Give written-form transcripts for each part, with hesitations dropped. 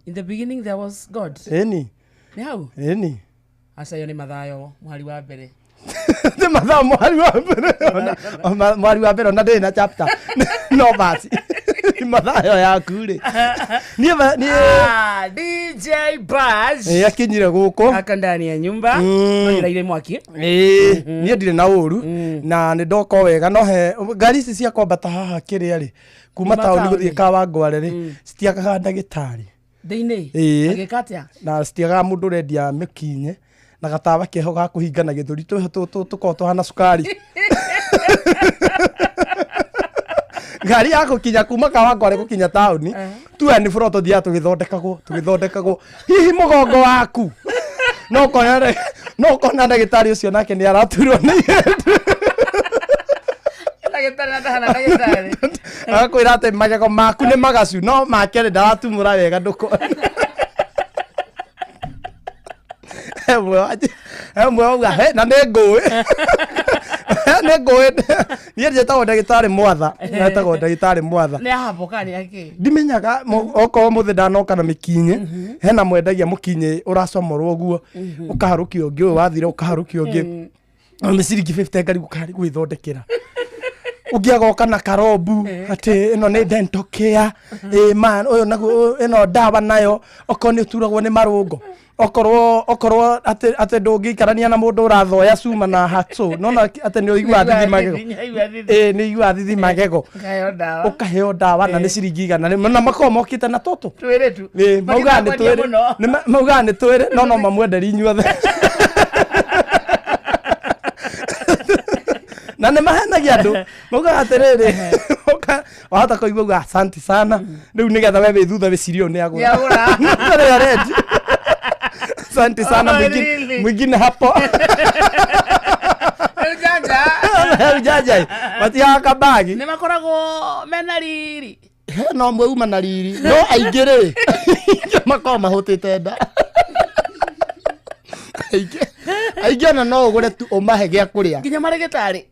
In the beginning there was God. Ĩni. Nĩ hau? Ĩni. Aca, ĩyo nĩ Mathayo mũhari wa mbere. Nĩ Mathayo mũhari wa mbere. Mũhari wa mbere ona ndĩrĩ na chapter, no basi Mathayo yaku rĩ, niĩ niĩ Ah, DJ Buzz. Ĩ, akinyire gũkũ. Aka ndani ya nyumba. No mwaki. Ĩĩ, niĩ ndirĩ na ũru na nĩ ndoka o wega, no he ngari ici cia kwambata haha kĩrĩa rĩ, kuma Kuma taũni taũni. gũthiĩ Kawangware rĩ, citiagaga ndagĩtarĩ. Thĩinĩ. Ĩĩ. Agĩka atĩa? Na citiagaga mũndũ ũrendia mĩkinye na gatawa keho ga kũhinga na gĩthũri tũkorwo tũhana cukari. Ngari ya gũkinya kuma Kawangware gũkinya taũni tuya nĩ bũro, tũthiaga tũgĩthondekagwo tũgĩthondekagwo, hihi mũgongo waku. No ũkona ndagĩtarĩ ũcio nake nĩ araturwo nĩ ihĩndĩ. Ndagĩtarĩ na ndahana ndagĩtarĩ. Agakwĩra atĩ magego maku nĩ magacu, no make rĩ, ndaratumũra wega, ndũkona. He ũmwe wauga he na nĩ ngũĩ niĩ njĩtagwo ndagĩtarĩ Mwatha, etagwo ndagĩtarĩ Mwatha. Nĩ ahabo kana nĩ akĩ? Ndimenyaga okorwo mũthĩ ndanoka na mĩkinyĩ, hena mwendagia mũkinyĩ ũracomorwo ũguo, ũkaharũkia ũngĩ, ũyũ wathira ũkaharũkia ũngĩ, nĩ ciringi 50 ngari gũkarĩ gwĩthondekera. Ũngĩ agoka na karombu atĩ ĩno nĩ dental care. Ĩ man, ũyũ naguo ĩno ndawa nayo, okorwo nĩ ũturagwo nĩ marũngo, okorwo atĩ ndũngĩikarania na mũndũ ũrathoya cuma na hacksaw, nona atĩ nĩ ũiguaga thithi magego. Ĩ, nĩ ũiguaga thithi magego. Ngaheo ndawa. Ũkaheo ndawa na nĩ ciringi 100, na makoragwo mokĩte na tũtũ. Twĩrĩ tu. Ĩ, maugaga nĩ Makĩtakwendia twĩrĩ. mũno. Maugaga nĩ twĩrĩ, no mamwenderi inyuothe na nĩ mahenagia andũ. Maugaga atĩrĩrĩ, wahota kũigua uga asante sana, rĩu nĩgetha we wĩ thutha wĩcirie ũyũ nĩ agũra. Nĩagũra. Nĩ arendi asante sana. Oh, Mwingine really? mwingine hapo. Rĩu janja. Rĩu janja matihaga kabagi. Nĩ makoragwo mena riri. No mwe uma na riri, no aingĩ rĩ, makoragwo mahũtĩte nda. Aingĩ ona no ũgũre tu ũmahe gĩa kũrĩa. Nginya marĩgĩtarĩ.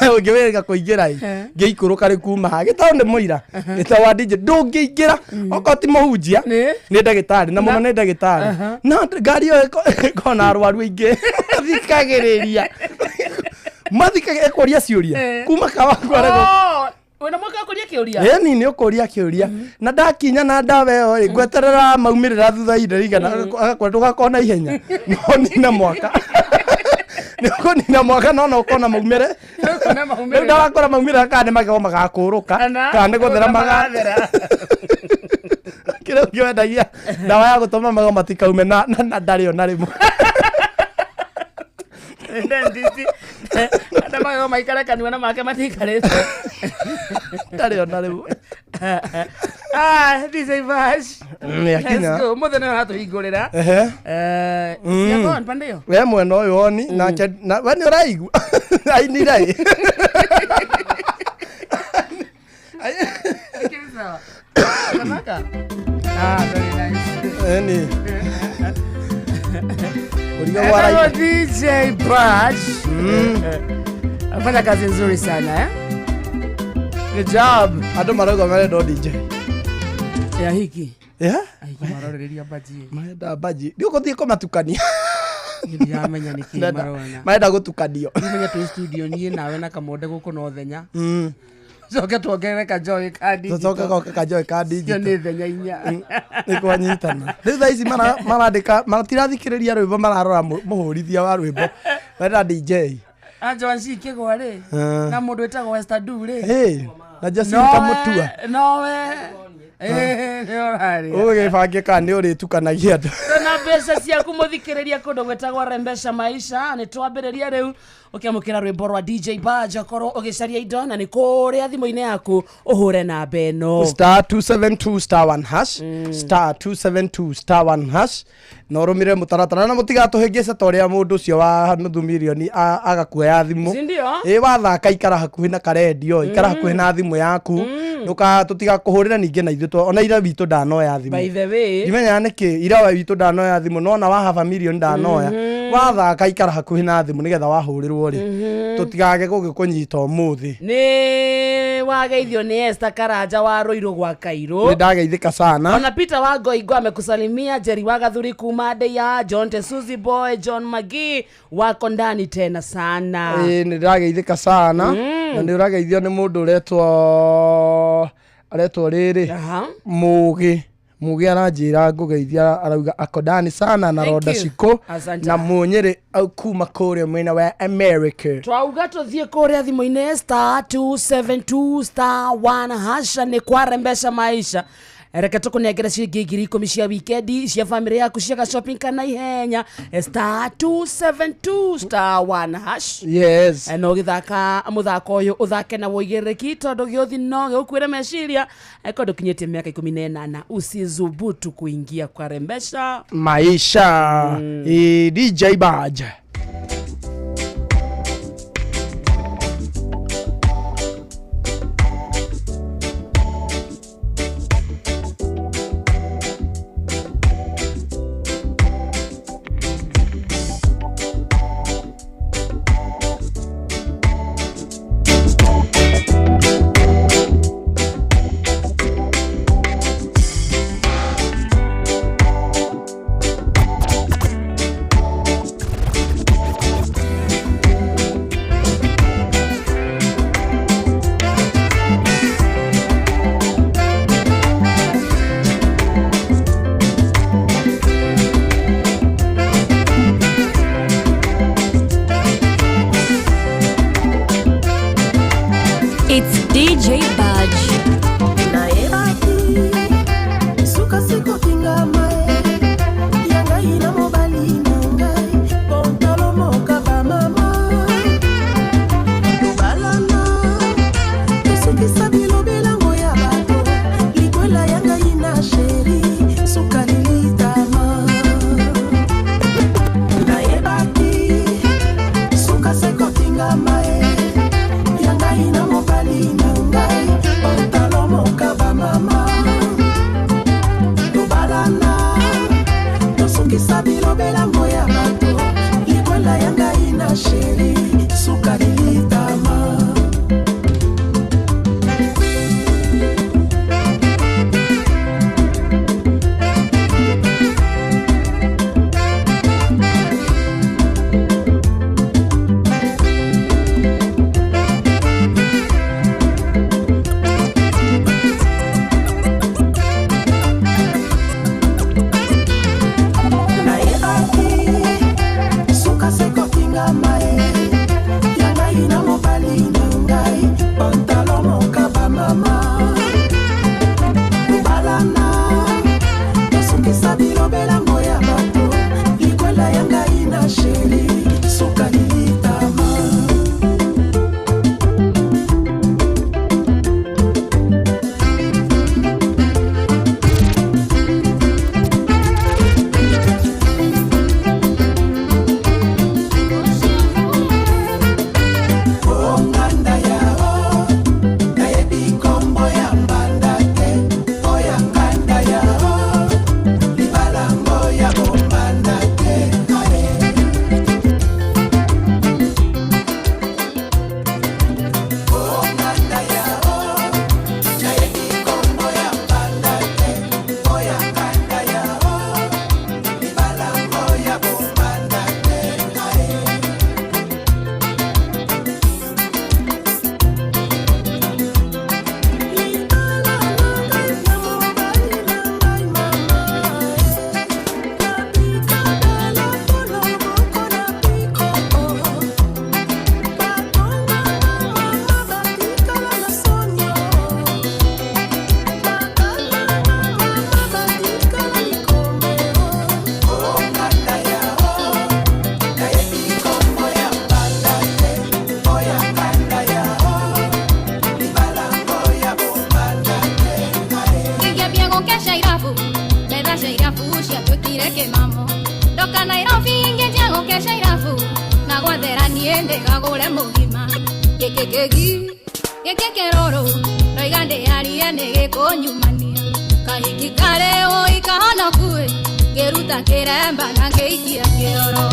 Ũngĩwĩrĩga kũingĩra ĩ, ngĩikũrũka rĩ, kuma haha gĩtao nĩ mũira gĩtao wa DJ, ndũngĩingĩra okorwo ti mũhunjia. Nĩ? Nĩ ndagĩtarĩ, na mũno nĩ ndagĩtarĩ, na ngari ĩyo ĩkoragwo na arwaru aingĩ mathikagĩrĩria ĩkũria ciũria kuma Kawangware. Oh, wĩna mwaka wa kũria kĩũria. Ĩni nĩ ũkũria kĩũria, na ndakinya na ndawa ĩyo ĩ, ngweterera maumĩrĩra thutha ihinda rĩigana, agakwĩra ndũgakorwo na ihenya, no nina mwaka, nĩ ũkũnina mwaka, no no ũkona maumĩre. Ũkona maumĩrĩra. Rĩu ndawakora maumĩrĩra, kana nĩ magego magakũrũka Kana kana nĩ gũthera magathera. Kĩrĩa ũngĩ wendagia ndawa ya gũtũma magego matikaume na ndarĩ ona rĩmwe. Dentist. Ata magego maikare kanua na make matikarĩte. Ndarĩ ona rĩmwe. Ah, DJ Bash. Nĩ akinya. Let's go. Mũthenya ũyũ aratũhingũrĩra. Ehe. Eh, ciakon pande ĩyo. We mwena ũyũ oni nake na we nĩ ũraigua ainire ĩ. Lakini sawa. Kanaka. Ah, very nice. Eni ũrigagwo Hello, araigua. DJ Bash. Afanya kazi nzuri sana, eh? Good job. Andũ marauga marenda o DJ. Ya hiki. Yeah? Ahiki marorereria baji. Marenda baji, nĩ ũgũthiĩ kũmatukania. Ndiramenya nĩkĩ marona. Marenda gũtukanio. Menya twĩ studio niĩ nawe na Kamonde gũkũ no thenya. Coke tuongerere kajoy ka digital. Tũcoke goke kajoy ka Cio digital. nĩ thenya 4. Nĩ kwanyitana. Rĩu thaa ici marandĩka, matirathikĩrĩria rwĩmbo, mararora mũhũrithia wa rwĩmbo, marenda DJ. Anja Wanci Kĩgwa rĩ. Ah. Na mũndũ wĩtagwo Esther Du rĩ. Hey, na Jacinta Mutua. Nowe. Eh, nĩ ũrarĩa. Ũgĩbangĩka nĩ ũrĩtukanagia andũ. Na mbeca ciaku mũthikĩrĩria kũndũ gwĩtagwo Rembesha Maisha, nĩ twambĩrĩria rĩu ũkĩamũkĩra rwĩmbo rwa DJ Badge. Akorwo ũgĩcaria indo na nĩ kũrĩa thimũ-inĩ yaku, ũhũre namba ĩno. *272 *1 hash, *272 *1 hash, na ũrũmĩrĩre mũtaratara na mũtigatũhĩngĩce ta ũrĩa mũndũ ũcio wa nuthu mirioni agakuoya thimũ. Si ndio? Ĩ, wathaka ikara hakuhĩ na karendio, ikara hakuhĩ na thimũ yaku, ndũka tũtigakũhũrĩra ningĩ na ithuĩ ona ira witũ ndanoya thimũ. By the way, Ndimenyaga nĩkĩ ira wa witũ ndanoya thimũ, nona wa hafa mirioni ndanoya. Wathaka ikara hakuhĩ na thimũ nĩgetha wahũrĩrwo rĩ tũtigage gũgĩkũnyita ũmũthĩ. Nĩ wageithio nĩ Esther Karanja wa Ruiru gwa Kairu. Nĩ ndageithĩka sana. Ona Peter wa Ngoingo amekusalimia, Jerry wa Gathuri kuma Ndeya, John Tesuzi Boy, John Magi wako ndani tena sana. Ĩĩ, nĩ ndĩrageithĩka sana na nĩ ũrageithio nĩ mũndũ ũretwo aretwo rĩrĩ Mũgĩ Mũgĩ aranjĩra ngũgeithia, arauga akodani sana na Thank Ronda you. Cikũ Asante. na Mũnyĩrĩ au kuma kũrĩa mwena wa America. Twauga tuthiĩ kũrĩa thimũ-inĩ star 272 star 1 hasha nĩ kwarembesha maisha. Reke tũkũnengere ciringi 10,000 cia wikendi cia famĩlĩ yaku cia ga shopping kana ihenya, star 272 star 1 hash. Yes. No gĩthaka mũthako ũyũ ũthake na wũigĩrĩrĩki tondũ gĩũthi no gĩgũkuĩre meciria korwo ndũkinyĩtie mĩaka 18 usizubutu kuingia kwa rembesha maisha. Ĩ, DJ Baj. It's DJ Badge. Nayebaki suka sikotingama ya ngai na mobali na ngai pontalo moka bamama tobalana tosukisa bilobelango ya bato likwela ya ngai na sheri suka lilitama nayebaki suka sekotingama ya ngai na mobali na ngai pontalo moka bamama tobalana tosukisa bilobelango ya bato likwela ya ngai na sheri suka lilitama. Nayebaki suka sekotingama ya ngai na mobali na ngai pantalo moka bamama tobalana tosukisa bilobelango ya bato likwela ya ngai na sheri suka lilitama. Onganda ya o nayebi nkombo ya mbanda te oya nganda ya o libalango ya bombanda te ae. Onganda ya o nayebi nkombo ya mbanda te oya nganda ya o libalango ya bombanda te ae. Libala na ngai na mobali na ngai mama nabikabela polo moko na piko batonga na mama batikala na sonio bakala na mama batikala likomeo. Onganda ya o nayebi nkombo ya mbanda te oya nganda ya o libalango ya bombanda te ae. Ingĩambia gũkeca irabu metha cia irabu ciatuĩkire kĩmamo ndoka Nairobi ingĩnjia gũkeca irabu na gwathera niĩ ndĩgagũre mũgima gĩkĩ kĩgi gĩkĩ kĩrũrũ ndoiga ndĩarie nĩ gĩkũnyumania kahiki karĩ ũi kahonokuĩ ngĩruta kĩremba na ngĩikia kĩoro.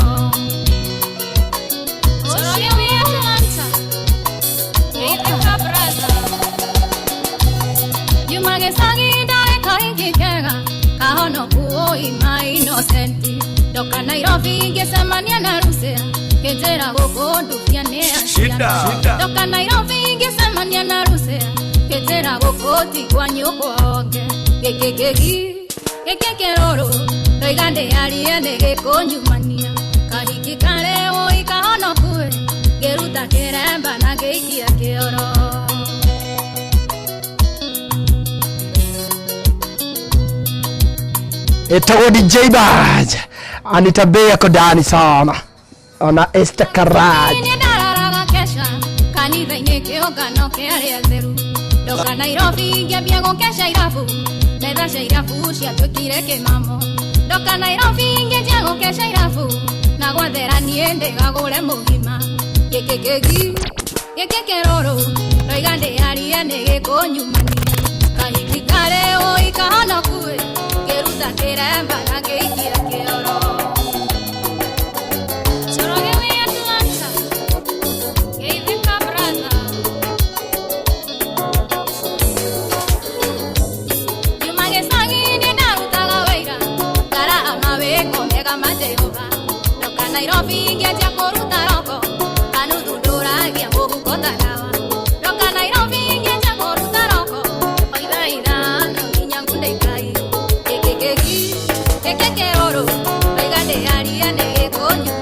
Mũgima Innocent. Ndoka Nairobi ngĩcemania na Rusia, ngĩnjĩra gũkũ ndubia nĩ aciana. Ndoka Nairobi ngĩcemania na Rusia, ngĩnjĩra gũkũ ti kwa nyũkwa onge. Gĩkĩ kĩgi gĩkĩ kĩrũrũ ndoiga ndĩarie nĩ gĩkũnyumania. Kahiki karĩ wũi kahonokue, ngĩruta kĩremba na ngĩikia kĩoro. Etagwo DJ Badge. Anita Bay ako ndani sana ona Esther Karaj. Nĩ ndararaga kesha kanitha-inĩ kĩũngano kĩa arĩa atheru. Ndoka Nairobi ngĩambia gũkeca irabu, metha cia irabu ciatuĩkire kĩmamo. Ndoka Nairobi ngĩanjia gũkeca irabu, na gwathera niĩ ndĩgagũre mũgima. Gĩkĩ kĩgi gĩkĩ kĩrũrũ ndoiga ndĩarie nĩ gĩkũnyumania. Kahiki karĩ wũi kahonokue, ngĩruta kĩremba na ngĩikia kĩoro. Njoroge wĩ Atlanta, geithĩka brother. Nyuma gĩcagi nĩ ndarutaga wĩra, ngaraha mawĩko mega ma Jehova. Ndoka Nairobi ngĩanjia kũruta roko, kanuthu ndũragia mũhuko ta ndawa. Ndoka Nairobi ngĩanjia kũruta roko, o ithaa ithano nginya ngunde ikai. Gĩkĩ kĩgi gĩkĩ kĩrũrũ ndoiga ndĩarie nĩ gĩkũnyumania.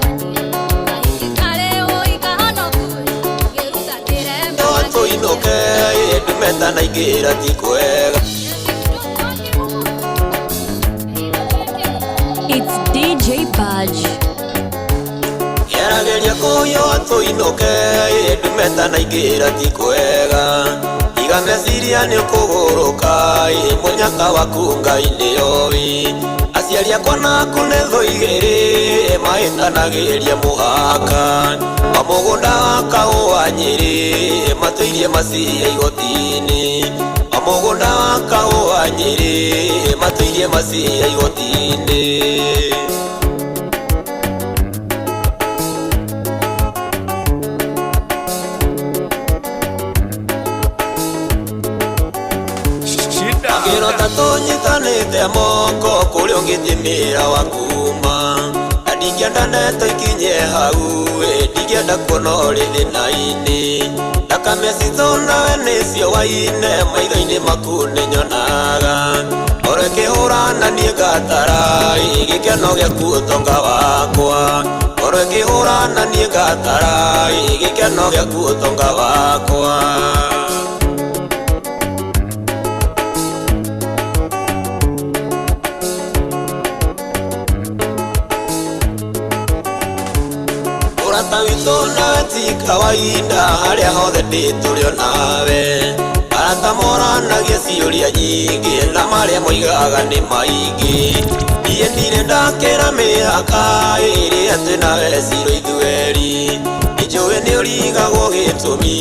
Kahiki karĩ wũi kahonokue, ngĩruta kĩremba na ngĩikia Tũinũke ndumeta na ingĩra ti kwega. It's DJ Badge. Ngerageria kũhiũha tũinũke ndumeta na ingĩra ti kwega. Iga meciria nĩ ũkũgũrũka mũnyaka waku Ngai nĩoĩ. Aciari akwa naku nĩ thũ igĩrĩ mahĩtanagĩria mũhaka. O mũgũnda wa kahũa Nyĩrĩ matũirie maciria igoti-inĩ. O mũgũnda wa kahũa Nyĩrĩ matũirie maciria igoti-inĩ. Ngĩrota tũnyitanĩte moko kũrĩa ũngĩthimĩra wa kuma. Na ndingĩenda ndeto ikinye hau ndingĩenda kuona ũrĩ thĩna-inĩ. Thakame citũ nawe nĩcio waine maitho-inĩ maku nĩnyonaga. Oro ĩkĩhũra na niĩ ngatara gĩkeno gĩaku ũtonga wakwa. Oro ĩkĩhũra na niĩ ngatara gĩkeno gĩaku ũtonga wakwa. Ũrata witũ nawe ti kawaida harĩa hothe ndĩ tũrĩ o nawe. Arata moranagia ciũria nyingĩ na marĩa moigaga nĩ maingĩ. Niĩ ndirĩ ndakĩra mĩhaka ĩrĩa twĩ nawe ciro ithuerĩ. Nĩnjũĩ nĩ ũrigagwo gĩtũmi,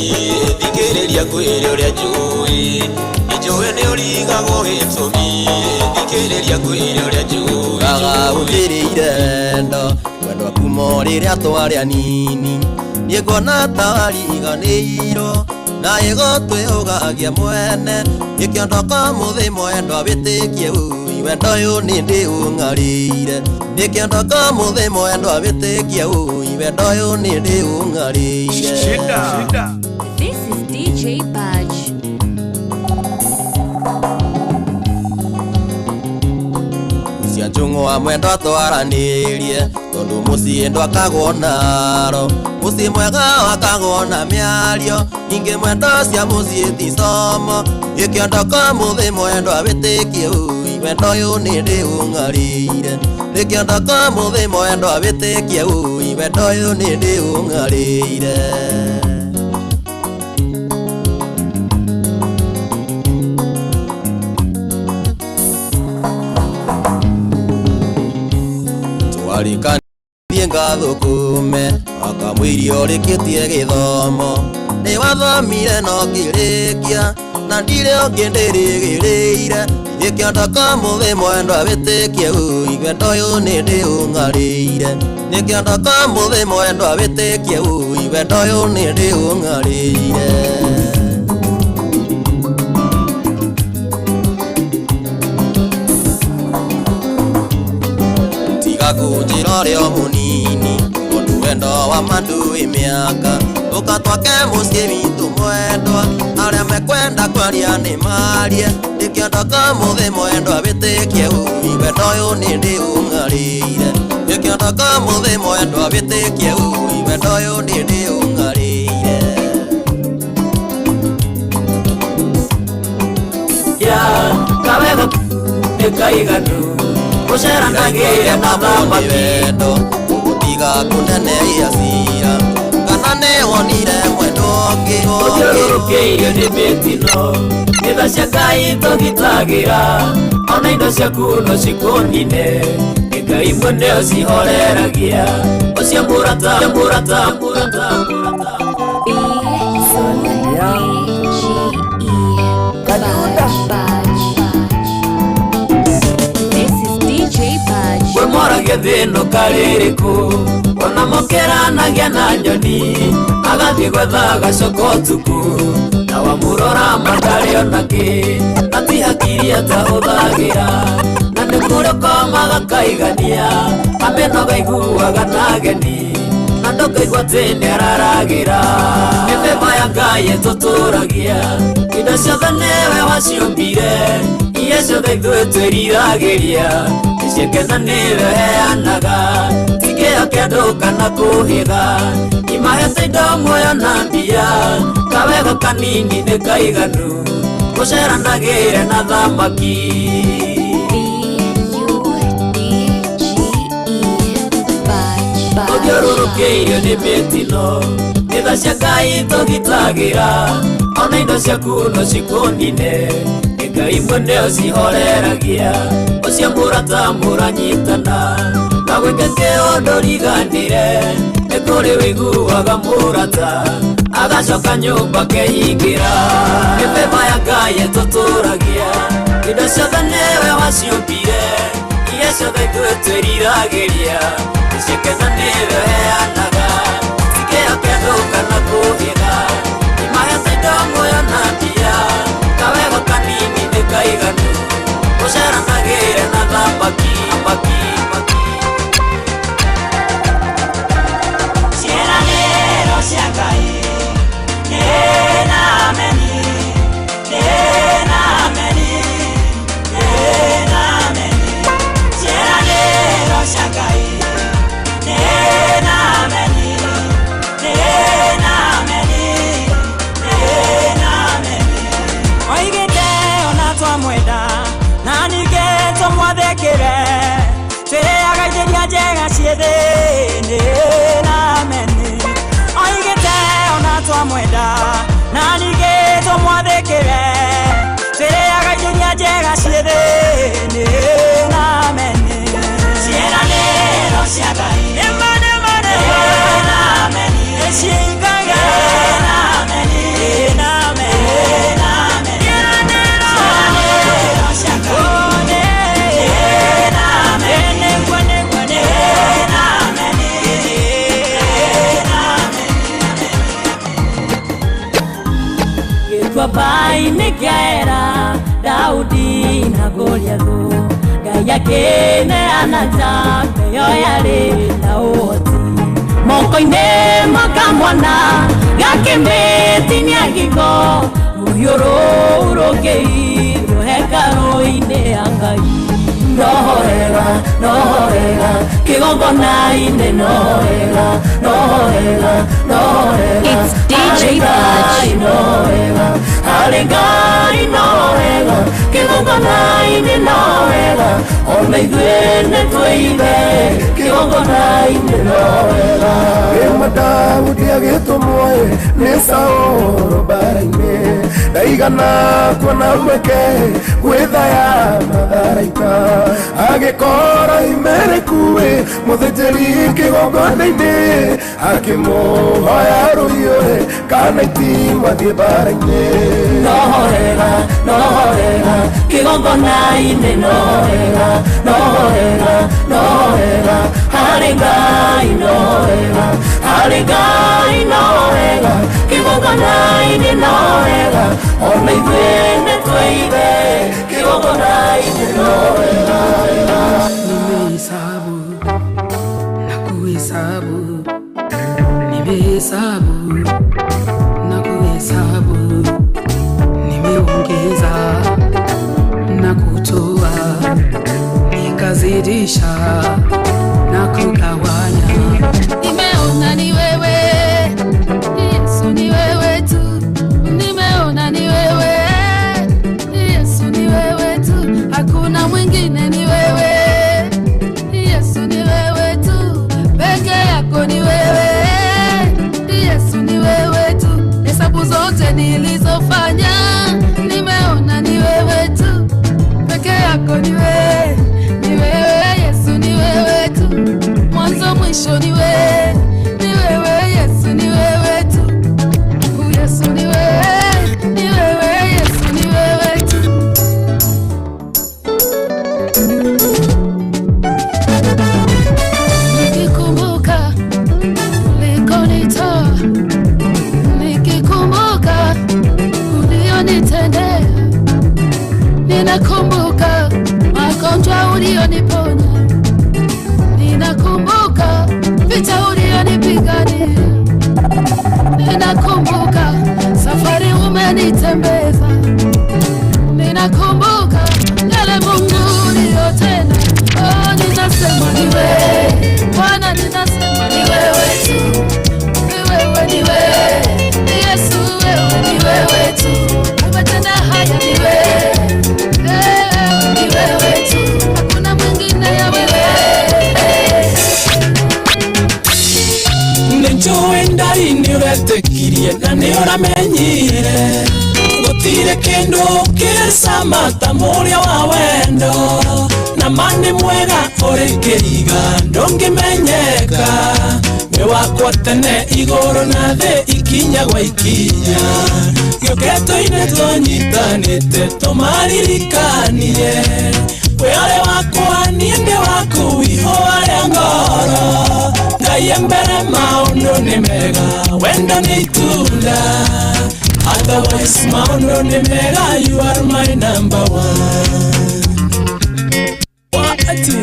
thikĩrĩria ngwĩre ũrĩa njũĩ. Nĩnjũĩ nĩ ũrigagwo gĩtũmi, thikĩrĩria ngwĩre ũrĩa njũĩ. Gũthĩrĩire wendo wendo waku mo rĩrĩa twarĩ anini. Niĩ nguona ta wariganĩirwo na ĩgo twĩũgagia mwene. Gĩkĩondoka mũthĩ mwendwa wĩtĩkie ũi wendo ũyũ nĩ ndĩũng'arĩire. Gĩkĩondoka mũthĩ mwendwa wĩtĩkie ũi wendo ũyũ nĩ ndĩũng'arĩire. This is DJ Badge. Cia njũng'wa mwendwa twaranĩrie tondũ mũciĩ ndwakagwo naro. Mũciĩ mwega wakagwo na mĩario ningĩ mwendwa cia mũciĩ ti como. Gĩkĩondoka mũthĩ mwendwa wĩtĩkie ũi wendo ũyũ nĩ ndĩũng'arĩire. Gĩkĩondoka mũthĩ mwendwa wĩtĩkie ũi wendo ũyũ nĩ ndĩũng'arĩire. Twarĩkanirie ngathũkũme akamwĩria ũrĩkĩtie gĩthomo. Nĩ wathomire no ngĩrĩkia na ndirĩ ũngĩ ndĩrĩgĩrĩire. Gĩkĩondoka mũthĩ mwendwa wĩtĩkie ũi wendo ũyũ nĩ ndĩũng'arĩire. Gĩkĩondoka mũthĩ mwendwa wĩtĩkie ũi wendo ũyũ nĩ ndĩũng'arĩire. Waku njĩra ũrĩa o mũnini Ũndũ wendo wa mandui mĩaka Ũka twake mũciĩ witũ mwendwa Arĩa mekwenda kwaria nĩ marie Ndĩkĩondoka mũthĩ mwendwa wĩtĩkie ui Wendo ũyũ nĩ ndĩũng'arĩire Ndĩkĩondoka mũthĩ mwendwa wĩtĩkie ui Wendo ũyũ nĩ ndĩũng'arĩire Ya kawega nĩkaiganu Gũceranagĩire na thamaki wendo Gũtiga kũneneia cira Kana nĩwonire mwendo ũngĩ Ũthiũrũrũkĩirio nĩ mĩtino Nĩ tha cia Ngai tũgitagĩra Ona indo ciaku no cikũnine Nĩ Ngai mwene ũcihoreragia Ũcio mũrata mũrata mũrata mũrata B U D G E Badge. This is DJ Badge. Kwĩmoragia thĩno karĩrĩkũ Ona mokeranagia na nyoni Agathiĩ gwetha agacoka ũtukũ Na wamũrora matarĩ ona kĩ Na ti hakiri atahũthagĩra Na nĩ kũrĩ ũkomaga kaigania Amenoga iguaga na ageni Na ndũkaigua atĩ nĩararagĩra Mĩthemba ya Ngai ĩtũtũragia Indo ciothe nĩwe waciũmbire Iria ciothe ithuĩ twĩriragĩria Nĩciĩkena nĩwe ũheanaga Ti kĩo kĩa andũ kana kũhĩga Imahete indo muoyo na mbia Kawega kanini nĩ kaiganu Gũceranagĩre na thamaki B U D G E Badge. Ũthiũrũrũkĩirio nĩ mĩtino Nĩ tha cia Ngai tũgitagĩra Ona indo ciaku no cikũnine Nĩ Ngai mwene ũcihoreragia Ũcio mũrata mũranyitana Na gwĩke kĩũndũ riganĩre Nĩ kũrĩ wĩiguaga mũrata Agacoka nyũmba akehingĩra Mĩthemba ya Ngai ĩtũtũragia Indo ciothe nĩwe waciũmbire Iria ciothe ithuĩ twĩriragĩria Nĩciĩkena nĩwe ũheanaga Ti kĩo kĩa andũ kana kũhĩga Imahete indo muoyo na mbia Kawega kanini nĩ kaiganu Gũceranagĩre na thamaki maki maki Ciĩranĩro cia Ngai nĩ na ameni nĩ na ameni nĩ na ameni Ciĩranĩro cia Ngai nĩ na ameni nĩ na ameni nĩ na ameni Oigĩte ona twamwenda na ningĩ tũmwathĩkĩre twĩrĩaga indo iria njega ciĩ thĩ nĩ na ameni Oigĩte ona twamwenda na ningĩ tũmwathĩkĩre twĩrĩaga indo iria njega ciĩ thĩ nĩ na ameni Ciĩranĩro cia Ngai nĩma nĩma nĩma nĩ na ameni nĩcihingaga nĩ na ameni nĩ na ameni nĩ na ameni Ciĩranĩro cia Ngai nĩ na ameni nĩguo nĩguo nĩ na ameni nĩ na ameni Gĩtuamba-inĩ kĩa Ela Daudi na Goliathũ Ngai akĩneana njamba ĩyo yarĩ na ũhoti Moko-inĩ makamwana gakĩmĩtinia ngingo Rũhiũ rũu rũkĩirwo hekarũ-inĩ ya Ngai Nohorera, nohorera, kĩgongona-inĩ nohorera, nohorera, nohorera It's DJ Badge. Nohorera, harĩ Ngai nohorera, kĩgongona-inĩ nohorera, ona ithuĩ nĩtwĩibe kĩgongona-inĩ nohorera. Rĩmwe Daudi agĩtũmwo nĩ Saũlũ mbara-inĩ ndaigana kuona mweke gwĩthaya matharaita agĩkora imerekuĩ mũthĩnjĩri kĩgongona-inĩ akĩmũhoya rũhiũ kana itimũ athiĩ mbara-inĩ Nohorera, nohorera, kĩgongona-inĩ nohorera, nohorera, nohorera, harĩ Ngai nohorera, harĩ Ngai nohorera, kĩgongona-inĩ nohorera, ona ithuĩ nĩtwĩibe kĩgongona-inĩ nohorera. Nimeisabu Nikazidisha na kugawanya. Nimeona ni wewe Yesu, ni wewe tu. Nimeona ni wewe Yesu, ni wewe tu, hakuna mwingine, ni wewe Yesu, ni wewe tu, peke yako ni wewe Yesu, ni wewe tu. Hesabu zote nilizofanya nimeona ni wewe tu, peke yako ni wewe, ni wewe Yesu, ni wewe tu, mwanzo mwisho ni wewe, ni wewe Yesu, ni wewe tu. Yesu ni wewe, ni wewe Yesu, ni wewe tu. Nikikumbuka ulikonitoa, nikikumbuka ulionitendea, ninakumbuka magonjwa ulioniponya, ninakumbuka vita ulionipigania, ninakumbuka safari umenitembeza, ninakumbuka yale Mungu uliyotenda. Oh, ninasema ni wewe Bwana, ninasema ni wewe tu, ni wewe, ni wewe Yesu, wewe ni wewe tu, umetenda haya, ni wewe, eh, ni wewe tu, hakuna mwingine ya wewe. Nĩnjũĩ ndari nĩũretĩkirie na nĩũramenyire gũtirĩ kĩndũ kĩrĩ ta mũrĩa wa wendo na ma nĩ mwega ũrĩ kĩriga ndũngĩmenyeka wĩ wakwa tene igũrũ na thĩ ikinya gwa ikinya gĩũkĩtwo-inĩ tũnyitanĩte tũmaririkanie wĩ ũrĩ wakwa niĩ ndĩ waku ihũa rĩa ngoro Ngai mbere maũndũ nĩ mega wendo nĩ itunda otherwise maũndũ nĩ mega you are my number one. Waati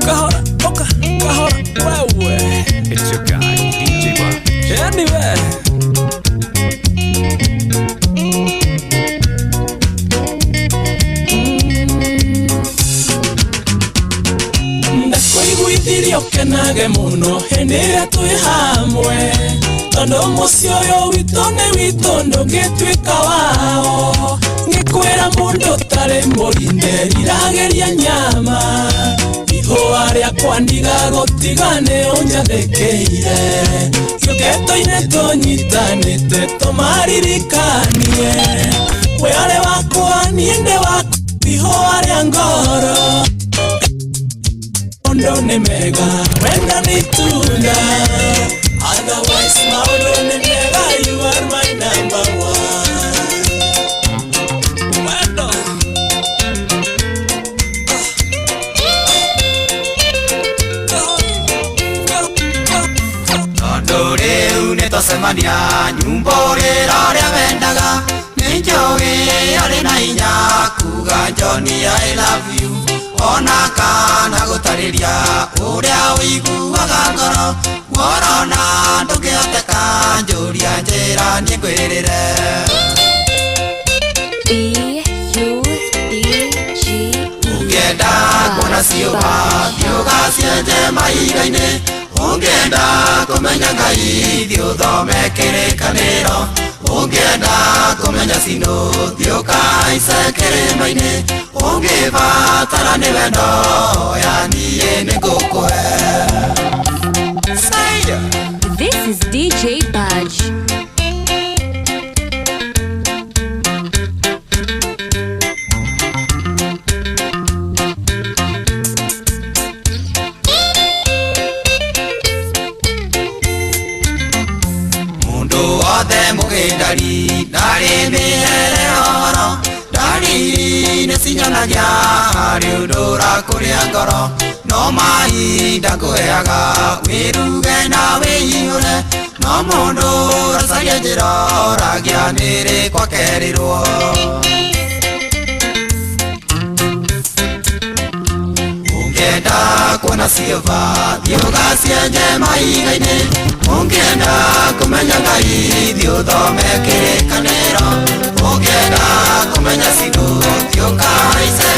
kahora oka kahora wewe. It's your guy, DJ Raj. Anyway. Ndakwĩiguithirie ũkenage mũno hĩndĩ ĩrĩa twĩ hamwe tondũ mũciĩ ũyũ witũ nĩ witũ ndũngĩtuĩka wao ngĩkwĩra mũndũ ũtarĩ mũrinde riragĩria nyama ihũa rĩakwa ndigagũtiga nĩ ũnjathĩkĩire gĩũkĩtwo-inĩ tũnyitanĩte tũmaririkanie wĩ ũrĩ wakwa niĩ ndĩ waku ihũa rĩa ngoro maũndũ nĩ mega wendo nĩ itunda otherwise maũndũ nĩ mega you are my number one. Wendo. Tondũ rĩu nĩtwacemania nyumba ũrĩra ũrĩa wendaga nĩ njũĩ arĩ na hinya kuga Johnny I love you ona kana gũtarĩria ũrĩa ũiguaga ngoro worona ndũngĩhoteka njũria njĩra niĩ ngwĩrĩre. B U D G Ũngĩenda kuona ciũma thiĩ ũgacienje mahiga-inĩ ũngĩenda kũmenya Ngai thiĩ ũthome kĩrĩkanĩro ũngĩenda kũmenya Sinũ thiĩ ũkahaice kĩrĩma-inĩ ũngĩbatara nĩ wendo ya niĩ nĩngũkũhe. This is DJ Budge. Mundu wothe mũgĩndari ndarĩ mĩhere horo ndariri nĩcinyonagia harĩ ũndũ ũrakũrĩa ngoro no mahinda ngũheaga wĩruge na wĩihũre no mũndũ ũracaria njĩra ũragia nĩrĩ kwakerirwo. Ũngĩenda kuona ciũmba thiĩ ũgacienje mahiga-inĩ ũngĩenda kũmenya Ngai thiĩ ũthome kĩrĩkanĩro ũngĩenda kũmenya Sinũ thiĩ ũkahaice.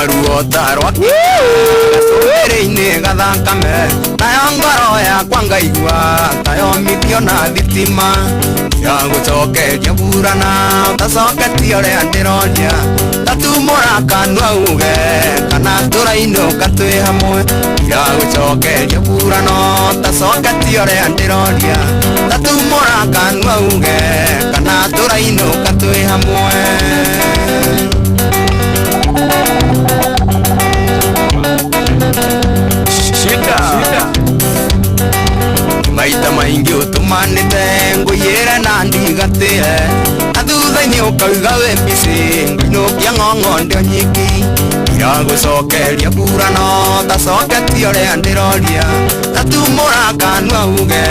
Ngaigua ruo ta rwa gacũmbĩrĩ-inĩ gathakame nayo ngoro yakwa ngaigua ta yomithio na thitima Ndagũcokeria burana ũtacoketie ũrĩa ndĩroria tatumũra kanua uge kana tũrainũka twĩ hamwe Ndagũcokeria burana ũtacoketie ũrĩa ndĩroria tatumũra kanua uge kana tũrainũka twĩ hamwe. Shida maita maingi utumanite nguyire na ndigatire na thutha-inĩ ũkauga wĩ busy ngũinũkia ng'ong'o ndĩ nyiki Ndagũcokeria burano tacoketie ũrĩa ndĩroria tatumũra kanua uge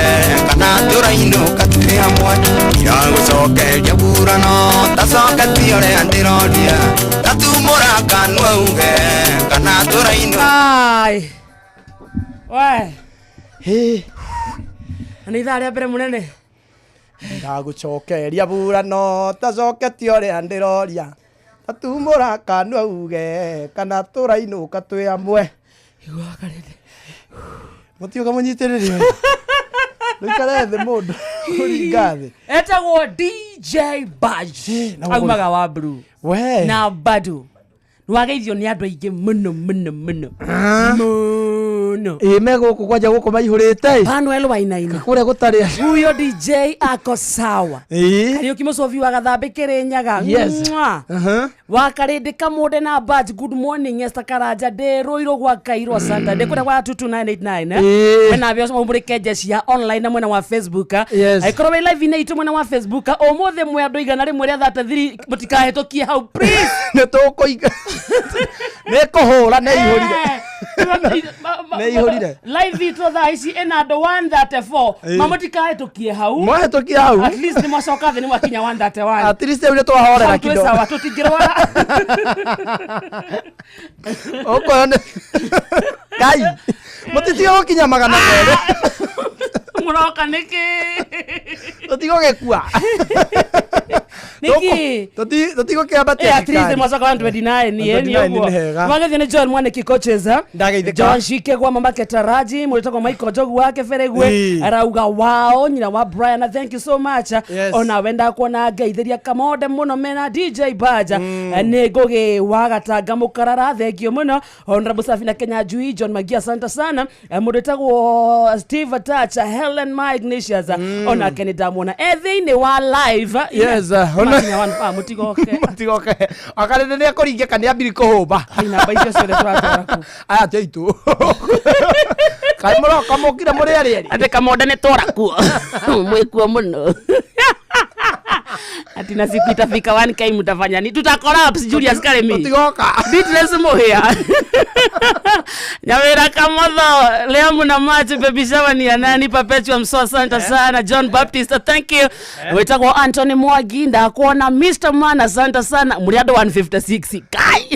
kana tũrainũka twĩ hamwe Ndagũcokeria burano tacoketie ũrĩa ndĩroria tatumũra kanua uge kana tũrainũka. Ai. We. Hey. Na nĩ ithaa rĩa mbere mũnene. Ndagũcokeria burano tacoketie ũrĩa ndĩroria tatumũra kanua uge kana tũrainũka twĩ hamwe. Mũtiũka mũnyitĩrĩre rũikare thĩ mũndũ ũringa thĩ. Etagwo DJ Badge aumaga wa Blue we na bado nĩwageithio nĩ andũ aingĩ mũno mũno mũno mũno. Ĩ me gũkũ kwanja gũkũ maihũrĩte Panuel Wainaina kũrĩa gũtarĩ huyo DJ ako sawa. Kariũki Mũcobi wa Gathambĩ Kĩrĩnyaga. Yes. Mwah. Wa Karĩndĩ Kamũnde na Badge good morning Esther Karanja ndĩ Rũirũ gwa Kairũ asante ndĩ kũrĩa gwa 22989 mwena wa mũrĩ kenje cia online na mwena wa Facebook. Yes. Aikorwo wĩ live inĩ itũ mwena wa Facebook ũmũthĩ mwĩ andũ 133 mũtikahĩtũkie hau please. Nĩ tũkũiga nĩ kũhũra nĩ ihũrire Nĩ ihũrire. Live itũ thaa ici ĩna andũ 134 mamũtikahĩtũkie hau mwahĩtũkia hau at least nĩ mwacoka thĩ nĩ mwakinya 131 at least rĩu nĩ twahorera Hau twĩ kidogo sawa tũtingĩrwara. Ũkuona nĩ Ngai mũtitiga gũkinya 200 Mũroka nĩkĩ? Tũtigũgĩkua Nĩkĩ? Tũtigũkĩambatia At least mwacoka 129 ĩ nĩ 129 ũguo. nĩ hega. Wagethio nĩ John Mwaniki coaches. Ndageithĩka. John Shike gwa mama Ketaraji mũrĩtagwo Michael Njogu wa Kĩbĩrĩgwe Ĩĩ. arauga wao nyina wa Brian thank you so much. Yes. Ona we ndakuona ngeithĩria Kamonde mũno mena DJ Baja nĩ Ngũgĩ wa Gatanga Mũkarara thengio mũno Honorable Safina Kenya Njui John Magia asante sana mũndũ wĩtagwo Steve Tacha Helen Ma Ignatius onake nĩ ndamuona e thĩinĩ wa live. Yes, ona- Makinya mũtigoke mũtigoke akarĩndĩ nĩ ekũringĩka nĩ ambiri kũhũmba namba icio ciothe tũratwara kũ aya ti aitũ kaĩ mũroka mũkire mũrĩ arĩ erĩ atĩ Kamonde nĩ twara kuo mwĩkuo mũno ati na siku itafika 1k mtafanya ni tuta collapse Julius Karemi Tũtigoka Beatrice Muhia Nyawira Kamotho leo mna macho baby shower ni ya nani Perpetua Mso asante sana John Baptist thank you wetagwo Anthony Mwagi ndakuona Mr Man asante sana muri andũ 156 kai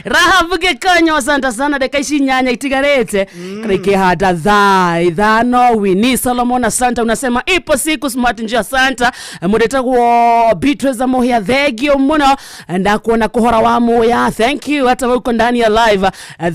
Rahab Gĩkonyo asante sana ndeka ici 8 itigarĩte karĩkĩhanda thaa 5 Winnie Solomon asante unasema ipo siku smart njia asante mũrĩtagwo Beatrice Muhia thengio mũno ndakuona kũhora wa muya thank you hata wewe uko ndani ya live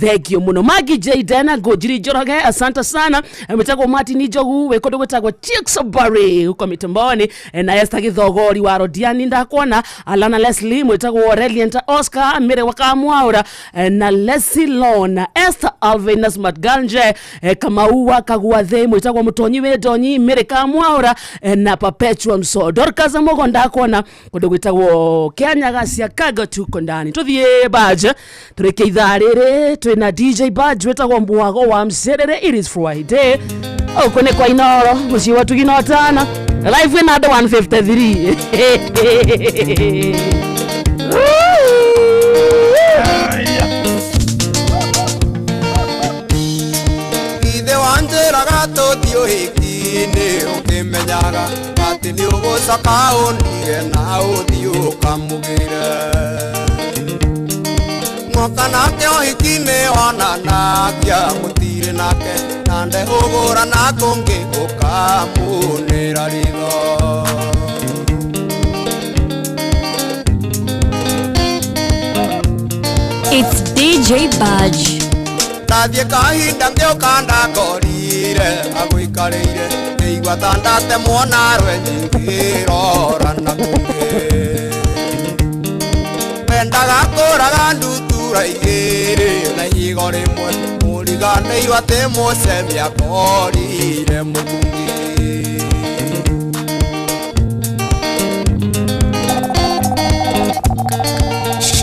thank you mũno Magi J Dena Ngũnjiri Njoroge asante sana mwĩtagwo Martin Njogu wĩ kũndũ gwĩtagwo Chicks-Bury huko mitamboni na Esther Gĩthogori wa Rodiani ndakuona Alana Leslie mwĩtagwo Reliant Oscar Mire wa Kamwaura na Leslie Lona Esther Alvin na Smart Ganje Kamaua Kagwathe mwĩtagwo Mũtonyi wĩ Ndonyi Mire Kamwaura na Perpetua Mso Dorcas Mogo ndakuona kũndũ gwĩtagwo Kĩanyaga cia Kago tuko ndani tũthiĩ Badge tũrĩkie ithaa rĩrĩ twĩna DJ Badge wĩtagwo Mwago wa Mcerere it is Friday ũkũ nĩ kwa Inoro mũciĩ wa Tugino tano live wĩna andũ 153 Ithe wanjĩraga tũthiĩ ũhiki-inĩ ũkĩmenyaga atĩ nĩ ũgũcoka ũndige na ũthiĩ ũkamũgĩre Mwoka nake ũhiki-inĩ wonanagia mũtirĩ nake na ndehũgũra na kũngĩ ũkamunĩra ritho. DJ Budge. Ndathiĩ kahinda ngĩũka ndakorire agũikarĩire ngĩigua ta ndatemwo na rwenji ngĩrora na kũngĩ wendaga kũraga ndutura igĩrĩ na ihigo rĩmwe mũriganĩirwo atĩ mũcemi akorire mũkungi.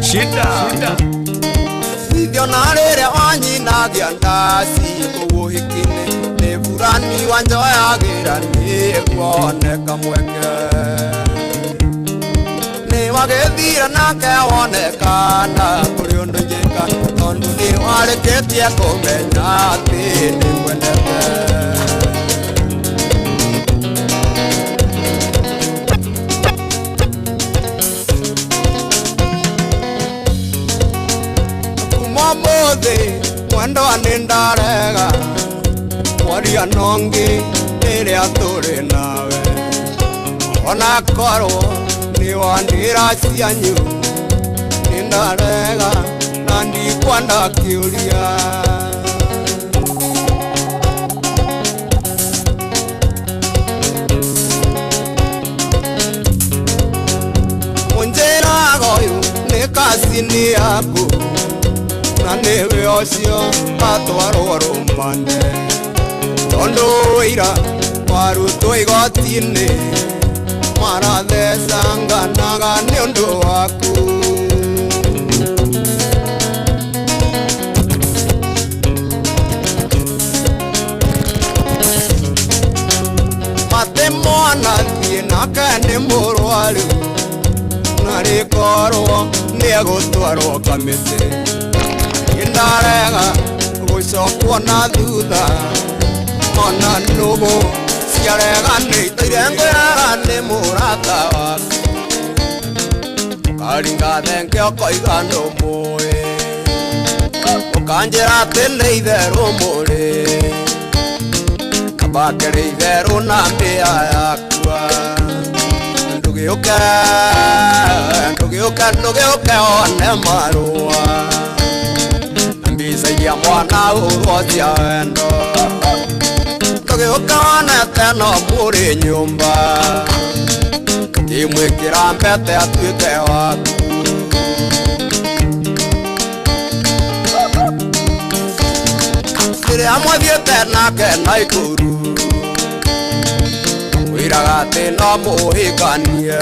Shida. Ithiona rĩrĩa wanyinagia ndaci kũu ũhiki-inĩ nĩ burani wanjoyagĩra nĩguoneka mweke nĩ wagĩthire nake wonekana kũrĩ ũndũ ingĩka tondũ nĩ warĩkĩtie kũmenya atĩ nĩngwendete. Ũmũthĩ mwendwa nĩ ndarega kwaria nongi rĩrĩa tũrĩ nawe ona korwo nĩ wandĩra cianyu nĩ ndarega na ndikwenda kĩũria. Mũnjĩraga ũyũ nĩ kacini yaku na nĩwe ũcio atwarwo rũmande tondũ ũira warutwo igoti-inĩ marathecanganaga nĩ ũndũ waku. Atĩ mwana thiĩ nake nĩ mũrwaru na rĩkorwo nĩegũtwarwo kamĩtĩ ndarega gũcokwo na thutha ona nũgũ ciareganĩte ngwĩraga nĩ mũrata waku ũkaringa thenge ũkoiga ndũmũĩ ũkanjĩra atĩ nĩ itherũ mũrĩ kaba kĩrĩ itherũ na mbĩa yakua ndũgĩũke ndũgĩũke ndũgĩũke one marũa mbica iria mwana ũrwo cia wendo ndũgĩũka wonete no mũrĩ nyũmba ũkĩmwĩkĩra mbete atuĩke waku. Rĩrĩa mwathiĩte nake Naikuru mwĩraga atĩ no mũhikanie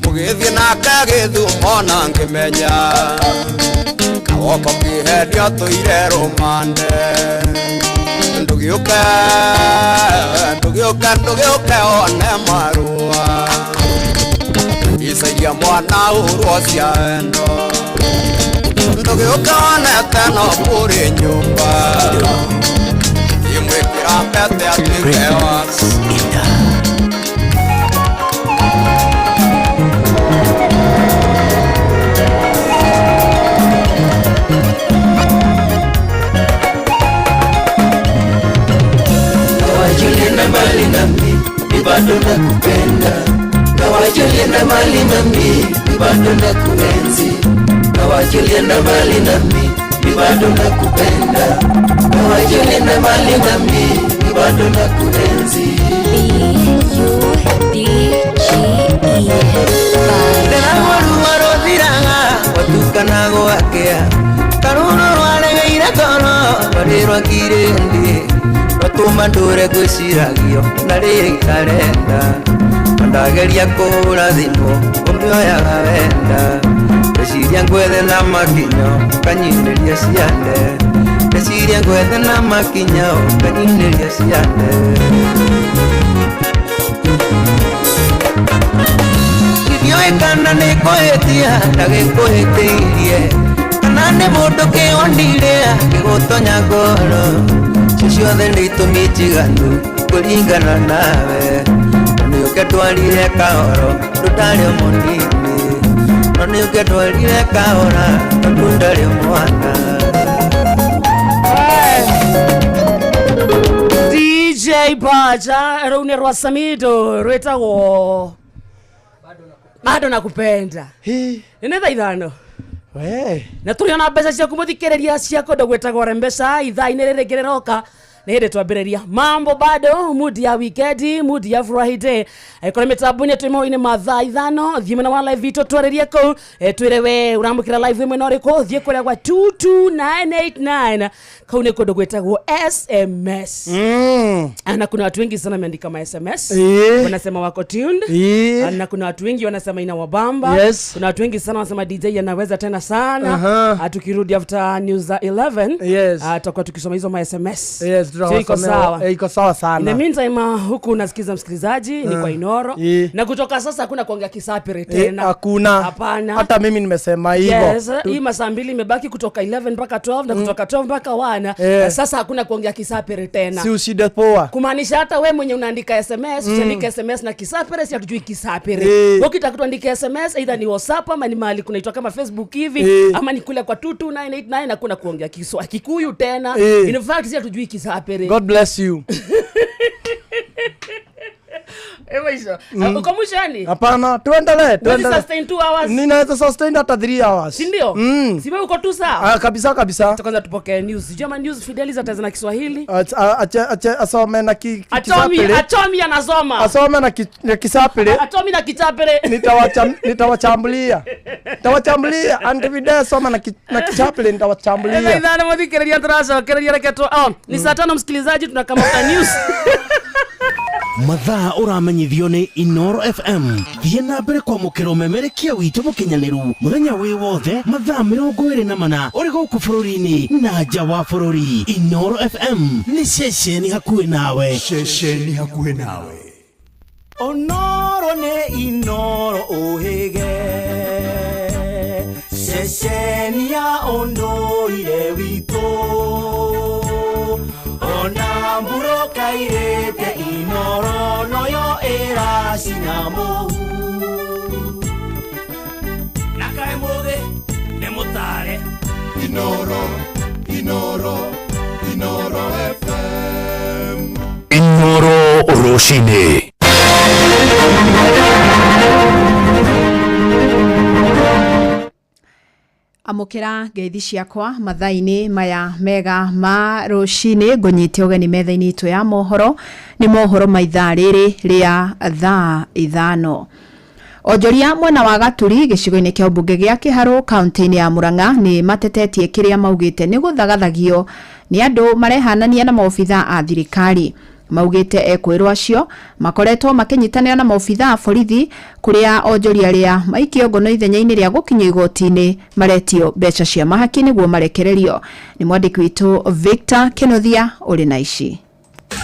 mũgĩthiĩ nake Gĩthumo na ngĩmenya woko kĩhendio tũire rũmande ndũgĩũke ndũgĩũke ndũgĩũke one marũa mbica iria mwana ũrwo cia wendo ndũgĩũke wonete no mũrĩ nyũmba imwĩkĩra mbete atuĩke waku. Ulienda mbali nami, mi bado nakupenda. Kawaje ulienda mbali nami, mi bado nakuenzi. Kawaje ulienda mbali nami, mi bado nakupenda. Kawaje ulienda mbali nami, mi bado nakuenzi. B-U-D-G-E. Ndĩraruo rũthiraga watukana gwakĩa karũrũ rwaregeire ngoro rwarĩ rwakirĩndĩ rwatũma ndũre gwĩciragio na rĩrĩ itarenda ndageria kũhũra thimũ ũmĩoyaga wenda ndeciria ngwethe na makinyo kanyinĩria ciande ndeciria ngwethe na makinyo kanyinĩria ciande. Ndiũĩ kana nĩ kũhĩtia ndagĩkũhĩtĩirie kana nĩ mũndũ kĩonire akĩgũtonya ngoro icio ciothe nĩ itũmi njiganu kũringana nawe no nĩũngĩtwarire kahoro ndũndarĩ o mũnini no nĩũngĩtwarire kahora tondũ ndarĩ mwana. DJ Baja rũu nĩ rwa Samido rwĩtagwo bado nakupenda. Nĩ thaa ithano. We. Na tũrĩ ona mbeca ciaku mũthikĩrĩria cia kũndũ gwĩtagwo rembeca ithaa-inĩ rĩrĩ rĩroka nä hä ndä twambä mambo bado mudi ya wikendi mudi ya friday. Kå mä tambo-inä twä maå-inä ma thaa 5 thiä mwena wa live itå twarä rie kå twä re we å ramå kä ra live mwena å rä kå thiä kå rä a gwa 22989 kau nä kå ndå gwätagwo sms. Na kuna watu wengi sana wameandika ma sms. Wanasema wako tuned. Na kuna watu wengi wanasema inawabamba. Kuna watu wengi sana wanasema DJ anaweza tena sana. Tukirudi after news za 11 tutakuwa tukisoma hizo ma sms. So iko sawa. Iko sawa sana. In the meantime, huku unasikiza msikilizaji ni kwa Inoro. Na kutoka sasa hakuna kuongea Kisapere tena. Hakuna. Hapana. Hata mimi nimesema hivyo. Yes, hii masaa 2 imebaki kutoka 11 mpaka 12 na kutoka 12 mpaka 1. Sasa hakuna kuongea Kisapere tena. Si ushide poa. Kumaanisha hata we mwenye unaandika SMS, usiandike SMS na Kisapere, si hatujui Kisapere. Ukitaka tuandike SMS either ni WhatsApp ama ni mahali kunaitwa kama Facebook hivi, ama ni kule kwa 22989, hakuna kuongea Kiswa Kikuyu tena. In fact si hatujui Kisapere. God bless you. Maisha. Uko mwisho yani? Hapana, tuendelee, Huwezi tuendelee. sustain 2 hours. Ninaweza sustain hata 3 hours. Si ndio? Si wewe uko tu sawa? Ah, kabisa kabisa. Kwanza tupokee news. Sijui ama news Fidelis ataweza na Kiswahili. Asome na Atomi, Kisapere. Atomi anasoma. Asome na Kisapere. Atomi na Kichapere. Nitawachambulia. Nitawachambulia. And Fidel soma na Kichapere nitawachambulia. Ela idhana mwathikĩrĩria tũracokereria reke tu. Oh, ni saa 5 msikilizaji, tunakamata news. Mathaa ũramenyithio nĩ Inoro FM. Thiĩ na mbere kwamũkĩra ũmemerekia witũ mũkinyanĩru mũthenya wĩ wothe mathaa 24 ũrĩ gũkũ bũrũri-inĩ na nja wa bũrũri. Inoro FM nĩ ceceni hakuhĩ nawe. Ceceni hakuhĩ nawe. Onoro nĩ Inoro ũhĩge, ceceni ya ũndũire witũ. Ona mbura kairĩte Inoro noyo ĩracina mũhu. Na kaĩ mũthĩ nĩ mũtare. Inoro, Inoro, Inoro FM. Inoro rũcinĩ. Amũkĩra ngeithi ciakwa mathaa-inĩ maya mega ma rũcinĩ, ngũnyite ũgeni metha-inĩ itũ ya mohoro. Nĩ mohoro ma ithaa rĩrĩ rĩa thaa 5. Onjoria mwena wa Gaturi gĩcigo-inĩ kĩa ũmbunge gĩa Kĩharũ kaunti-inĩ ya Murang'a nĩ matetetie kĩrĩa maugĩte nĩ gũthagathagio nĩ andũ marehanania na maobitha a thirikari. Maugĩte ekwĩrwo acio makoretwo makĩnyitanĩra na maobitha a borithi kũrĩa onjoria arĩa maikio ngono ithenya-inĩ rĩa gũkinyio igoti-inĩ maretio mbeca cia mahaki nĩguo marekererio. Nĩ mwandĩki witũ Victor Kenothia ũrĩ na ici.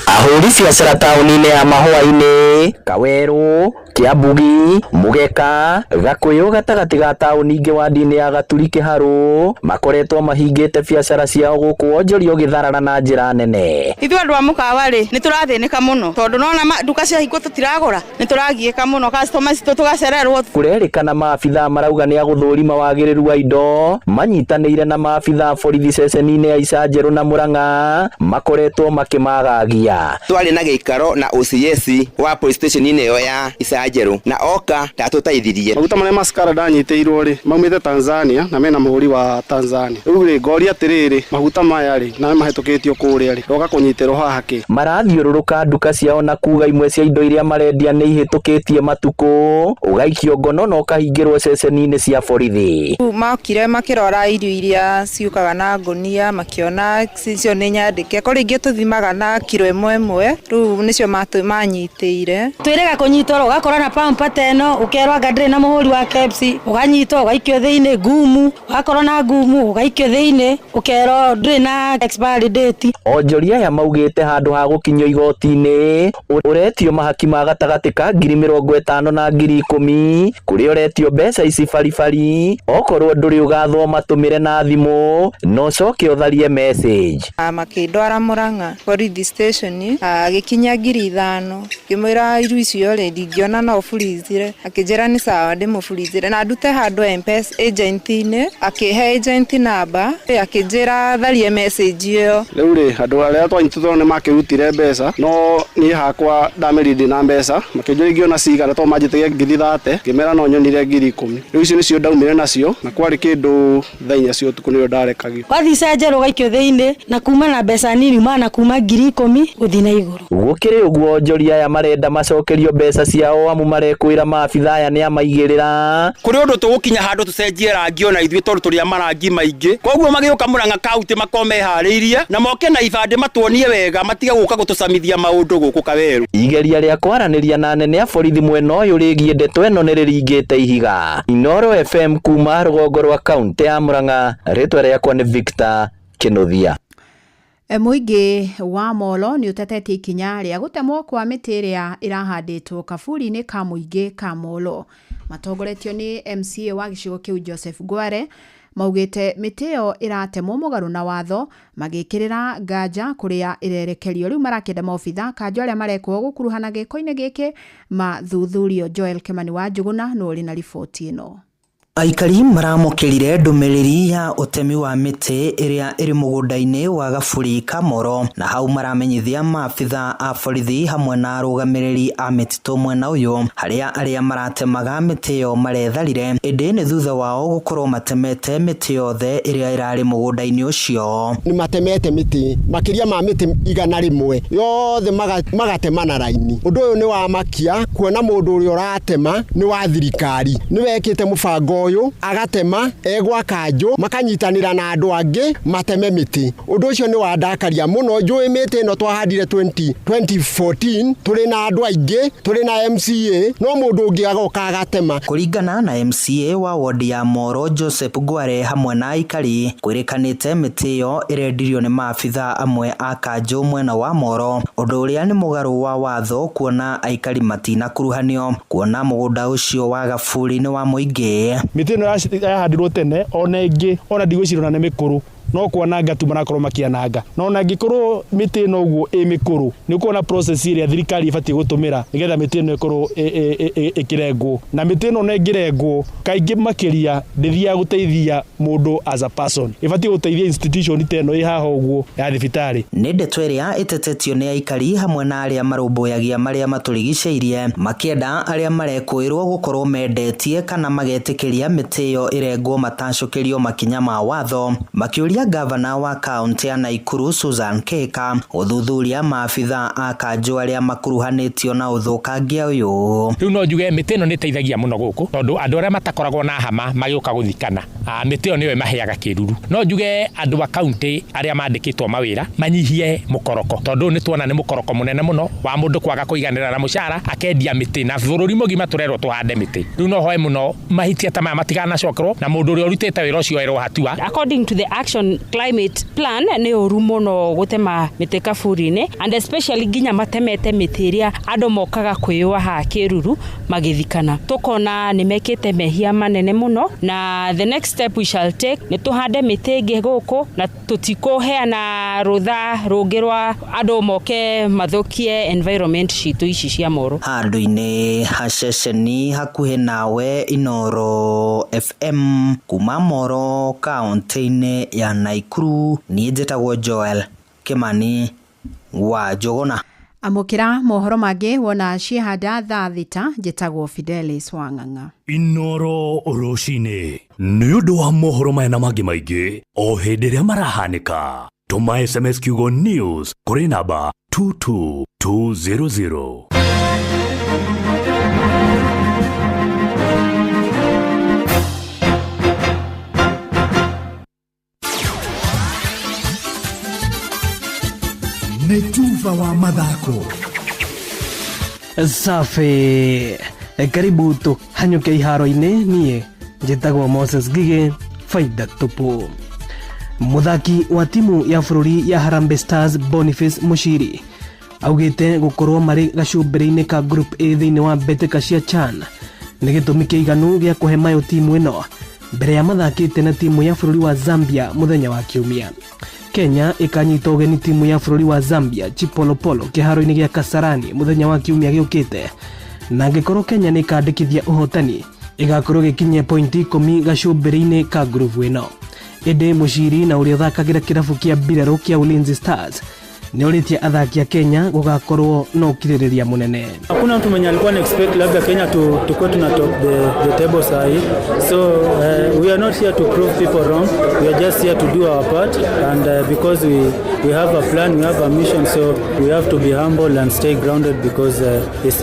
Ahũri biacara taũni-inĩ ya Mahũa-inĩ, Kawerũ, Kĩambugi, Mũgeka, Gakũyũ gatagatĩ ga taũni ingĩ wadi-inĩ ya Gaturi Kĩharũ makoretwo mahingĩte biacara ciao gũkũ wonjoria ũgĩtharara na njĩra nene. Ithuĩ andũ a mũkawa rĩ, nĩ tũrathĩnĩka mũno tondũ nona nduka ciahingwo tũtiragũra, nĩ tũragiĩka mũno, customer citũ tũgacererwo. Kũrerĩkana maabithaa marauga nĩ agũthũrima wagĩrĩru wa indo manyitanĩire na maabithaa borithi ceceni-inĩ ya Icanjerũ na Murang'a makoretwo makĩmagagia. Twarĩ na gĩikaro na OCS wa police station ĩyo ya Icanjerũ na oka ndatũteithirie. Maguta marĩa mascara ndanyitĩirwo rĩ maumĩte Tanzania na mena mũhũri wa Tanzania. Rĩu rĩ ngoria atĩrĩrĩ, maguta maya rĩ na mahĩtũkĩtio kũrĩa rĩ roka kũnyitĩrwo haha kĩ? Marathiũrũrũka nduka ciao na kuga imwe cia indo iria marendia nĩ ihĩtũkĩtie matukũ, ũgaikio ngono na ũkahingĩrwo ceceni-inĩ cia borithi. Rĩu makire makĩrora irio iria ciũkaga na ngũnia makĩona icio nĩ nyandĩke, ko rĩngĩ tũthimaga na kiro ĩmwe ĩmwe, rĩu nĩcio manyitĩire. Twĩrĩga kũnyitwo ũgakora na pampa ta ĩno ũkerwo anga ndĩrĩ na mũhũri wa KEBS, ũganyitwo ũgaikio thĩinĩ ngumu, ũgakorwo na ngumu ũgaikio thĩinĩ ũkerwo ndũrĩ na expiry date. Onjoria aya maugĩte handũ ha gũkinyio igoti-inĩ ũretio mahaki ma gatagatĩ ka 50,000 na 10,000 kũrĩa ũretio mbeca ici baribari, okorwo ndũrĩ ũgathwo matũmĩre na thimũ na ũcoke ũtharie message. Makĩndwara Murang'a borithi station, agĩkinya 5,000 ngĩmwĩra irio icio rĩ ndingĩona kana no ũburizire. Akĩnjĩra nĩ sawa ndĩmũburizire na ndute handũ M-Pesa agent-inĩ, akĩhe agent namba, akĩnjĩra tharie message ĩyo. Rĩu rĩ andũ arĩa twanyitĩtwo nĩ makĩrutire mbeca no niĩ hakwa ndamĩrire na mbeca makĩnjũria ingĩona cigana tondũ manjĩtĩgie 30,000 ngĩmera no nyonire 10,000. Rĩu icio nĩcio ndaumire nacio na kwarĩ kĩndũ 4:00 cia ũtukũ nĩrĩo ndarekagio. Wathiĩ icanjĩra ũgaikio thĩinĩ na kuma na mbeca nini uma na kuma 10,000 gũthiĩ na igũrũ. Gũkĩrĩ ũguo onjoria aya marenda macokerio mbeca ciao amu marekwĩra maabitha aya nĩ amaigĩrĩra. Kũrĩ ũndũ tũgũkinya handũ tũcenjie rangi ona ithuĩ tondũ tũrĩ a marangi maingĩ, koguo magĩũka Murang'a kaunti makorwo meharĩirie na moke na ibandĩ matuonie wega matige gũka gũtũcamithia maũndũ gũkũ Kawerũ. Igeria rĩa kwaranĩria na anene a borithi mwena ũyũ rĩgiĩ ndeto ĩno nĩ rĩringĩte ihiga. Inooro FM kuma rũgongo rwa kaunti ya Murang'a, rĩtwa rĩakwa nĩ Victor Kĩnuthia. Mũingĩ wa Molo nĩ ũtetetie ikinya rĩa gũtemwo kwa mĩtĩ ĩrĩa ĩrahandĩtwo kaburi-inĩ ka mũingĩ ka Molo. Matongoretio nĩ MCA wa gĩcigo kĩu Joseph Ngware maugĩte mĩtĩ ĩyo ĩratemwo mũgarũ na watho magĩkĩrĩra nganja kũrĩa ĩrerekerio. Rĩu marakĩenda maobitha kanjũ arĩa marekwo gũkuruhana gĩko-inĩ gĩkĩ mathuthurio. Joel Kimani wa Njuguna nĩ ũrĩ na riboti ĩno. Aikari maramũkĩrire ndũmĩrĩri ya ũtemi wa mĩtĩ ĩrĩa ĩrĩ mũgũnda-inĩ wa Gaburi Kamoro na hau maramenyithia maabitha a borithi hamwe na arũgamĩrĩri a mĩtitũ mwena ũyũ harĩa arĩa maratemaga mĩtĩ ĩyo maretharire, ĩndĩ nĩ thutha wao gũkorwo matemete mĩtĩ yothe ĩrĩa ĩrarĩ mũgũnda-inĩ ũcio. Nĩ matemete mĩtĩ makĩria ma mĩtĩ 100 yothe magatema na raini. Ũndũ ũyũ nĩ wa makia kuona mũndũ ũrĩa ũratema nĩ wa thirikari, nĩ wekĩte mũbango ũyũ agatema egwa kanjũ makanyitanĩra na andũ angĩ mateme mĩtĩ. Ũndũ ũcio nĩ wandakaria mũno. Njũĩ mĩtĩ ĩno twahandire 2014 tũrĩ na andũ aingĩ, tũrĩ na MCA, no mũndũ ũngĩ agoka agatema. Kũringana na MCA wa wodi ya Moro Joseph Ngware hamwe na aikari, kwĩrĩkanĩte mĩtĩ ĩyo ĩrendirio nĩ maabitha amwe a kanjũ mwena wa Moro, ũndũ ũrĩa nĩ mũgarũ wa watho kuona aikari matinakuruhanio kuona mũgũnda ũcio wa Gaburi nĩ wa mũingĩ. Mĩtĩ ĩno yahandirwo tene ona ĩngĩ ona ndigwĩciria ona nĩ mĩkũrũ no kwananga tu marakorwo makiananga, no ona angĩkorwo mĩtĩ ĩno ũguo ĩ mĩkũrũ nĩ ũkuona process ĩrĩa thirikari ĩbatiĩ gũtũmĩra nĩgetha mĩtĩ ĩno ĩkorwo ĩkĩrengwo, na mĩtĩ ĩno ona ĩngĩrengwo kaingĩ makĩria ndĩthiaga gũteithia mũndũ as a person, ĩbatiĩ gũteithia institution ta ĩno ĩ haha ũguo ya thibitarĩ. Nĩ ndeto ĩrĩa ĩtetetio nĩ aikari hamwe na arĩa marũmbũyagia marĩa matũrigicĩirie makĩenda arĩa marekũĩrwo gũkorwo mendetie kana magetĩkĩria mĩtĩ ĩyo ĩrengwo matacũkĩrio makinya ma watho, makĩũria gavana wa kaunti ya Naikuru Susan Kihika gũthuthuria maabitha a kanjũ arĩa makuruhanĩtio na ũthũkangia ũyũ. Rĩu no njuge mĩtĩ ĩno nĩ ĩteithagia mũno gũkũ tondũ andũ arĩa matakoragwo na hama magĩũka gũthikana mĩtĩ ĩyo nĩyo ĩmaheaga kĩruru. No njuge andũ a kaunti arĩa mandĩkĩtwo mawĩra manyihie mũkoroko tondũ nĩ tuona nĩ mũkoroko mũnene mũno wa mũndũ kwaga kũiganĩra na mũcara akendia mĩtĩ, na bũrũri mũgima tũrerwo tũhande mĩtĩ. Rĩu no hoe mũno mahĩtia ta maya matiganacokerwo na mũndũ ũrĩa ũrutĩte wĩra ũcio erwo hatua. According to the action climate plan nĩ ũru mũno gũtema mĩtĩ kaburi-inĩ, and especially nginya matemete mĩtĩ ĩrĩa andũ mokaga kwĩyũa haha kĩruru magĩthikana. Tũkona nĩ mekĩte mehia manene mũno, na the next step we shall take nĩ tũhande mĩtĩ ĩngĩ gũkũ na tũtikũheana rũtha rũngĩ rwa andũ moke mathũkie environment citũ ici cia Moro. Handũ-inĩ ha ceceni hakuhĩ nawe Inooro FM kuma Moro kaunti-inĩ ya Naikuru, niĩ njĩtagwo Joel Kimani wa Njũgũna. Amũkĩra mohoro mangĩ wona ciehanda thaa 6. Njĩtagwo Fidelis Wang'ang'a. Inooro rũcinĩ nĩ ũndũ wa mohoro maya na mangĩ maingĩ o hĩndĩ ĩrĩa marahanĩka, tũma SMS kiugo news kũrĩ namba 22200. Nĩ tuba wa mathako. Safi, karibu tũhanyũke iharo-inĩ. Niĩ njĩtagwo Moses Ngigĩ, faida tupu. Mũthaki wa timu ya bũrũri ya Harambee Stars Boniface Muchiri augĩte gũkorwo marĩ gacumbĩrĩ-inĩ ka Group A thĩinĩ wa mbĩtĩka cia CHAN nĩ gĩtũmi kĩiganu gĩa kũhe mayo timu ĩno mbere ya mathakĩte na timu ya bũrũri wa Zambia mũthenya wa Kiumia. Kenya ĩkanyita ũgeni timu ya bũrũri wa Zambia Chipolopolo kĩharo-inĩ gĩa Kasarani mũthenya wa Kiumia gĩũkĩte Na angĩkorwo Kenya nĩ ĩkandĩkithia ũhotani ĩgakorwo ĩgĩkinyia pointi 10 gacũmbĩrĩ-inĩ ka ngurubu ĩno. Ĩndĩ Muciri na ũrĩa ũthakagĩra kĩrabu kĩa mbirarũ kĩa Ulinzi Stars nĩorĩtie athaki a Kenya gũgakorwo na ũkirĩrĩria mũnene. Hakuna mtu mwenye alikuwa na expect labda Kenya tukuwe tuna top the table sahi. So we are not here to prove people wrong. We are just here to do our part, and because we have a plan, we have a mission, so we have to be humble and stay grounded, because it's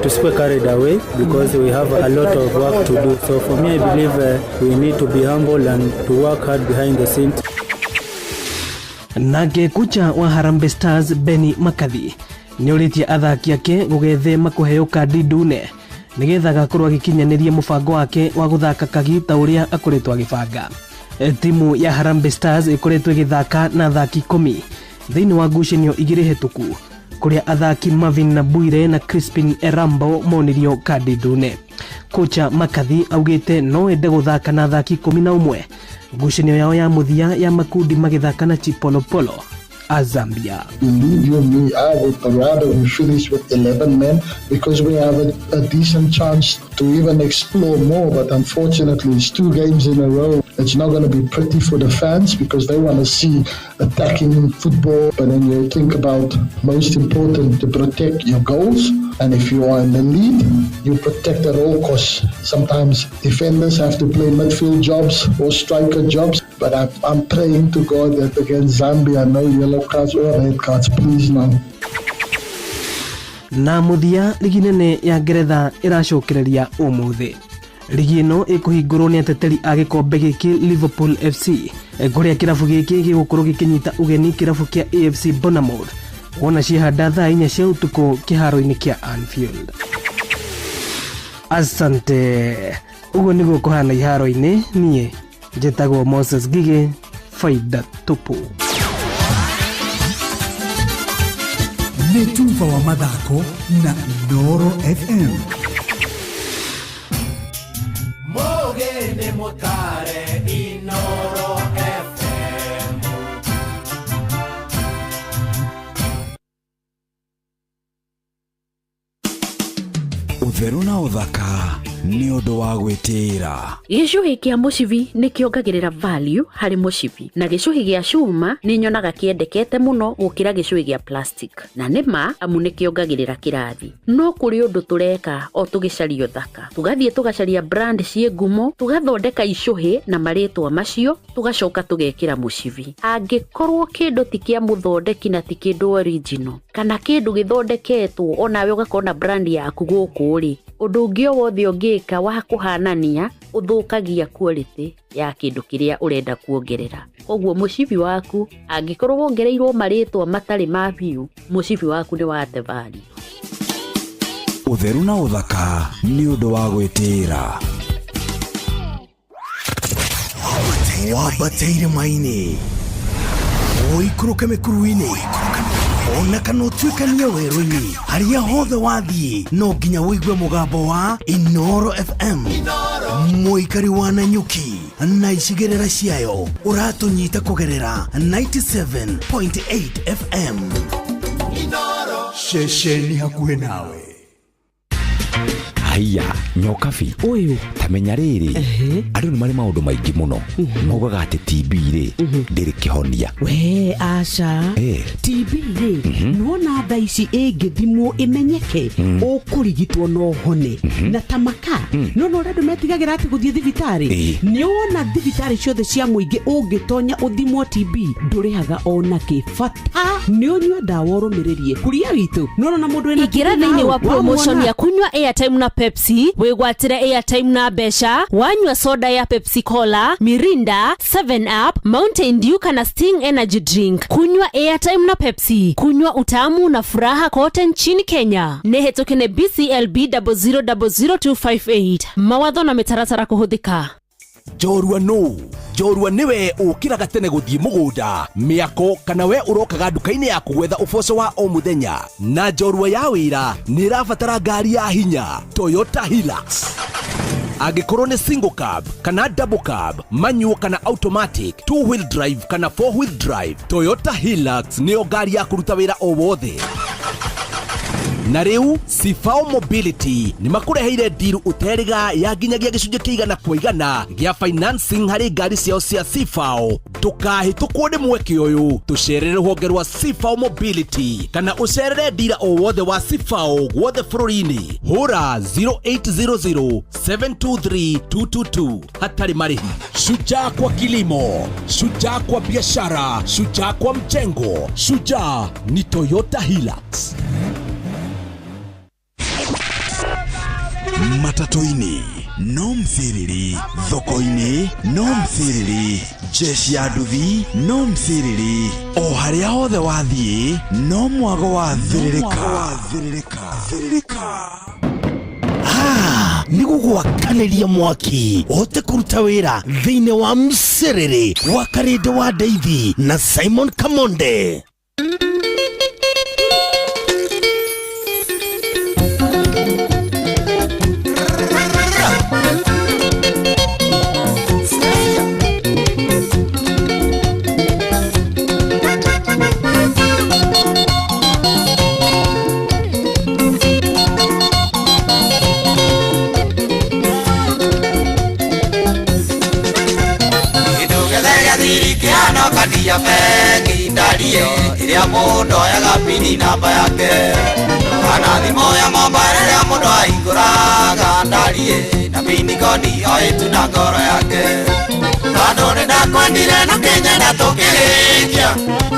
tusikuwe carried away, because we have a lot of work to do. So for me, I believe we need to be humble and to work hard behind the scenes. Nake kocha wa Harambee Stars Benni McCarthy nĩorĩtie athaki ake gũgethema kũheo kandi ndune nĩgetha agakorwo agĩkinyanĩria mũbango wake wa gũthaka kagi ta ũrĩa akoretwo agĩbanga. Timu ya Harambee Stars ĩkoretwo ĩgĩthaka na athaki 10 thĩinĩ wa ngucanio 2 hĩtũku, kũrĩa athaki Marvin Nabwire na Crispin Erambo monirio kandi ndune. Kocha McCarthy augĩte no ende gũthaka na athaki 11 ngucanio yao ya mũthia ya makundi magĩthaka na Chipolopolo a Zambia. Believe you me, I would rather we finish with 11 men, because we have a decent chance to even explore more. But unfortunately, it's 2 games in a row. It's not going to be pretty for the fans, because they want to see attacking football. But then you think about, most important, to protect your goals. And if you are in the lead, you protect at all costs. Sometimes defenders have to play midfield jobs or striker jobs. But I'm praying to God that against Zambia, no yellow cards or red cards, please no. Na mũthia ligi nene ya Ngeretha ĩracokereria ũmũthĩ. Ligi ĩno ĩkũhingũrwo nĩ ateteri a gĩkombe gĩkĩ Liverpool FC, kũrĩa kĩrabu gĩkĩ gĩgũkorwo gĩkĩnyita ũgeni kĩrabu kĩa AFC Bournemouth wona ciehanda thaa 4 cia ũtukũ kĩharo-inĩ kĩa Anfield. Asante. Ũguo nĩguo kũhana iharo-inĩ. Niĩ njĩtagwo Moses Gige, faida tupu. Nĩ tuba wa mathako na Inooro FM. Mũgeni mũtare Inooro FM. Ũtheru na ũthaka nĩ ũndũ wa gwĩtĩĩra. Gĩcũhĩ kĩa mũcibi nĩ kĩongagĩrĩra value harĩ mũcibi, na gĩcũhĩ gĩa cuma nĩ nyonaga kĩendekete mũno gũkĩra gĩcũhĩ gĩa plastic, na nĩ ma amu nĩ kĩongagĩrĩra kĩrathi. No kũrĩ ũndũ tũreka o tũgĩcaria ũthaka, tũgathiĩ tũgacaria brand ciĩ ngumo, tũgathondeka icũhĩ na marĩtwa macio, tũgacoka tũgekĩra mũcibi. Angĩkorwo kĩndũ ti kĩa mũthondeki na ti kĩndũ original, kana kĩndũ gĩthondeketwo onawe ũgakorwo na brand yaku gũkũ rĩ, ũndũ ũngĩ o wothe ũngĩka wa kũhanania ũthũkagia quality ya kĩndũ kĩrĩa ũrenda kuongerera. Koguo mũcibi waku angĩkorwo wongereirwo marĩtwa matarĩ ma biũ, mũcibi waku nĩ wate value. Ũtheru na ũthaka nĩ ũndũ wa gwĩtĩĩra. Wambate irĩma-inĩ, ũikũrũke mĩkuru-inĩ, ona kana ũtuĩkanie werũ-inĩ, harĩa hothe wathiĩ no nginya ũigue mũgambo wa Inooro FM. Mũikari wa Nanyuki na icigĩrĩra ciayo ũratũnyita kũgerera 97.8 FM. Ceceni hakuhĩ nawe. Haiya, nyokabi ũyũ ta menya rĩrĩ, andũ nĩ marĩ maũndũ maingĩ mũno maugaga atĩ TB rĩ ndĩrĩ kĩhonia. We aca, TB rĩ nĩwona thaa ici ĩngĩthimwo ĩmenyeke ũkũrigitwo no ũhone na ta maka. No no ũrĩa andũ metigagĩra atĩ gũthiĩ thibitarĩ, nĩwona thibitarĩ ciothe cia mũingĩ ũngĩtonya ũthimwo TB ndũrĩhaga ona kĩ, bata nĩ ũnyue ndawa ũrũmĩrĩrie kuria witũ. Nĩwona mũndũ wĩna Ingĩra TB thĩinĩ wa nao, promotion wamwona. ya kunywa airtime na Pepsi, wĩgwatĩre airtime na mbeca wanyua soda ya Pepsi Cola, Mirinda, 7 Up, Mountain Dew kana Sting Energy Drink. Kunywa airtime na Pepsi, kunywa utamu na furaha kote nchini Kenya. Nĩ hĩtũke nĩ BCLB 0000258. Mawatho na mĩtaratara kũhũthĩka. Njorua nũ? Njorua nĩwe ũkĩraga tene gũthiĩ mũgũnda, mĩako, kana we ũrokaga nduka-inĩ yaku gwetha ũboco wa o mũthenya. Na njorua ya wĩra nĩ ĩrabatara ngari ya hinya, Toyota Hilux. Angĩkorwo nĩ single cab kana double cab, manual kana automatic, two wheel drive kana four wheel drive, Toyota Hilux nĩyo ngari ya kũruta wĩra o wothe. Na rĩu Cibao Mobility nĩ makũreheire ndiru ũterĩga ya nginyagia gĩcunjĩ kĩa 100% gĩa financing harĩ ngari ciao cia Cibao. Ndũkahĩtũkwo nĩ mweke ũyũ, tũcerere rũhonge rwa Cibao Mobility kana ũcerere ndira o wothe wa Cibao guothe bũrũri-inĩ. Hũra 0800 723 222 hatarĩ marĩhi. Shujaa kwa kilimo, shujaa kwa biashara, shujaa kwa mjengo, shujaa ni Toyota Hilux. Matatũ-inĩ no mthiriri, thoko-inĩ no mthiriri, jeshi ya nduthi no mthiriri, o harĩa hothe wathiĩ no mwago wa thĩrĩrĩka. Ah, nĩ gũgwakanĩria mwaki ũhote kũruta wĩra thĩinĩ wa mcerere wa Karĩndĩ wa Ndeithi na Simon Kamonde. Kĩndũ gĩothe gĩa thiri kĩhana kandi ya bengi ndarie ĩrĩa mũndũ oyaga pini namba yake kana thimũ ya mobile ĩrĩa mũndũ ahingũraga ndarie na pini kodi oĩtu na ngoro yake tondũ nĩ ndakwendire na kĩnyenda tũkĩrĩkia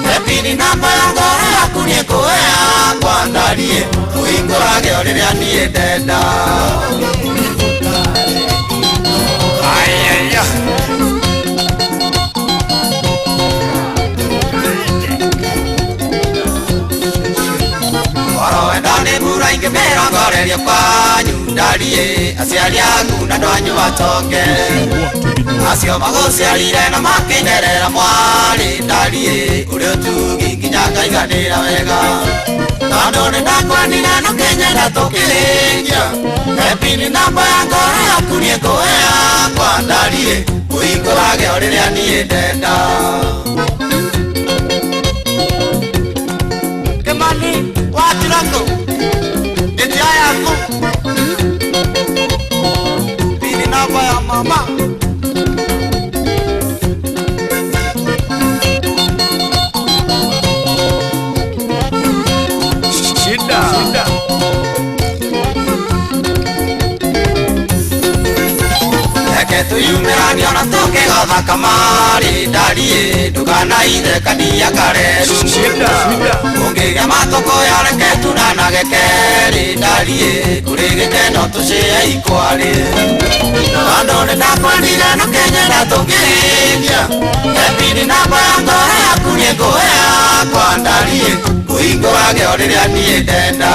he pini namba ya ngoro yaku nĩ ngũhe yakwa ndarie tũhingũrage o rĩrĩa niĩ ndenda. Ayaya. Oro wenda nĩ mbura ingĩmĩrongoreria kwanyu ndarie aciari aku na andũ anyu matonge acio magũciarire na makĩnderera mwarĩ ndarie ũrĩ ũtugi nginya ngaiganĩra wega tondũ nĩ ndakwendire na kĩnyenda tũkĩrĩkia he pini namba ya ngoro yaku nĩ ngũhe yakwa ndarie ũhingũrage o rĩrĩa niĩ ndenda. Kimani watirako ndia yaku pini namba ya mama. Shida. Shida. Reke tuyumĩranie ona tũkĩgotha kamarĩ ndarie ndũkanaithe kandia kareru ũngĩgĩa matũkũya reke tunanage kerĩ ndarie kũrĩ gĩkeno tũcĩe ikwarĩ tondũ nĩ ndakwendire na kĩnyenda tũkĩrĩkia he pini namba ya ngoro yaku nĩ ngũhe yakwa ndarie kũhingũrage o rĩrĩa niĩ ndenda.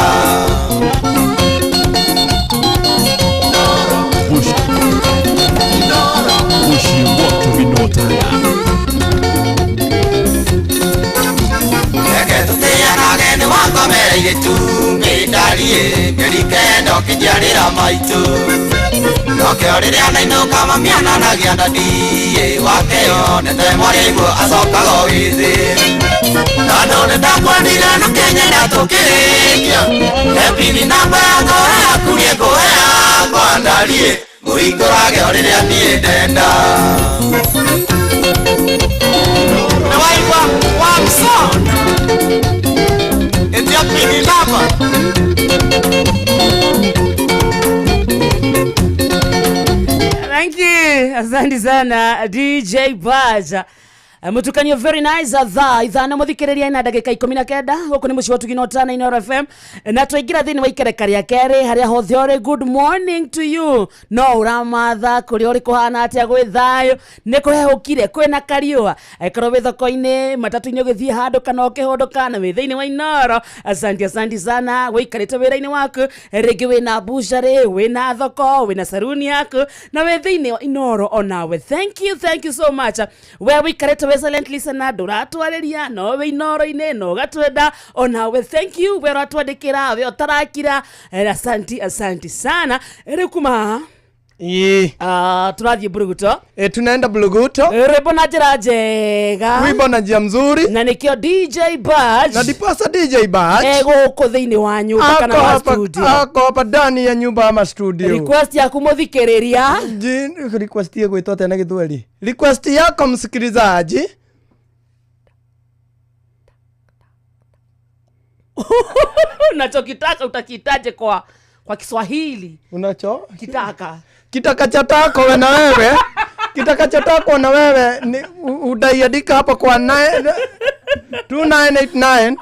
Reke tũtĩanage nĩ wakomereire itumbĩ ndarie mĩeri kenda ũkĩnjiarĩra maitũ nokĩo rĩrĩa ndainũka mami ananagia ndadiĩ wakĩo nete mwarĩguo acokaga o wĩthĩ tondũ nĩ ndakwendire na kĩnyenda tũkĩrĩkia he pini namba ya ngoro yaku nĩ ngũhe yakwa ndarie mũhingũrage o rĩrĩa niĩ ndenda. Nĩ waigua wamsa ĩtia pini namba. Thank you. Asante sana DJ Baja. Mutukanio very nice thaa 5 muthikiriria ina ndagika 19 guku ni muciĩ wa Tugina Ũtana Inooro FM na twaingĩra thĩinĩ wa ikereka rĩa kerĩ harĩa hothe ũrĩ. Good morning to you. No ũramatha kũrĩa ũrĩ kũhana atĩa gwĩ thayũ nĩ kũhehũkire kwĩna kariũa angĩkorwo wĩ thoko-inĩ matatũ-inĩ ũgĩthiĩ handũ kana ũkĩhũndũka na wĩ thĩinĩ wa Inooro. Asante asante sana wĩikarĩte wĩra-inĩ waku rĩngĩ wĩna bucharĩ wĩna thoko wĩna saruni yaku na wĩ thĩinĩ wa Inooro onawe. Thank you, thank you so much. We wĩikarĩte wĩ silent listener ndũratwarĩria no wĩ Inooro-inĩ no ũgatwenda onawe. Thank you we ũratwandĩkĩra we ũtarakira. Asanti asanti sana. Rĩu kuma haha Turathiĩ Buruguto. Tunaenda Buluguto. Rwĩmbo na njĩra njega. Wimbo na njia mzuri. Na nĩkĩo DJ Badge. Na ndiposa DJ Badge. Gũkũ thĩinĩ wa nyũmba kana Ako wa hapa, studio. ako hapa ndani ya nyumba ama studio. Request yaku mũthikĩrĩria. Request yegwĩtwo atĩa na Gĩthweri? Request yako msikilizaji. Unachokitaka utakitaje kwa Kiswahili? Unacho? Kitaka. Kitaka cha tako we na wewe. Kitaka cha tako na wewe ni utaiandika hapo kwa 2989.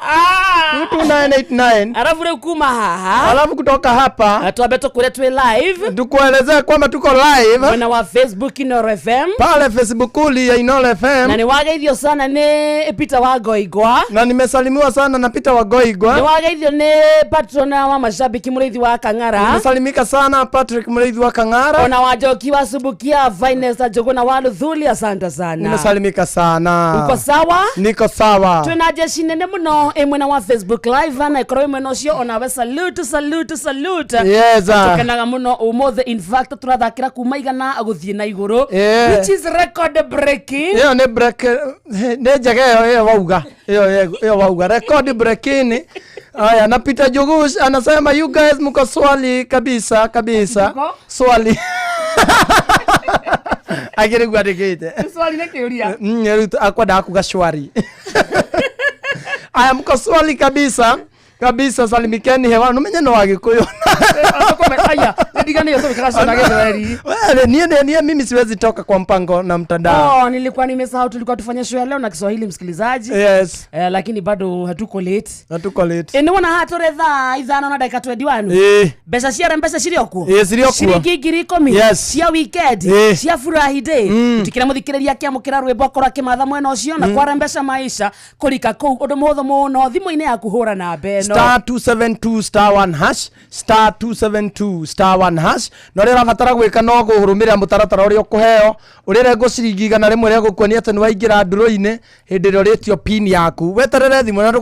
2989. Alafu rĩu kuma haha. Alafu kutoka hapa. Twambe tũkũre twĩ live. Tukuelezea kwamba tuko live. Mwena wa Facebook Inooro FM. Pale Facebook ya Inooro FM. Na nĩwageithio sana nĩ Peter Wagoigwa. Na nimesalimiwa sana na Peter Wagoigwa. Nĩwageithio nĩ patron wa mashabiki Mũrĩithi wa Kang'ara. Nimesalimika sana Patrick Mũrĩithi wa Kang'ara. Ona Wanjoki wa Subukia Finest Njuguna wa Luthuli, asante sana. Nimesalimika sana. Uko sawa? Niko sawa. Twina jeshi nene muno ĩ mwena wa Facebook Live na ikorwo ĩ mwena ũcio onawe salute salute salute. Yes. Tukenaga muno umuthi, in fact turathakira kuma igana guthie na iguru, which is record breaking. Iyo ni break ni njega iyo wauga. Iyo wauga record breaking. Aya, na Peter Jugush anasema you guys mko swali kabisa kabisa. Swali. Agere gwandikite. Swali nĩ kĩũria. Akwenda kuga shwari. Aya, mko swali kabisa. Kabisa, salimikeni hewa. Numenye no Agikuyu. Aya, ndigane yote kaka na Gĩthweri. Wewe niye mimi siwezi toka kwa mpango na mtandao. Oh, nilikuwa nimesahau tulikuwa tufanye show ya leo na Kiswahili msikilizaji. Yes. Lakini bado hatuko late. Hatuko late. Nĩ wona haha tũrĩ thaa 5 na ndagĩka 21. Mbeca cia mbeca cirĩ o kuo. Cirĩ o kuo. Ciringi 10,000. Yes. Cia weekend. Cia furahi day. Tikira mũthikĩrĩria akĩamũkĩra rwĩmbo akorwo akĩmatha mwena ũcio na kwara mbeca maisha kũrika kũu ũndũ mũhũthũ mũno thimũ-inĩ yaku hũra namba ĩno. Star 272 star 1 hash, star 272 star 1 hash. No rĩrĩa ũrabatara gwĩka no kũrũmĩrĩra mũtaratara ũrĩa ũkũheo, ũrĩrengwo ciringi 100 rĩa gũkuonia atĩ nĩwaingĩra ndũrũ-inĩ hĩndĩ ĩrĩa ũrĩtio pin yaku. Weterere thimũ na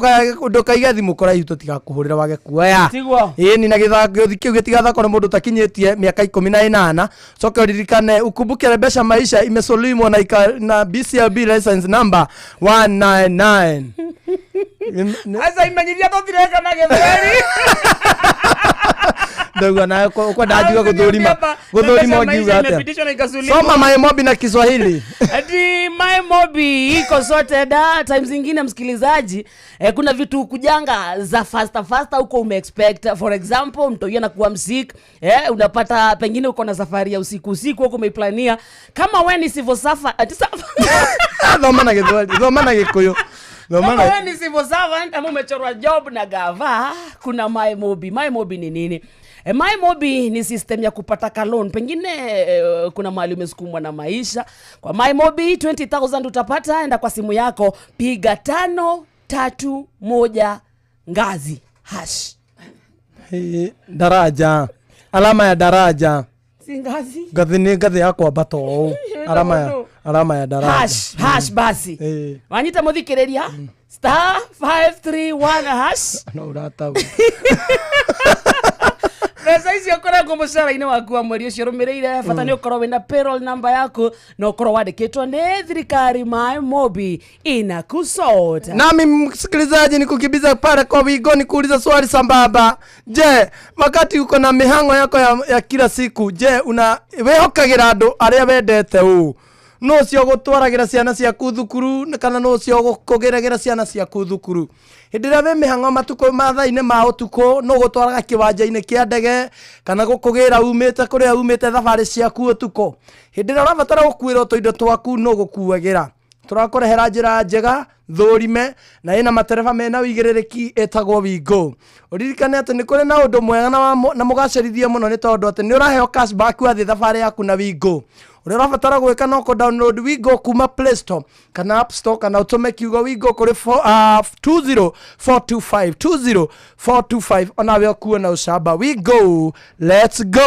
ndũkaige thimũ kũraihu tũtigakũhũrĩra wage kuoya. Tiguo. Ĩni na gĩthako kĩu gĩtigathakwo nĩ mũndũ ũtakinyĩtie mĩaka 18. Coke ũririkane ukumbuke mbeca maisha imesolimwo na BCLB license number 199. Aca imenyithia tũtireka na Gĩthweri. Ndauga nayo kwenda njiga gũthũrima. Gũthũrima ũngiuga atĩa? Soma Maimobi na Kiswahili. Ati Maimobi iko sorted. Times zingine msikilizaji, kuna vitu kujanga za faster faster huko umeexpect. For example, mtu yeye anakuwa msik, unapata pengine uko na safari ya usiku usiku huko umeiplania. Kama wewe ni civil servant, ati thoma na Gĩthweri, thoma na Gĩkũyũ. Kama wewe ni civil servant ama umechorwa job na gava, kuna Maimobi. Maimobi ni nini? Maimobi ni system ya kupata ka loan. Pengine kuna mahali umesukumwa na maisha. Kwa Maimobi 20,000 utapata. Enda kwa simu yako piga 531 ngazi hash. Hey, daraja. Alama ya daraja. Si ngazi? Ngazi ni ngazi ya kwambata ũũ. Alama ya daraja. Hash, hash basi. Wanyita mũthikĩrĩria star 531 hash. No uratabu. Mbeca icio ũkoragwo mũcara-inĩ waku wa mweri ũcio ũrũmĩrĩire, bata nĩ ũkorwo wĩna payroll number yaku na ũkorwo wandĩkĩtwo nĩ thirikari. Maimobi inakusota. Nami msikilizaji nikukimbiza pale kwa wigo nikuuliza swali sambamba. Je, wakati uko na mihango yako ya kila siku, je una wĩhokagĩra andũ arĩa wendete ũũ? No ũcio gũtwaragĩra ciana ciaku thukuru kana no ũcio gũkũgĩragĩra ciana ciaku thukuru? Hĩndĩ ĩrĩa wĩ mĩhang'o matukũ mathaa-inĩ ma ũtukũ, no gũtwaraga kĩwanja-inĩ kĩa ndege kana gũkũgĩra umĩte kũrĩa umĩte thabarĩ ciaku ũtukũ. Hĩndĩ ĩrĩa ũrabatara gũkuĩrwo tũindo twaku, no gũkuagĩra. Tũrakũrehera njĩra njega thũrime na ĩna matereba mena ũigĩrĩrĩki ĩtagwo Wingo. Ũririkane atĩ nĩ kũrĩ na ũndũ mwega na mũgacĩrithie mũno nĩ tondũ atĩ nĩ ũraheo cashback wathiĩ thabarĩ yaku na Wingo. Ũrĩa ũrabatara gwĩka no kũ download Wingo kuma Play Store kana App Store kana ũtũme kiugo Wingo kũrĩ 20425 20425 onawe ũkuo na ũcamba. Wingo, let's go.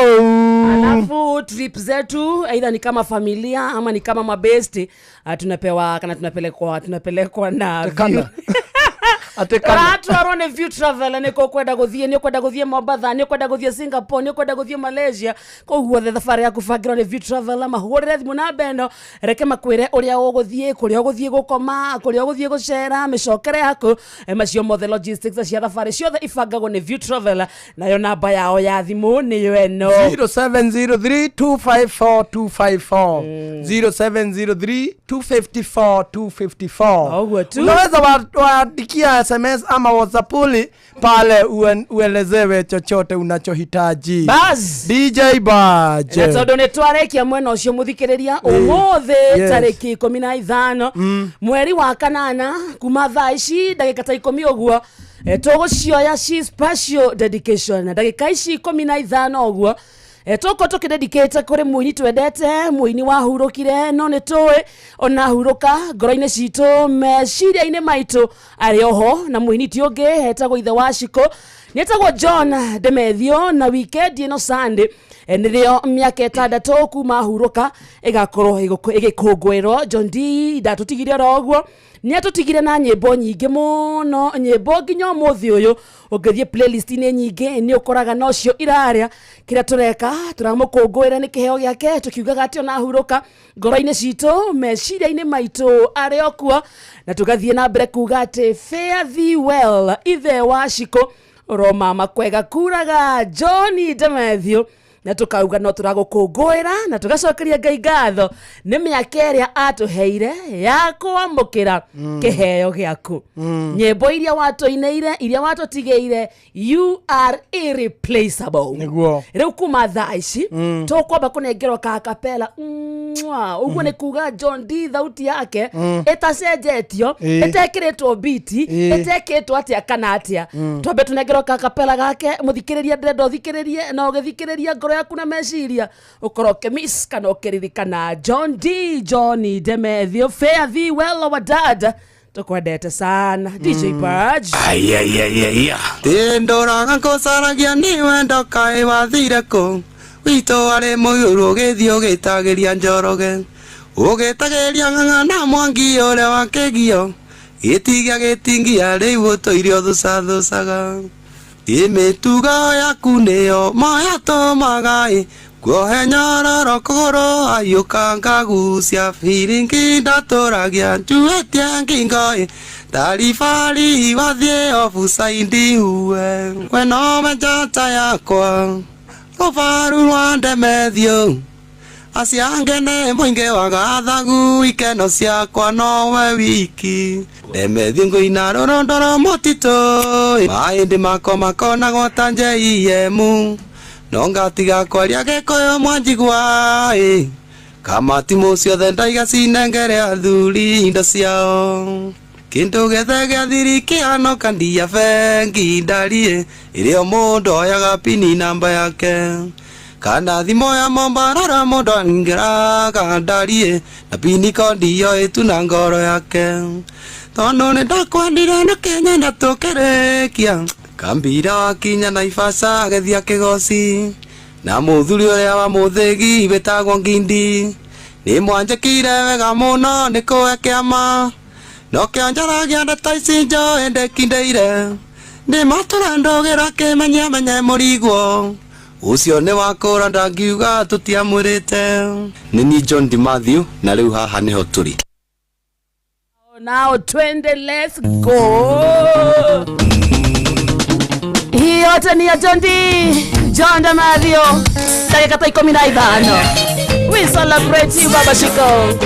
Alafu trip zetu aidha ni kama familia ama ni kama mabesti, tunapewa kana tunapelekwa na Kana. Atĩ kana. Ũratwarwo nĩ View Travel nĩ kũ ũkwenda gũthiĩ, nĩ ũkwenda gũthiĩ Mombatha, nĩ ũkwenda gũthiĩ Singapore, nĩ ũkwenda gũthiĩ Malaysia, kũu guothe thabarĩ yaku bangĩrwo nĩ View Travel. Mahũrĩre thimũ namba ĩno, reke makwĩre ũrĩa ũgũthiĩ, kũrĩa ũgũthiĩ gũkoma, kũrĩa ũgũthiĩ gũcera, mĩcokere yaku, macio mothe logistics cia thabarĩ ciothe ibangagwo nĩ View Travel, nayo namba yao ya thimũ nĩyo ĩno. 0703254254 0703254254. Ũguo tu. Unaweza waandikia SMS ama WhatsApp pale uelezewe chochote unachohitaji. Buzz. DJ Baje. Na tondå nä twarekia mwena å cio må thikä rä ria å må thä Yes. tarä ki 15 mweri wa kanana kuma thaa ici ndagä ka ta 10 å guo, tå gå cioya ci special dedication ndagä ka ici 15 å guo, tåkorwo tå kä dedicate kå rä mũini twendete, mũini wahurũkire, no nĩ tũĩ ona hurũka ngoro-inĩ citũ, meciria-inĩ maitũ arĩ oho, na mũini ti ũngĩ etagwo ithe wa Shiko, nĩ etagwo John Demethio, na weekend ĩno Sunday, nĩrĩo mĩaka 6 kuma hurũka ĩgakorwo ĩgĩkũngũĩrwo. John D ndatũtigire oro ũguo, nĩ atũtigire na nyĩmbo nyingĩ mũno, nyĩmbo nginya ũmũthĩ ũyũ ũngĩthiĩ playlist-inĩ nyingĩ nĩ ũkoraga nocio irarĩa. Kĩrĩa tũreka tũramũkũngũĩra nĩ kĩheo gĩake, tũkiugaga atĩ ona hurũka ngoro-inĩ citũ, meciria-inĩ maitũ arĩ o kuo, na tũgathiĩ na mbere kuga atĩ fare thee well ithe wa Shiko, ũromama kwega kuraga John Demethio, na tukauga no tũragũkũngũĩra na tũgacokeria Ngai ngatho nĩ mĩaka ĩrĩa atũheire ya kwamũkĩra kĩheo gĩaku, nyĩmbo iria watũinĩire, iria watũtigĩire, you are irreplaceable. Nĩguo. Rĩu kuma thaa ici tũkwamba kũnengerwo ka kapela ũguo nĩ kuga John D thauti yake ĩtacenjetio, ĩtekĩrĩtwo biti, ĩtekĩtwo atĩa kana atĩa. Twambe tũnengerwo ka kapela gake. Mũthikĩrĩria, ndĩrenda ũthikĩrĩrie, na ũgĩthikĩrĩria ngoro yaku na meciria ũkorwo ũkĩmiss kana ũkĩririkana John D, Johnny Demethio. Fare thee well our dad, tũkwendete sana. DJ Purge. Ayayayaya, ndũraga ngũcaragia nĩ wendo kaĩ wathire kũ witũ arĩ mũiyũru ũgĩthiĩ ũgĩtagĩria Njoroge ũgĩtagĩria ng'ang'a na Mwangi ũrĩa wa kĩgio gĩtigia gĩtingia rĩu ũtũire ũthũcathũcaga ĩ mĩtugo yaku nĩyo mayatũmaga ĩ kuohe nyororo kũgũrũ ayũka ngagucia biringi ndatũragia njuĩtie ngingo ĩ taribari wathiĩ obucaindi uwe we nowe njata yakwa rũbaru rwa Ndemethio aciangene mũingĩ wa gathagu ikeno ciakwa nowe wiki Ndemethio ngũina rũrondoro mũtitũ maĩndĩ makwa makonagwo ta JEM no ngatiga kwaria gĩkũyũ mwanjigua ĩ kamatimũ ciothe ndaiga cinengere athuri indo ciao kĩndũ gĩothe gĩa thiri kĩhano kandia bengi ndariĩ ĩrĩa mũndũ oyaga pini namba yake kana thimũ ya mombarara mũndũ aingĩraga ndariĩ na pini kondi yo ĩtu na ngoro yake tondũ nĩ ndakwendire na kĩnyenda tũkĩrĩkia kambira wakinya Naivasha agĩthiĩ kĩgoci na mũthuri ũrĩa wa mũthĩgi wĩtagwo Ngindi nĩ mwanjĩkire wega mũno nĩ kũhe kĩama no kĩonjaragia ndeto ici njũĩ ndĩkindĩire nĩ matũra ndũgĩra kĩmenya menye mũrigwo ũcio nĩ wakũra ndangiuga tũtiamwĩrĩte. Nĩ niĩ John D Matthew na rĩu haha nĩho tũrĩ. Now twende, let's go. Hii yote ni ya John D, John Demathio, dakika ta 15. We celebrate you Baba Shiko.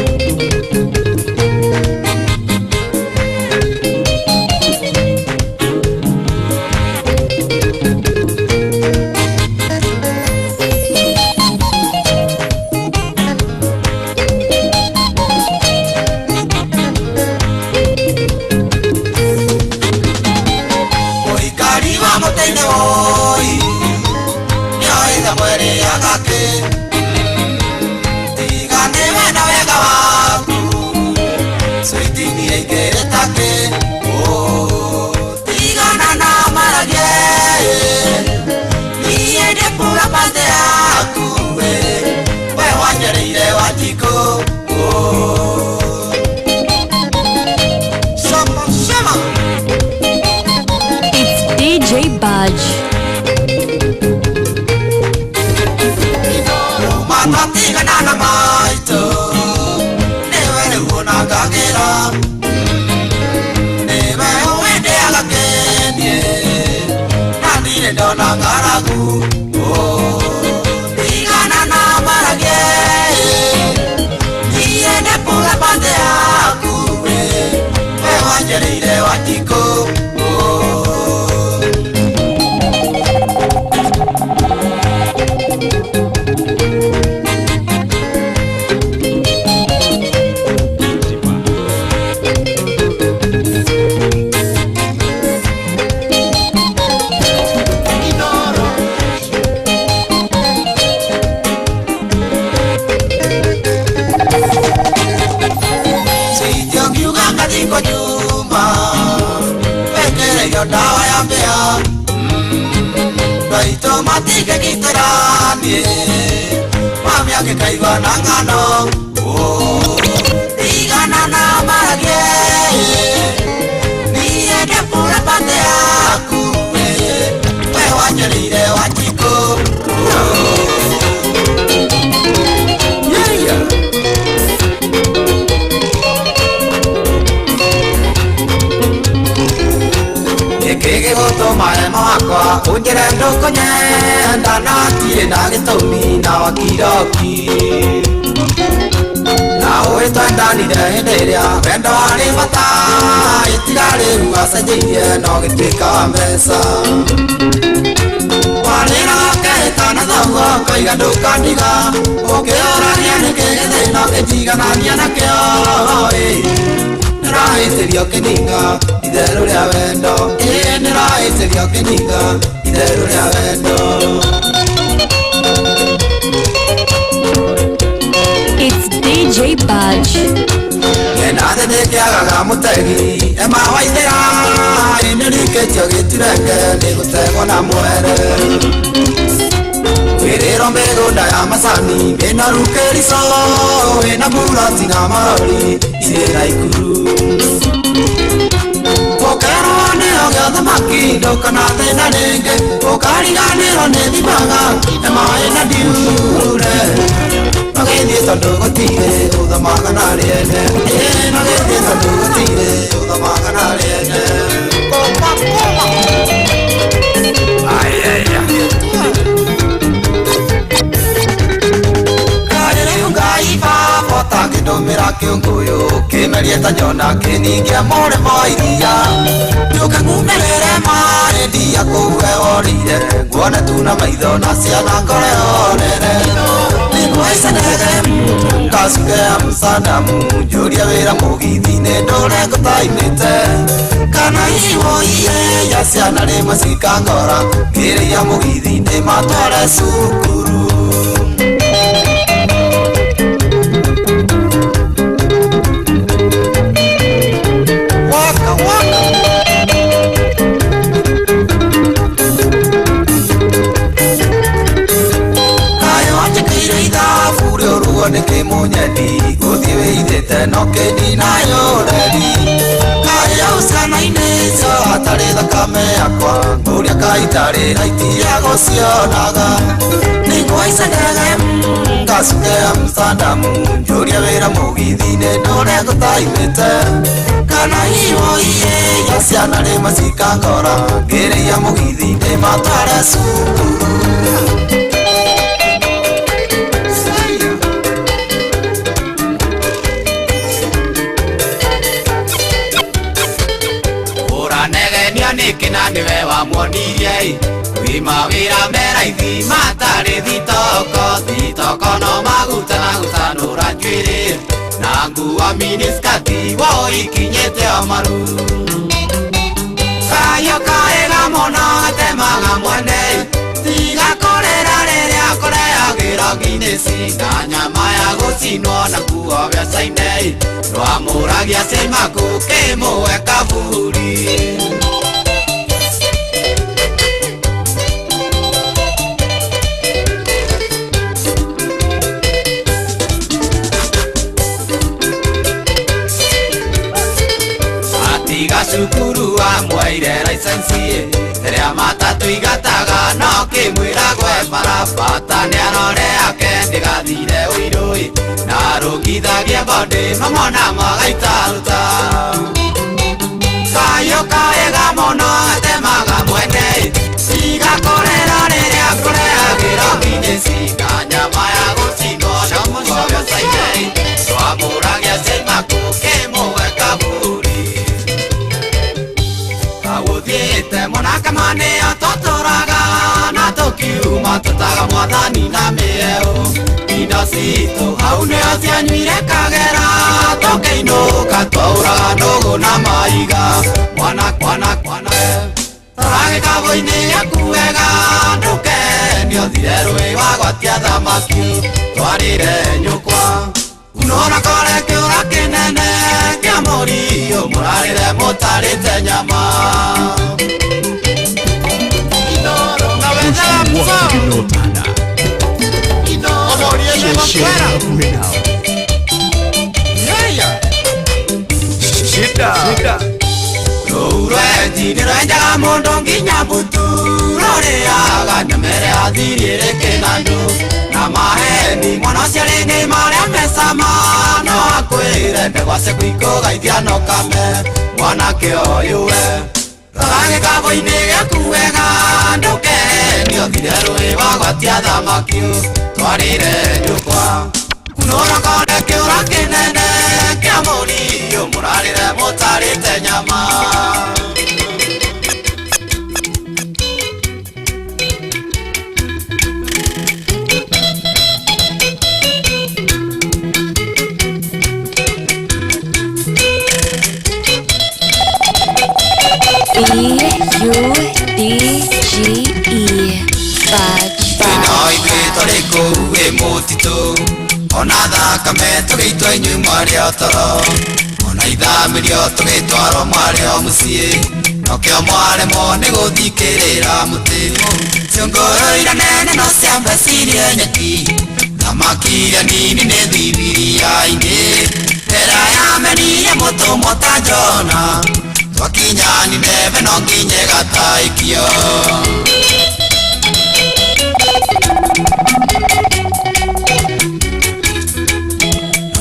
Shama, shama. wanjĩrĩire Wanjikũ. Ndawa ya mbĩa baitũ matingĩgitĩra niĩ mami angĩkaigua na ng'ano tigana na maragie niĩ ndebura bate yaku we wanjĩrĩire Wanjikũ. Gĩgũtũma hema wakwa ũnjĩre ndũkũnyenda na ndirĩ na gĩtũmi na wakiroki na ũĩ twendanire hĩndĩ ĩrĩa wendo warĩ bata itiga rĩu acenjeirie no gĩtuĩka wa mbeca warĩra ũkehĩta na thoguo ũkoiga ndũkandiga ũkĩũragia nĩkĩ gĩthĩna ũkĩnjiganania nakĩo nĩrahĩtĩrio kĩninga itherũ rĩa wendo ĩĩ nĩrahĩtĩrio kĩninga itherũ rĩa wendo. It's DJ Badge. Ngenathĩ nĩkĩagaga mũtegi ema waithĩra ĩnĩrikĩtio gĩturenge nĩgũtegwo na mwere wĩrĩrwo mĩgũnda ya macani mĩna rukĩrico wĩna mburoti na marori irĩ na ikuru ũkerwo nĩo gĩa thamaki ndũkana thĩna rĩngĩ ũkariganĩrwo nĩ thimaga ema ĩna ndiure nogĩthiĩ tondũ gũtirĩ ũthamaga na rĩene ĩĩ nogĩthiĩ tondũ gũtirĩ ũthamaga na rĩene. Kĩndũmĩra kĩũngũyũ kĩmerie ta nyona kĩningia mũrĩmo iria njũke ngumĩrĩre maĩ ndia kũu we worĩire nguone tu na maitho na ciana ngore horere nĩngũhaica ndege ngacuke Amsterdam njũrie wĩra mũgithi-inĩ ndũre ngũtaimĩte kana iwoiye ya ciana rĩmwe cikangora ngĩrĩia mũgithi-inĩ matware cukuru. Nĩkĩ mũnyendi gũthiĩ wĩithĩte no kĩndinayo reri kaĩ hau ciana-inĩ icio hatarĩ thakame yakwa ngũria kaĩ itarĩ raiti ya gũcionaga nĩngũhaica ndege ngacuke Amsterdam njũrie wĩra mũgithi-inĩ ndũre ngũtaimĩte kana iwoiye ya ciana rĩmwe cikangora ngĩrĩia mũgithi-inĩ matware cukuru. Nĩkĩ na nĩwe wamuonirie wĩ mawĩra me raithi matarĩ thitoko thitoko no maguta na gũcanũra njuĩrĩ na nguo miniskati woikinyĩte o maru kayũ kaĩga mũno gatemaga mwene tiga kũrĩra rĩrĩa kũrehagĩra nginĩci na nyama ya gũcinwo na kuo mbeca-inĩ ndwamũragia cimaku kĩmũhe kaburi. Cukuru amweire license rĩrĩa matatũ igataga no kĩmwĩra gwe barabata nĩarore ake ndĩgathire ũirũ na rũngithagie bondĩ mamona magaitaruta kayũ kaĩga mũno gatemaga mwene tiga kũrĩra rĩrĩa kũrehagĩra nginĩci na nyama ya gũcinwo na kuo mbeca-inĩ twamũragia cimaku kĩmũhe kaburi. Twaumĩte mũnaka manĩo tũtũraga na tũkiuma tũtaga mwathani na mĩeũ indo citũ hau nĩo cianyuire kagera tũkĩinũka twauraga ndũgũ na maiga mwana mwana mwana rora gĩkabũ-inĩ gĩaku wega ndũkenio thire rũĩ wagwatia thamaki twarĩre nyũkwa unona kore kĩũra kĩnene kĩa mũriũ mũrarĩre mũtarĩte nyama Rũu rwenji nĩ rwenjaga mũndũ nginya mbutu rũrĩaga nyama ĩrĩa yathirire kĩnandũ na maheni mwana ũcio rĩngĩ marĩa me cama no akwĩre ndegwa ciaku ikũgaithia no kame mwanake ũyũ we rora gĩkabũ-inĩ gĩaku wega ndũkenio thire rũĩ wagwatia thamaki twarĩre nyũkwa kunũra kore kĩũra kĩnene kĩa mũriũ mũrarĩre mũtarĩte nyama. B-U-D-G-E Budge. No ithuĩ tũrĩ kũu wĩ mũtitũ ona thakame tũgĩitwo inyuĩ mwarĩ o toro ona ithamĩrio tũgĩtwarwo mwarĩ o mũciĩ nokĩo mwaremwo nĩ gũthikĩrĩra mũtĩ ciũngũyũ iria nene no ciambe cirie nyeki thamaki iria nini nĩ thibiria-inĩ ĩrĩa yamenire mũtũmwo ta Jona twakinya Nineve no nginye gataikio.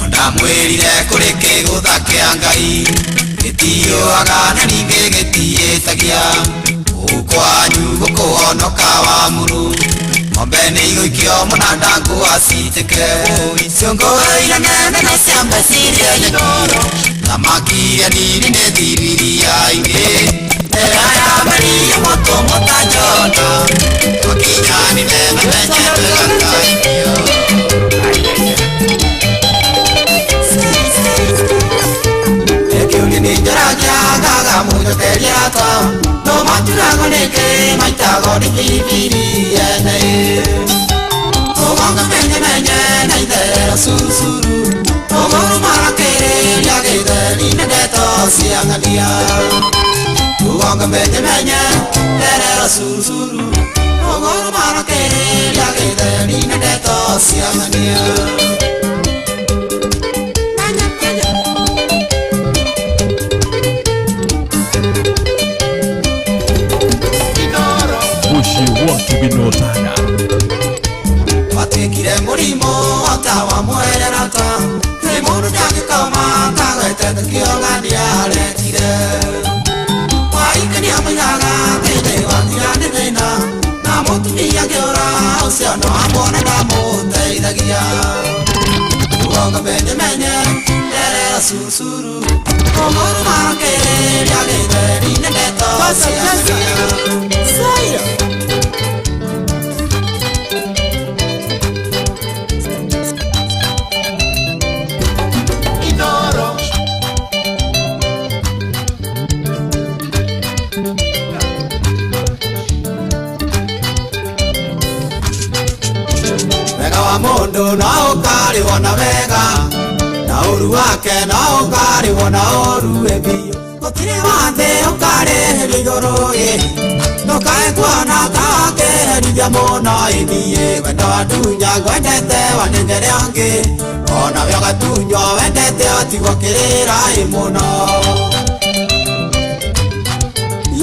Ndamwĩrire kũrĩ kĩgũtha kĩa Ngai gĩtiũaga na ningĩ gĩtiĩtagia kũu kwanyu gũkũhonoka wa mũrũ ng'ombe nĩ igũikio mũnanda ngũa citĩke ciũngũyũ iria nene no ciambe cirie nyeki thamaki iria nini nĩ thibiria-inĩ ĩrĩa yamenire mũtũmwo ta Jona twakinya Nineve menye gataikio. Kĩũria nĩ njoragia ngaga mũnjokeria ata no maturagwo nĩkĩ maitagwo nĩ biribiri ene ũgonga menye menye na itherero curucuru ũgũrũ marakĩrĩria gĩtheri nĩ ndeto cia ng'ania ũgonga menye menye therero curucuru ũgũrũ marakĩrĩria gĩtheri nĩ ndeto cia ng'ania. Watuĩkire mũrimũ ota wa mwererata nĩ mũndũ ndangĩkoma tagwetete kĩongania aretire waikania moigaga thĩinĩ watira nĩ thĩna na mũtumia ngĩũra ũcio no amwone ndamũteithagia ũgonga menye menye nderera curucuru ũgũrũ marakĩrĩria gĩtheri nĩ ndeto cia Mundu no ũkarĩhwo na wega na ũru wake no ũkarĩhwo na ũru ĩbiũ gũtirĩ wa thĩ ũkarĩhĩrio igũrũ ĩ ndũkae kuona ta wakĩherithia mũno ĩthiĩ wendo watunya ngwendete wanengere angĩ onawe ũgatunywo wendete ũtigwo kĩrĩra ĩ mũno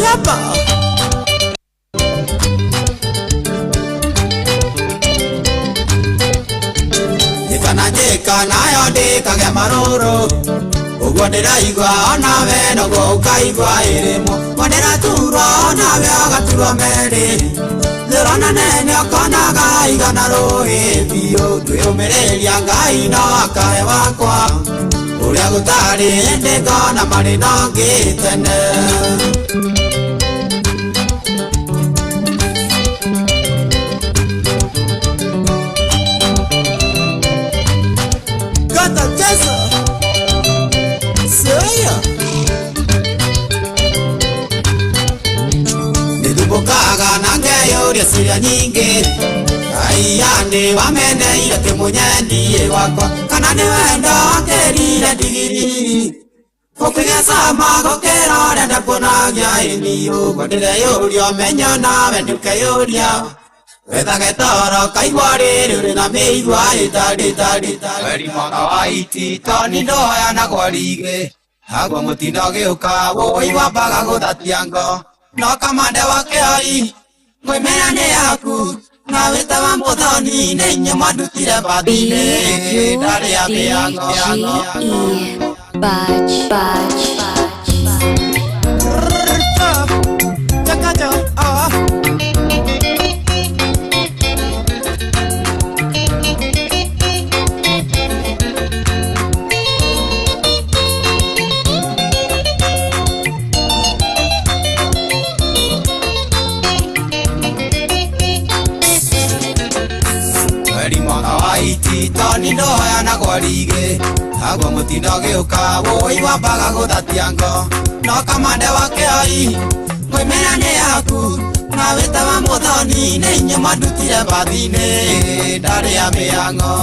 yaba. Njĩka nayo ndĩkagĩa marũrũ ũguo ndĩraigua onawe noguo ũkaigua ĩrĩmwo guo ndĩraturwo onawe ũgaturwo merĩ thĩrona nene ũkonaga igana rũĩ biũ ndwĩyũmĩrĩria Ngai no akahe wakwa ũrĩa gũtarĩ hĩndĩ ngona marĩ no ngĩ tene. Meciria nyingĩ Aiya nĩ wameneire kĩmũnyendie wakwa kana nĩ wendo wakĩrire ndigiri gũkĩgĩa cama gũkĩra ũrĩa ndakuonagia ĩni ũguo ndĩreyũria ũmenyo nawe ndũkeyũria wethage toro kaigua rĩrĩ ũrĩ na mĩigua ĩtarĩ tarĩ weri mwaka wa itito nĩ ndoyanagwo rigĩ haguo mũtindo gĩũka wũi wambaga gũthatia ngo no kamande wa kĩoi ngũimĩra nĩ yaku na wĩtawa mũthoni nĩ inyuĩ mwandutire bathi-inĩ ndarĩ ya mĩango G E Badge Badge. Weri mwaka wa itito nĩ ndoyanagwo rigĩ haguo mũtindo gĩũka wũi wambaga gũthatia ngo no kamande wa kĩoi ngũimĩra nĩ yaku na wĩtawa mũthoni nĩ inyuĩ mwandutire bathi-inĩ ndarĩ ya mĩang'o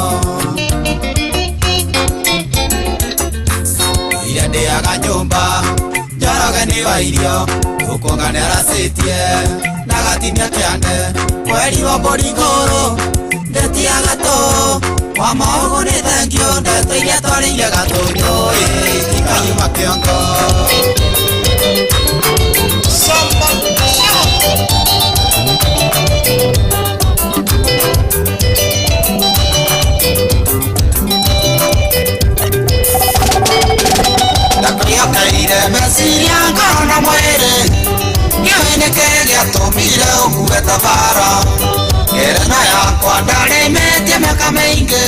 iria ndĩaga nyũmba Njoroge nĩ wa irio ũkuonga nĩaracĩtie na gatinia kĩande mweri wa mbũri ngũrũ ndetia gatũ wa maũgũ nĩ thengio ndeto iria twarĩire gatũnyũ itikanyuma kĩongo. Ndakwĩhokeire meciria ngoro na mwĩrĩ kĩũĩ nĩkĩ gĩatũmire ũkue tabara ngerenwa yakwa ndarĩmĩtie mĩaka mĩingĩ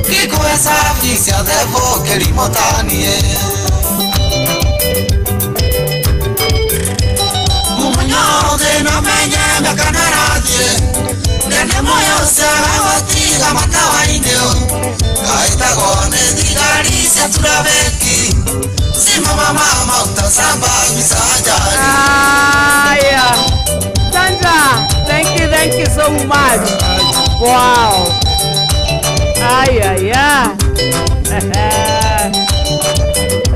ngĩkũhe cabi ciothe bũkĩrimũ taniĩ mũnyothe no menye mĩaka nĩrathiĩ nene moyo ũciaga gũtiga matawa-inĩ kaĩtagwo nĩ thigari cia turabeki simama mama utasamba misajari. Aya. Sandra, thank you so much. Wow. Aya ya.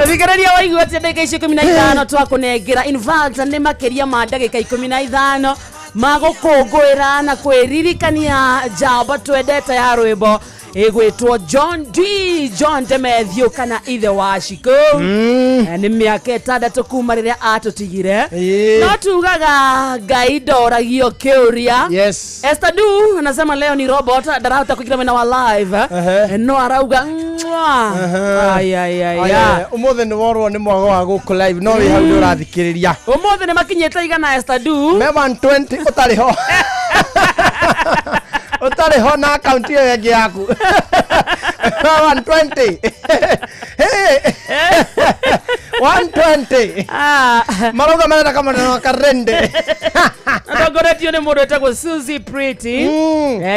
Thikĩrĩria waigua atĩ ndagĩka icio 15 twakũnengera in fact nĩ makĩria ma ndagĩka 15 magũkũngũĩra na kwĩririkania njamba twendete ya rwĩmbo ĩgwĩtwo John D John Demethiũ kana ithe wa Shiko. Nĩ mĩaka 6 kuma rĩrĩa atũtigire no tugaga Ngai ndoragio kĩũria. Yes. Esther Du anasema leo ni robot ndarahota kuingira mwena wa live no arauga ai ai ai umuthi nĩ worwo nĩ mwago wa gũkũ live no wĩ hau nĩ ũrathikĩrĩria umuthi nĩ makinyĩte igana Esther Du me 120 ũtarĩ ho ũtarĩ ho na akaunti ĩyo ĩngĩ yaku 120 hey 120 marauga marenda kamaneno karende atongoretio nĩ mũndũ wĩtagwo Suzy Pretty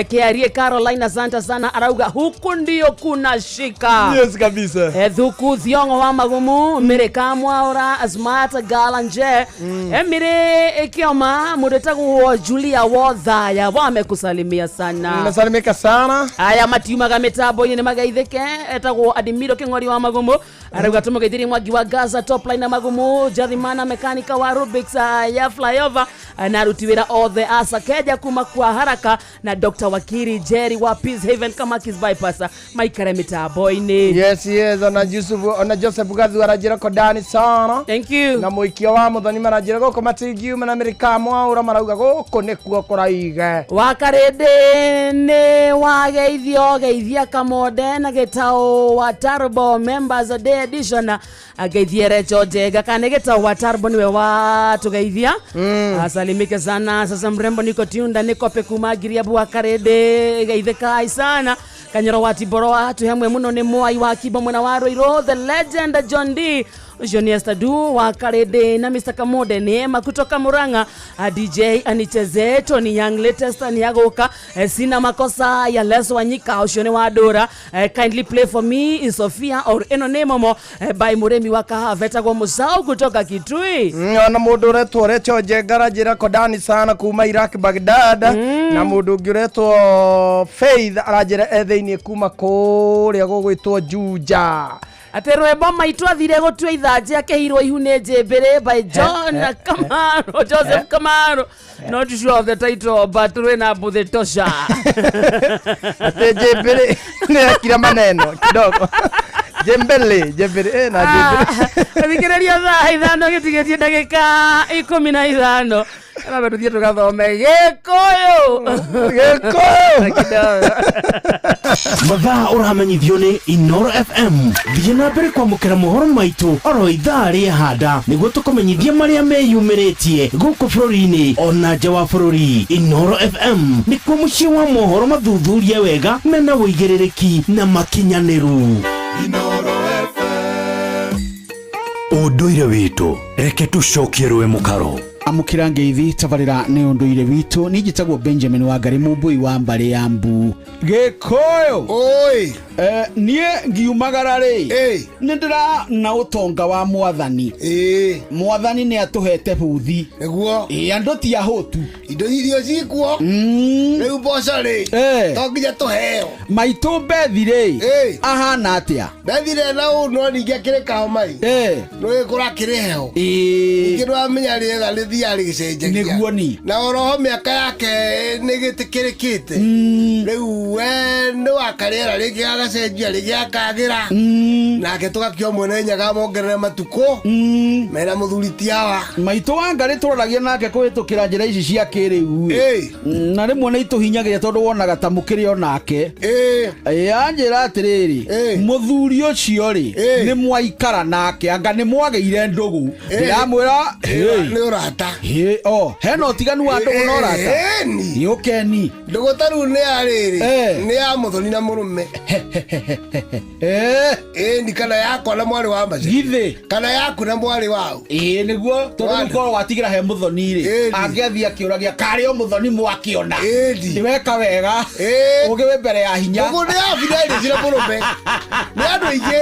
Kĩarie Carolina asante sana arauga huku ndio kuna shika. Yes kabisa. Thuku Thiongo wa Magumu Mĩrĩka Mwaura Smart Galanje Emire Ikioma mũndũ wĩtagwo Julia Wothaya wamekusalimia sana. Nasalimika sana. Aya matiumaga mĩtambo-inĩ nĩmageithĩke etagwo Adimiro Kĩng'ori wa Magumu arauga tũmũgeithirie Mwangi wa Gaza top line na Magumu Jathimana mekanika wa Rubik's ya flyover na aruti wĩra othe asa Keja kuma kwa haraka na Dr. Wakiri Jerry wa Peace Haven Kamakis bypass maikare mĩtambo-inĩ. Yes yes ona Yusuf ona Joseph Gathu aranjĩra ko ndani sana. Thank you. Na mũikia wa Mũthoni maranjĩra gũkũ matingiuma na Mĩrĩka Mwaura marauga gũkũ nĩkuo kũraige Wakarĩndĩ nĩ wageithio geithia Kamonde na gĩtaũ wa Tarbo Members Day Edition ageithie Recho Njega kana gĩtaũ wa Tarbo niwe watũgeithia asalimike sana. Sasa mrembo niko tiunda niko pe kuma Giriabu wa Karĩndĩ geithĩkai sana Kanyoro wa Tiboro wa tuhamwe muno nĩ Mwai wa Kibo mwena wa Ruiru the legend John D Ũcio nĩ Esther Du wa Karĩndĩ na Mr Kamonde Neema kutoka Murang'a. DJ anicheze Tony Young latest ni agũka. Sina makosa ya Les Wanyika, ũcio nĩ wa Ndũra. Kindly play for me is Sophia or ĩno nĩ momo by mũrĩmi wa kahawa vetagwo Musau kutoka Kitui. Ona mũndũ ũretwo Recho Njenga aranjĩra kodani sana kuma Iraq Baghdad, na mũndũ ũngĩ ũretwo Faith aranjĩra e thĩiniĩ kuma kũrĩa gũgwĩtwo Juja. Atĩ rwĩmbo maitũ athire gũtua ithanjĩ akĩhirwo ihu nĩ njĩmbĩrĩ by John Kamaro, Joseph Kamaro, not sure of the title but rwĩna mbuthĩ tosha. Atĩ njĩmbĩrĩ nĩ ekire maneno kidogo, njĩmbĩrĩ njĩmbĩrĩ na njĩmbĩrĩ. Thikĩrĩria, thaa 5 gĩtigĩtie ndagĩka 15, rambe tũthiĩ tũgathome Gĩkũyũ. Gĩkũyũ. Mathaa ũramenyithio nĩ Inoro FM. Thiĩ na mbere kwamũkĩra mohoro maitũ oro ithaa rĩa handa nĩguo tũkũmenyithie marĩa meyumĩrĩtie gũkũ bũrũri-inĩ ona nja wa bũrũri. Inoro FM nĩkuo mũciĩ wa mohoro mathuthurie wega mena ũigĩrĩrĩki na makinyanĩru. Ũndũire witũ, reke tũcokie rũĩ mũkaro. Amũkĩra ngeithi, tabarĩra nĩ ũndũire witũ. Niĩ njĩtagwo Benjamin Wangari, mũmbũi wa mbarĩ ya mbu Gĩkũyũ. Oi. Niĩ ngiumagara rĩ, nĩ ndĩra na ũtonga wa mwathani. Mwathani nĩ atũhete buthi. Nĩguo. Ĩ, andũ ti ahũtu. Indo irio cikuo rĩu, mboco rĩ, to nginya tũheo. Maitũ Bethi rĩ, ahana atĩa? Bethire na ũũ, no ningĩ akĩrĩ kahoma ĩ, nĩ kũra kĩrĩ heho ningĩ, nĩwamenya rĩera rĩthiaga rĩgĩcenjagia. Nĩguo ni. Na oroho mĩaka yake nĩ gĩtĩkĩrĩkĩte rĩu, we nĩ wakarĩera rĩngĩ gagacenjia, rĩngĩ gakagĩra, nake tũgakio mwene Nyaga mongerere matukũ mena mũthuri ti awa. Maitũ Wangarĩ tũroragia nake kũhĩtũkĩra njĩra ici cia kĩrĩu ĩ, na rĩmwe nĩ itũhinyagĩria tondũ wonaga ta mũkĩrĩ o nake. Anjĩra atĩrĩrĩ, mũthuri ũcio rĩ, nĩ mwaikara nake, anga nĩ mwagĩire ndũgũ? Ndĩramwĩra nĩ ũrata. O hena ũtiganu wa ndũgũ na ũrata? Ĩni. Ũkeni. Ndũgũ ta rĩu nĩ ya rĩrĩ, nĩ ya mũthoni na mũrũme, ĩni, kana yakwa na mwarĩ wa mace. Githĩ. Kana yaku na mwarĩ wau. Ĩĩ nĩguo, tondũ rĩu korwo watigĩra he mũthoni rĩ, angĩathiĩ akĩũragia karĩ o mũthoni mwakĩona. Nĩ weka wega, ũgĩ wĩ mbere ya hinya. Ndũgũ nĩ ya binarĩ na mũrũme, nĩ andũ aingĩ,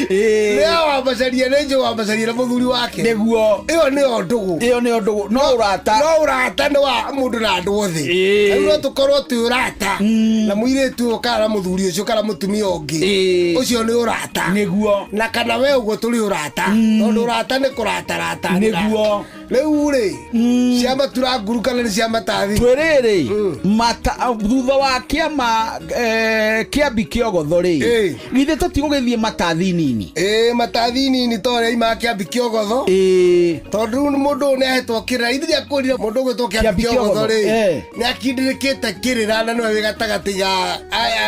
nĩ ya wambacaria, nĩ njũ wambacaria na mũthuri wake. Nĩguo. Ĩyo nĩyo ndũgũ. Ĩyo nĩyo ndũgũ, no ũrata. No ũrata nĩ wa mũndũ na andũ othe. Rĩu no tũkorwo twĩ ũrata na mũirĩtu ũyũ kana na mũthuri ũcio kana mũtumia ũngĩ ũcio, nĩ ũrata. Nĩguo. Na kana we ũguo tũrĩ ũrata, tondũ ũrata nĩ kũratarata. Nĩguo. Rĩu rĩ, cia matura nguru kana nĩ cia matathi? Twĩrĩrĩ mata thutha wa kĩama kĩambi kĩogotho rĩ, githĩ tũtigũgĩthiĩ matathi nini? Ĩĩ, matathi nini, to ũrĩa imaga kĩambi kĩogotho, tondũ rĩu mũndũ ũyũ nĩ ahetwo kĩrĩra ithuĩ akwĩrire mũndũ ũgwĩtwo kĩambi Kĩambi kĩogotho Kĩogotho, rĩ, nĩ akindĩrĩkĩte kĩrĩra na nĩwe wĩ gatagatĩ ga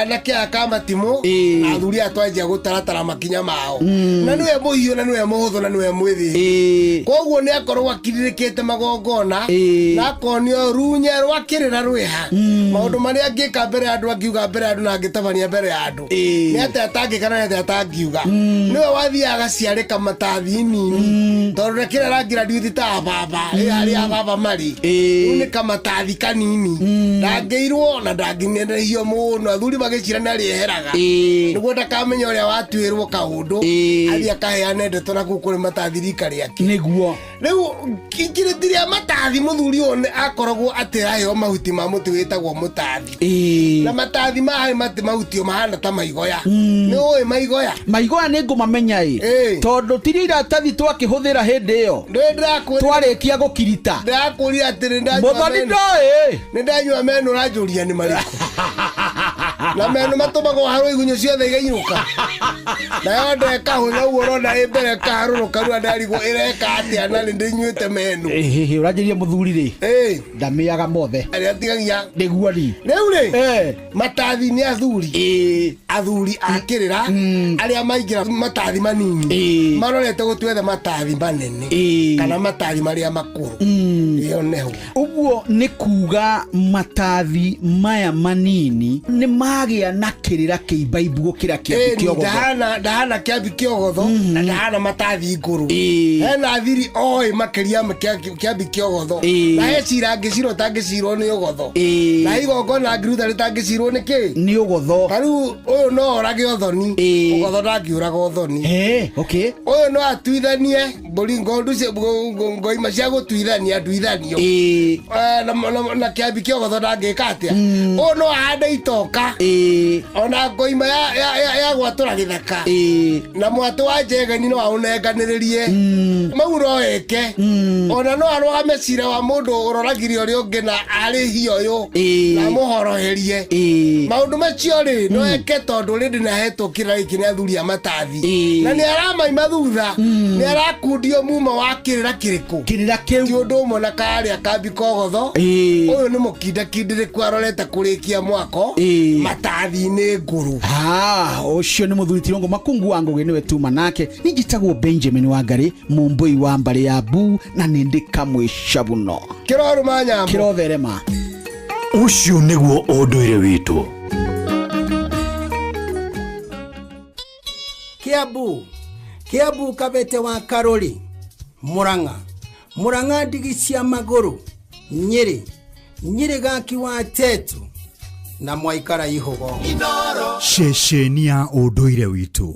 anake aya ka matimũ na athuri aya twanjia gũtaratara makinya mao, na nĩwe mũhiũ na nĩwe mũhũthũ na nĩwe mwĩthĩ, koguo nĩ akorwo akindĩrĩkĩte magongona na akonio runye rwa kĩrĩra rwĩha maũndũ marĩa angĩka mbere ya andũ, angiuga mbere ya andũ na angĩtabania mbere ya andũ, nĩ atĩa atangĩka na nĩ atĩa atangiuga. Nĩwe wathiaga agaciarĩka matathi nini, tondũ na kĩrĩa arangira ndiuthi ta baba ĩ harĩa baba marĩ, rĩu nĩ kamatathi kanini, ndangĩirwo na ndangĩnenehio mũno, athuri magĩcira nĩ arĩeheraga nĩguo ndakamenya ũrĩa watuĩrwo kaũndũ, athiĩ akaheane ndeto na kũu kũrĩ matathi rika rĩake. Nĩguo. Rĩu ikirĩti rĩa matathi, mũthuri ũyũ nĩ akoragwo atĩ aheo mahuti ma mũtĩ wĩtagwo mũtathi, na matathi maharĩ matĩ mahutio mahana ta maigoya. Nĩ ũĩ maigoya? Maigoya nĩ ngũmamenya ĩ, tondũ tirio iratathi twakĩhũthĩra hĩndĩ ĩyo twarĩkia gũkirita. Ndĩrakũria atĩrĩ, Mũthoni ndoĩ. Nĩ ndanyua meno, ũranjũria nĩ marĩkũ, na meno matũmagwo harwo igunyũ ciothe igainũka, nayo ndekahũtha ũguo ũrona ĩ mbere kaharũrũka, rĩu ndarigwo ĩreka atĩa na nĩ ndĩnyuĩte meno. Ĩhĩhĩ, ũranjĩria mũthuri rĩ, ndamĩaga mothe. Arĩa atigagia. Nĩguo ni. Rĩu rĩ, matathi nĩ athuri, athuri a kĩrĩra arĩa maingĩra matathi manini marorete gũtwetha matathi manene kana matathi marĩa makũrũ. Ĩyo nĩho. Ũguo nĩ kuga matathi maya manini nĩ magĩa na kĩrĩra kĩimbaibu gũkĩra Kĩambi Kĩogotho. Ndahana Kĩambi Kĩogotho na ndahana matathi ngũrũ. Hena thiri oĩ makĩria ma Kĩambi Kĩogotho. Na he cira angĩcirwo tangĩcirwo nĩ ũgotho. Na igongona angĩruta rĩtangĩcirwo nĩ kĩ? Nĩ ũgotho. Ta rĩu ũyũ no orage ũthoni. Ũgotho ndangĩũraga ũthoni. Ũyũ no atuithanie mbũri ngondu ngoima cia gũtuithania nduithanio. Na Kĩambi Kĩogotho ndangĩka atĩa? Ũyũ no ahande itoka. Ona ngoima ya gwatũra gĩthaka. Na mwatũ wa njegeni no aũnenganĩrĩrie. Mau no eke. Ona no arũgame cira wa mũndũ ũroragire ũrĩa ũngĩ na arĩhie ũyũ. Na amũhoroherie. Maũndũ macio rĩ no eke tondũ rĩndĩ nĩahetwo kĩrĩra gĩkĩ nĩ athuri a matathi. Na nĩ aramaima thutha. Nĩ arakundio mumo wa kĩrĩra kĩrĩkũ? Kĩrĩra kĩu. Ti ũndũ ũmwe na karĩa Kambi Kogotho. Ũyũ nĩ mũkindakindĩrĩku arorete kũrĩkia mwako. Matathi-inĩ ngũrũ. Ũcio nĩ mũthuri Tirũngũ Makungu wa Ngũgĩ nĩwe tuma nake. Niĩ njĩtagwo Benjamin Wangari, mũmbũi wa mbarĩ ya Mbu na nĩ ndĩ kamwe cabuno. Kĩrorũma nyambo. Kĩrotherema. Ũcio nĩguo ũndũire witũ. Kiambu, Kiambu Kabete wa Karori, Murang'a, Murang'a ndigi cia magũrũ, Nyĩrĩ, Nyĩrĩ gaki wa Tetu na mwaikara ihũgo. Ceceni ya ũndũire witũ.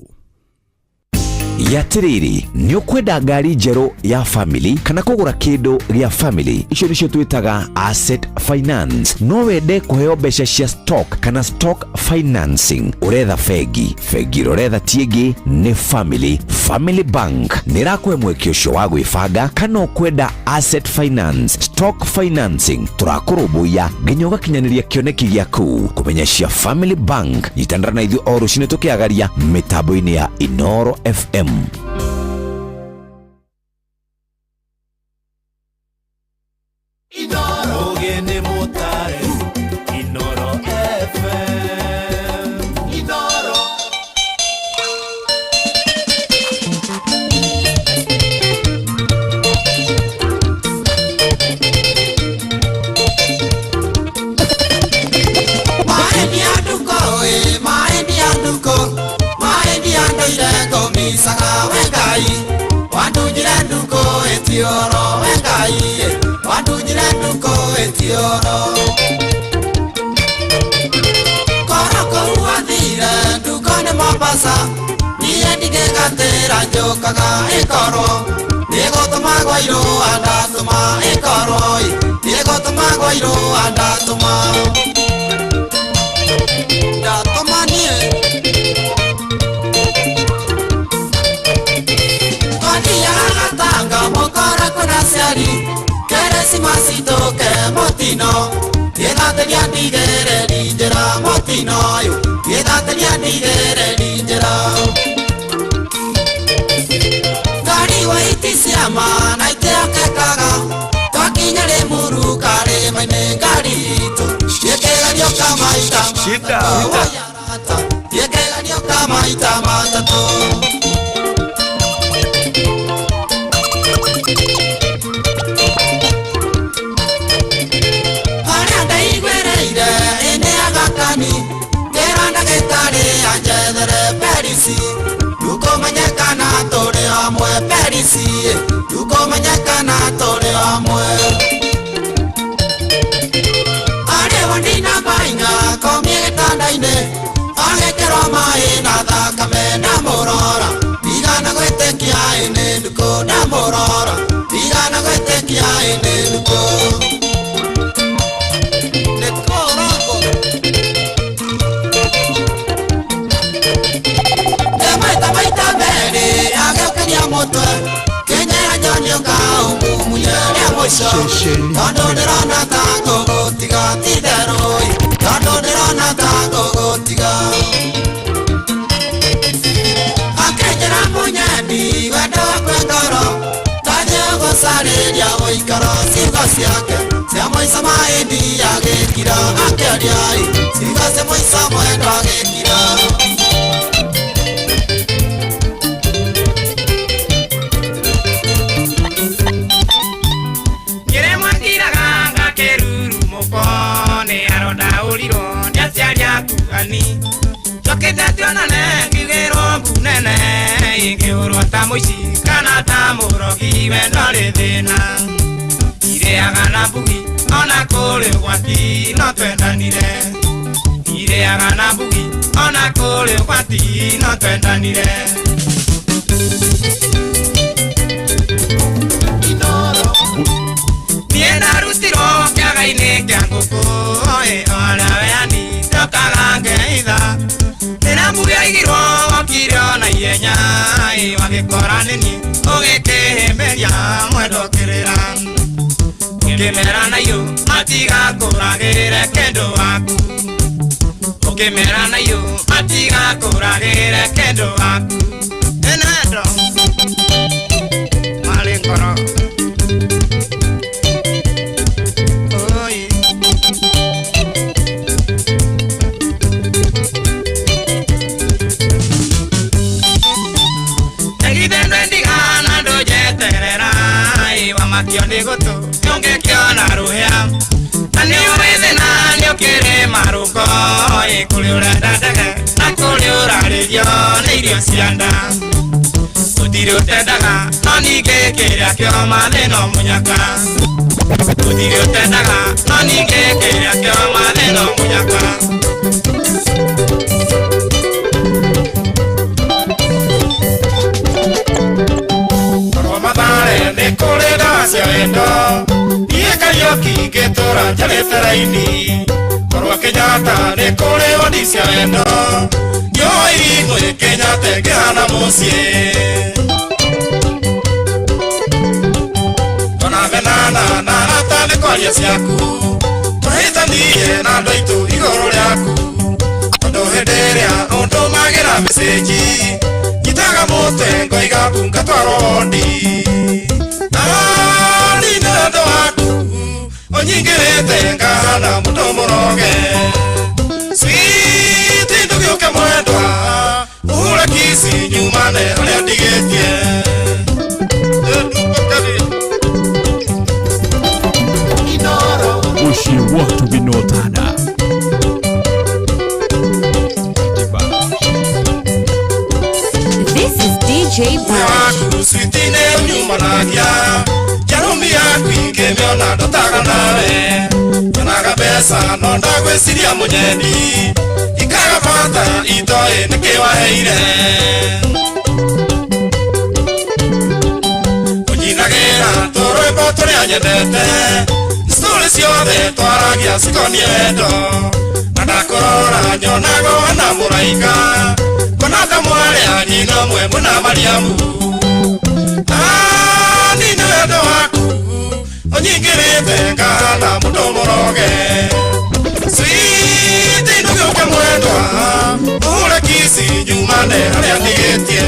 Yatiriri nĩ ũkwenda ngari njerũ ya family kana kũgũra kĩndũ gĩa family, icio nĩcio twĩtaga asset finance. No wende kũheo mbeca cia stock kana stock financing. Ũretha bengi, bengi ĩrĩa ũretha ti ĩngĩ nĩ Family. Family Bank nĩ ĩrakũhe mweke ũcio wa gwĩbanga. Kana ũkwenda asset finance, stock financing, tũrakũrũmbũiya nginya ũgakinyanĩria kĩoneki gĩaku. Kũmenya cia Family Bank, nyitanĩra na ithuĩ o rũcinĩ tũkĩagaria mĩtambo-inĩ ya Inoro FM. Ogene motare Inoro FM Inoro. Maendi anduko maendi anduko maendi andoire ngomicaga we Ngai wandunjire nduko ĩtioro we Ngai wandunjire nduko ĩtioro koro kũu wathire nduko nĩ Mombasa niĩ ndingĩgatĩra njũkaga ĩkorwo nĩgũtũmagwo irũa ndatũma ĩkorwo nĩgũtũmagwo irũa ndatũma ndatũma niĩ twathiaga gatanga mũkora kwĩna aciari Keresimasi tũke mũtino gĩthatĩria ndigĩrĩri njĩra mũtino ũyũ gĩthatĩria ndigĩrĩri njĩra ngari wa iti ciama na itĩokekaga twakinya Rĩmuru karĩma-inĩ ngari itũ ĩkĩgerio kamaita matatũ ĩkĩgerio kamaita matatũ. Harĩa ndaiguĩrĩire ĩnĩ agakani ngĩra ndagĩtarĩ anjethere perisi ndukũmenyekana tũrĩ hamwe perisi ndukũmenyekana tũrĩ hamwe. Arĩho ndinamainga komie gĩtanda-inĩ agĩkĩrwo maĩ na thakame ndamũrora ndigana gwĩtĩkia ĩnĩ ndukũ ndamũrora ndigana gwĩtĩkia ĩnĩ ndukũ. Maita maita merĩ agĩũkĩria mũtwe kĩnyera John ũka ũmumunye rĩa mũico tondũ ndĩrona ta ngũgũtiga ti itherũ tondũ ndĩrona ta ngũgũtiga. Akĩnjĩra mũnyendi wendo wakwa ngoro tanjĩ gũcarĩria ũikaro ciugo ciake cia mũico mahĩndi agĩkira akĩaria ciugo cia mũico mwendwa agĩkira. mũragani njokĩte tionane ngigĩrwo mbu nene ingĩhũrwo ta mũici kana ta mũrogi wendo rĩ thĩna irĩaga na mbugi ona kũrĩ ũgwati no twendanire irĩaga na mbugi ona kũrĩ ũgwati no twendanire. Niĩ ndarutirwo kĩaga-inĩ kĩa ngũkũ ĩ ona weani ndokaga ngeitha rĩrĩa mbugi yaigirwo wokire ona ihenya ĩ wagĩkora nĩ niĩ ũgĩkĩhĩmbĩria mwendo kĩrĩra ũkĩmera naiyũ matigakũragĩre kĩndũ waku ũkĩmera naiyũ matigakũragĩre kĩndũ waku ĩnendo marĩ ngoro. Makio nĩ gũtũ ũngĩkĩona rũhĩa na nĩ ũĩ thĩna nĩ ũkĩrĩ marũko ĩ kũrĩ ũrenda ndege na kũrĩ ũrarĩrio nĩ irio cia nda gũtirĩ ũtendaga no ningĩ kĩrĩa kĩoma thĩna mũnyaka gũtirĩ ũtendaga no ningĩ kĩrĩa kĩoma thĩna mũnyaka. Nĩ kũrĩ ndawa cia wendo niĩ Kariũki ngĩtũra njarĩte raini korwo Kenyatta nĩ kũrĩ wondi cia wendo nĩũĩ irigũ Kenyatta ĩngĩhana mũciĩ ona menana na arata nĩ kwaria ciaku tũhĩtanirie na andũ aitũ igũrũ rĩaku tondũ hĩndĩ ĩrĩa ũndũmagĩra mecĩnji nyitaga mũtwe ngoiga mbu ngatwarwo wondi. Nĩ waku ũnyingĩrĩte ngahana mũndũ mũroge switi ndũgĩũke mwendwa ũhure kici nyumane ũrĩa ndigĩtie. Mũciĩ watu binotana. This is DJ Badge. Switi nĩ ũnyumanagia jarumi yaku ingĩmĩona ndotaga nawe nyonaga mbeca no ndagwĩciria mũnyendi ikaga bata itoĩ nĩkĩ waheire ũnyinagĩra tũrwĩmbo tũrĩa nyendete citũrĩ ciothe twaragia cikoniĩ wendo na ndakũrora nyonaga ũhana mũraika ngona ta mwarĩ a nyina ũmwe mũna Mariamu. Nĩ wendo waku ũnyingĩrĩte ngahana mũndũ mũroge switi ndũgĩũke mwendwa ũhure kici nyumane harĩa ndigĩtie.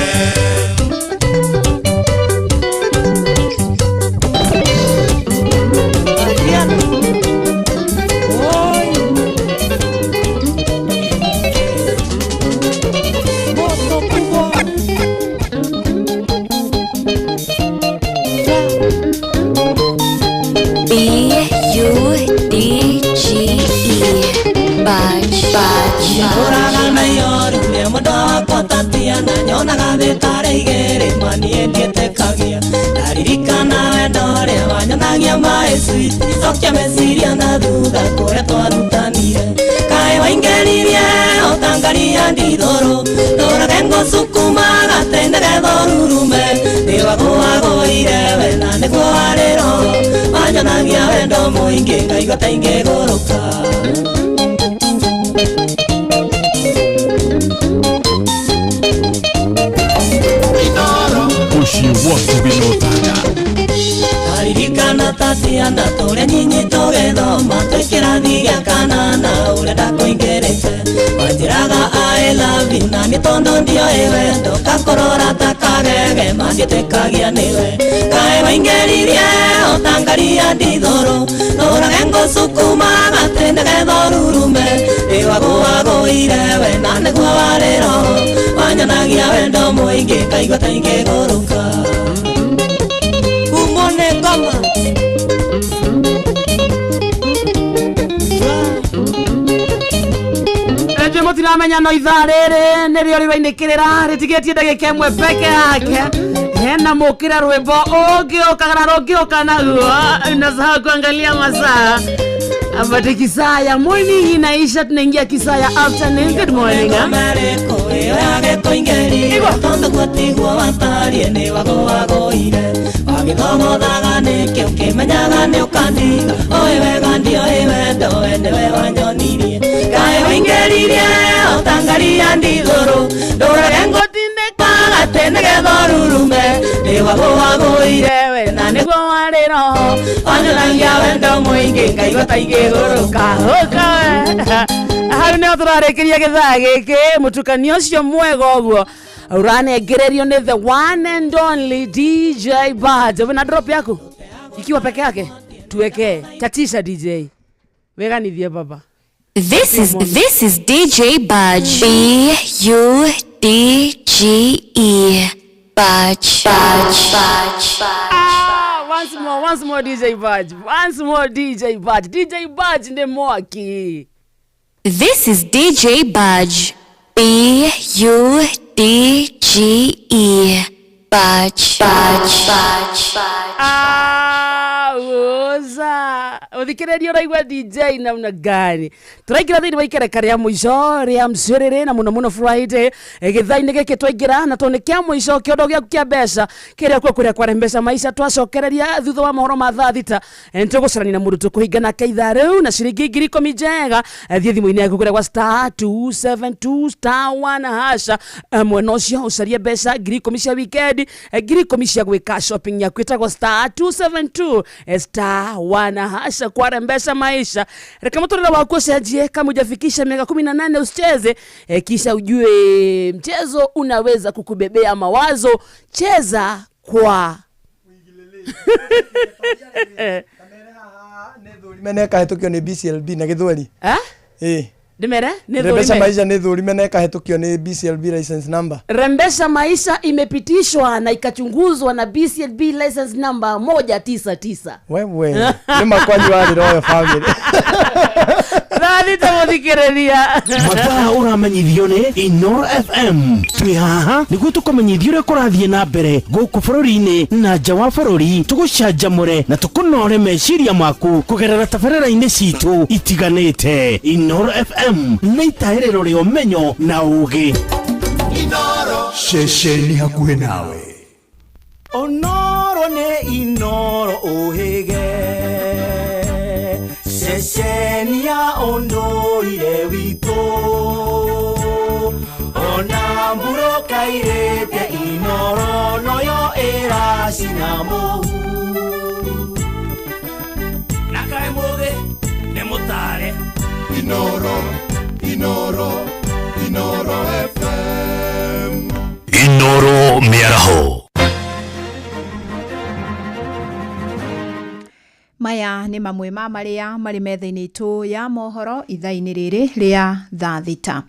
Ndũraga na iyoru nĩ mũndũ wakwa Tatiana nyonaga thĩ tarĩ igĩrĩ ma niĩ ndiĩtĩkagia ndaririkana wendo ũrĩa wanyonagia maĩ switi cokia meciria na thutha kũrĩa twarutanire kaĩ waingĩririe ũtangaria ndithũrũ ndũrage ngũcukuma gatĩ nĩgetha ũrurume nĩwagũagũire we na nĩguo warĩ roho wanyonagia wendo mũingĩ ngaigua ta ingĩgũrũka. Mũciĩ watu binotana. Ndaririkana Tatiana tũrĩa nyinyi tũgĩthoma twĩ kĩrathi gĩa kanana ũrĩa ndakũingĩrĩte wanjĩraga I love you na niĩ tondũ ndioĩ wendo ngakũrora ta kagege ma ndiĩtĩkagia nĩwe kaĩ waingĩririe ũtangaria ndithũrũ ndũrage ngũcukuma gatĩ nĩgetha ũrurume nĩwagũagũire we na nĩguo warĩ roho wanyonagia wendo mũingĩ ngaigua ta ingĩgũrũka. Umone ngoma Enje motina Namenya no ithaa rĩrĩ nĩrĩo rĩrainĩkĩrĩra rĩtigĩtie ndagĩka ĩmwe peke yake. Hena mũkĩra rwĩmbo ũngĩũka na rũngĩũka naguo unasahau kuangalia masaa. Apate kisaa ya morning inaisha, tunaingia kisaa ya afternoon. Good morning. Hau nĩho tũrarĩkĩria gĩthaa gĩkĩ mũtukanio ũcio mwega ũguo ũranengererio nĩ the one and only DJ Bad. Wewe na drop yako ikiwa peke yake tuwekee chatisha DJ weganithie baba. This is DJ Budge. B U D G E. Budge. Budge. Budge. Ah, once more DJ Budge. Once more DJ Budge. DJ Budge ndi mwaki. This is DJ Budge. B U D G E. Budge. Budge. Budge. Ah, uza. Uthikiriria uraigua DJ namna gani? Turaingira thiini wa ikereka ria muico ria mciriri na muno muno Friday githaa-ini giki twaingira na tondu ni kia muico kiondo giaku kia mbeca kiria kuo kuria kware mbeca maisha twacokereria thutha wa mohoro ma thaa thita. Nitugucarania na mundu tukuhinga nake ithaa riu na ciringi 10,000 njega. Thiĩ thimũ-inĩ yaku kuria gwa star 272 star 1 hasha mwena ucio ucarie mbeca 10,000 cia weekend 10,000 cia gwika shopping yaku itagwo star 272 star 1 hasha kware mbeca maisha. Reka muturire waku ucenjie kama hujafikisha miaka 18 usicheze, kisha ujue mchezo unaweza kukubebea mawazo. Cheza kwa Mene kahetũkio nĩ BCLB na gĩthweri. Eh? Ndimere nĩ Rembesha Maisha nĩ thũrime na ĩkahetũkio nĩ BCLB license number. Rembesha Maisha imepitishwa na ikachunguzwa na BCLB license number 199. Wewe nĩ makwanyu warĩ Royal Family. Thani tamuthikĩrĩria. Mathaa ũramenyithio nĩ Inoro FM. Twĩ haha nĩguo tũkũmenyithie ũrĩa kũrathiĩ na mbere gũkũ bũrũri-inĩ na nja wa bũrũri, tũgũcanjamũre na tũkũnore meciria maku kũgerera tabarĩra-inĩ citũ itiganĩte. Inoro FM nĩ itaĩrĩro rĩa ũmenyo na ũgĩ. Ceceni hakuhĩ nawe. Onoro nĩ Inoro ũhĩge ceceni ya ũndũire witũ ona mbura kairĩte Inoro noyo ĩracina mũhu na kaĩ mũthĩ nĩ mũtare. Inoro, Inoro, Inoro FM. Inoro mĩaraho. Maya nĩ mamwe ma marĩa marĩ metha-inĩ itũ ya mohoro ithaa-inĩ rĩrĩ rĩa thaa thita.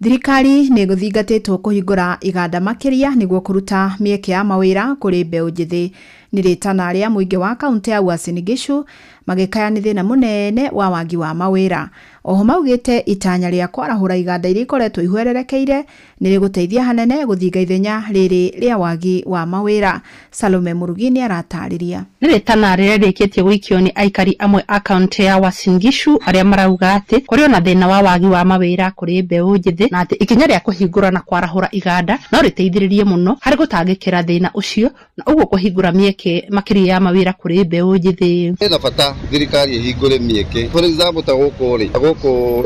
Thirikari nĩ gũthingatĩtwo kũhingũra iganda makĩria nĩguo kũruta mĩeke ya mawĩra kũrĩ mbeũ njĩthĩ. Nĩ rĩtana rĩa mũingĩ wa kaunti ya Uasin Gishu magĩkaya nĩ thĩna mũnene wa wagi wa mawĩra. Oho maugĩte itanya rĩa kwarahũra iganda iria ikoretwo ihwererekeire nĩ rĩgũteithia hanene gũthinga ithenya rĩrĩ rĩa wagi wa mawĩra. Salome Murugi nĩ aratarĩria. Nĩ rĩtana rĩrĩa rĩrĩkĩtie gũikio nĩ aikari amwe a kaunti ya Uasin Gishu arĩa marauga atĩ kũrĩ ona thĩna wa wagi wa mawĩra kũrĩ mbeũ njĩthĩ na atĩ ikinya rĩa kũhingũra na kwarahũra iganda no rĩteithĩrĩrie mũno harĩ gũtangĩkĩra thĩna ũcio na ũguo kũhingũra mĩeke makĩria ya mawĩra kũrĩ mbeũ njĩthĩ. Ĩna bata thirikari ĩhingũre mĩeke. For example ta gũkũ rĩ, gũkũ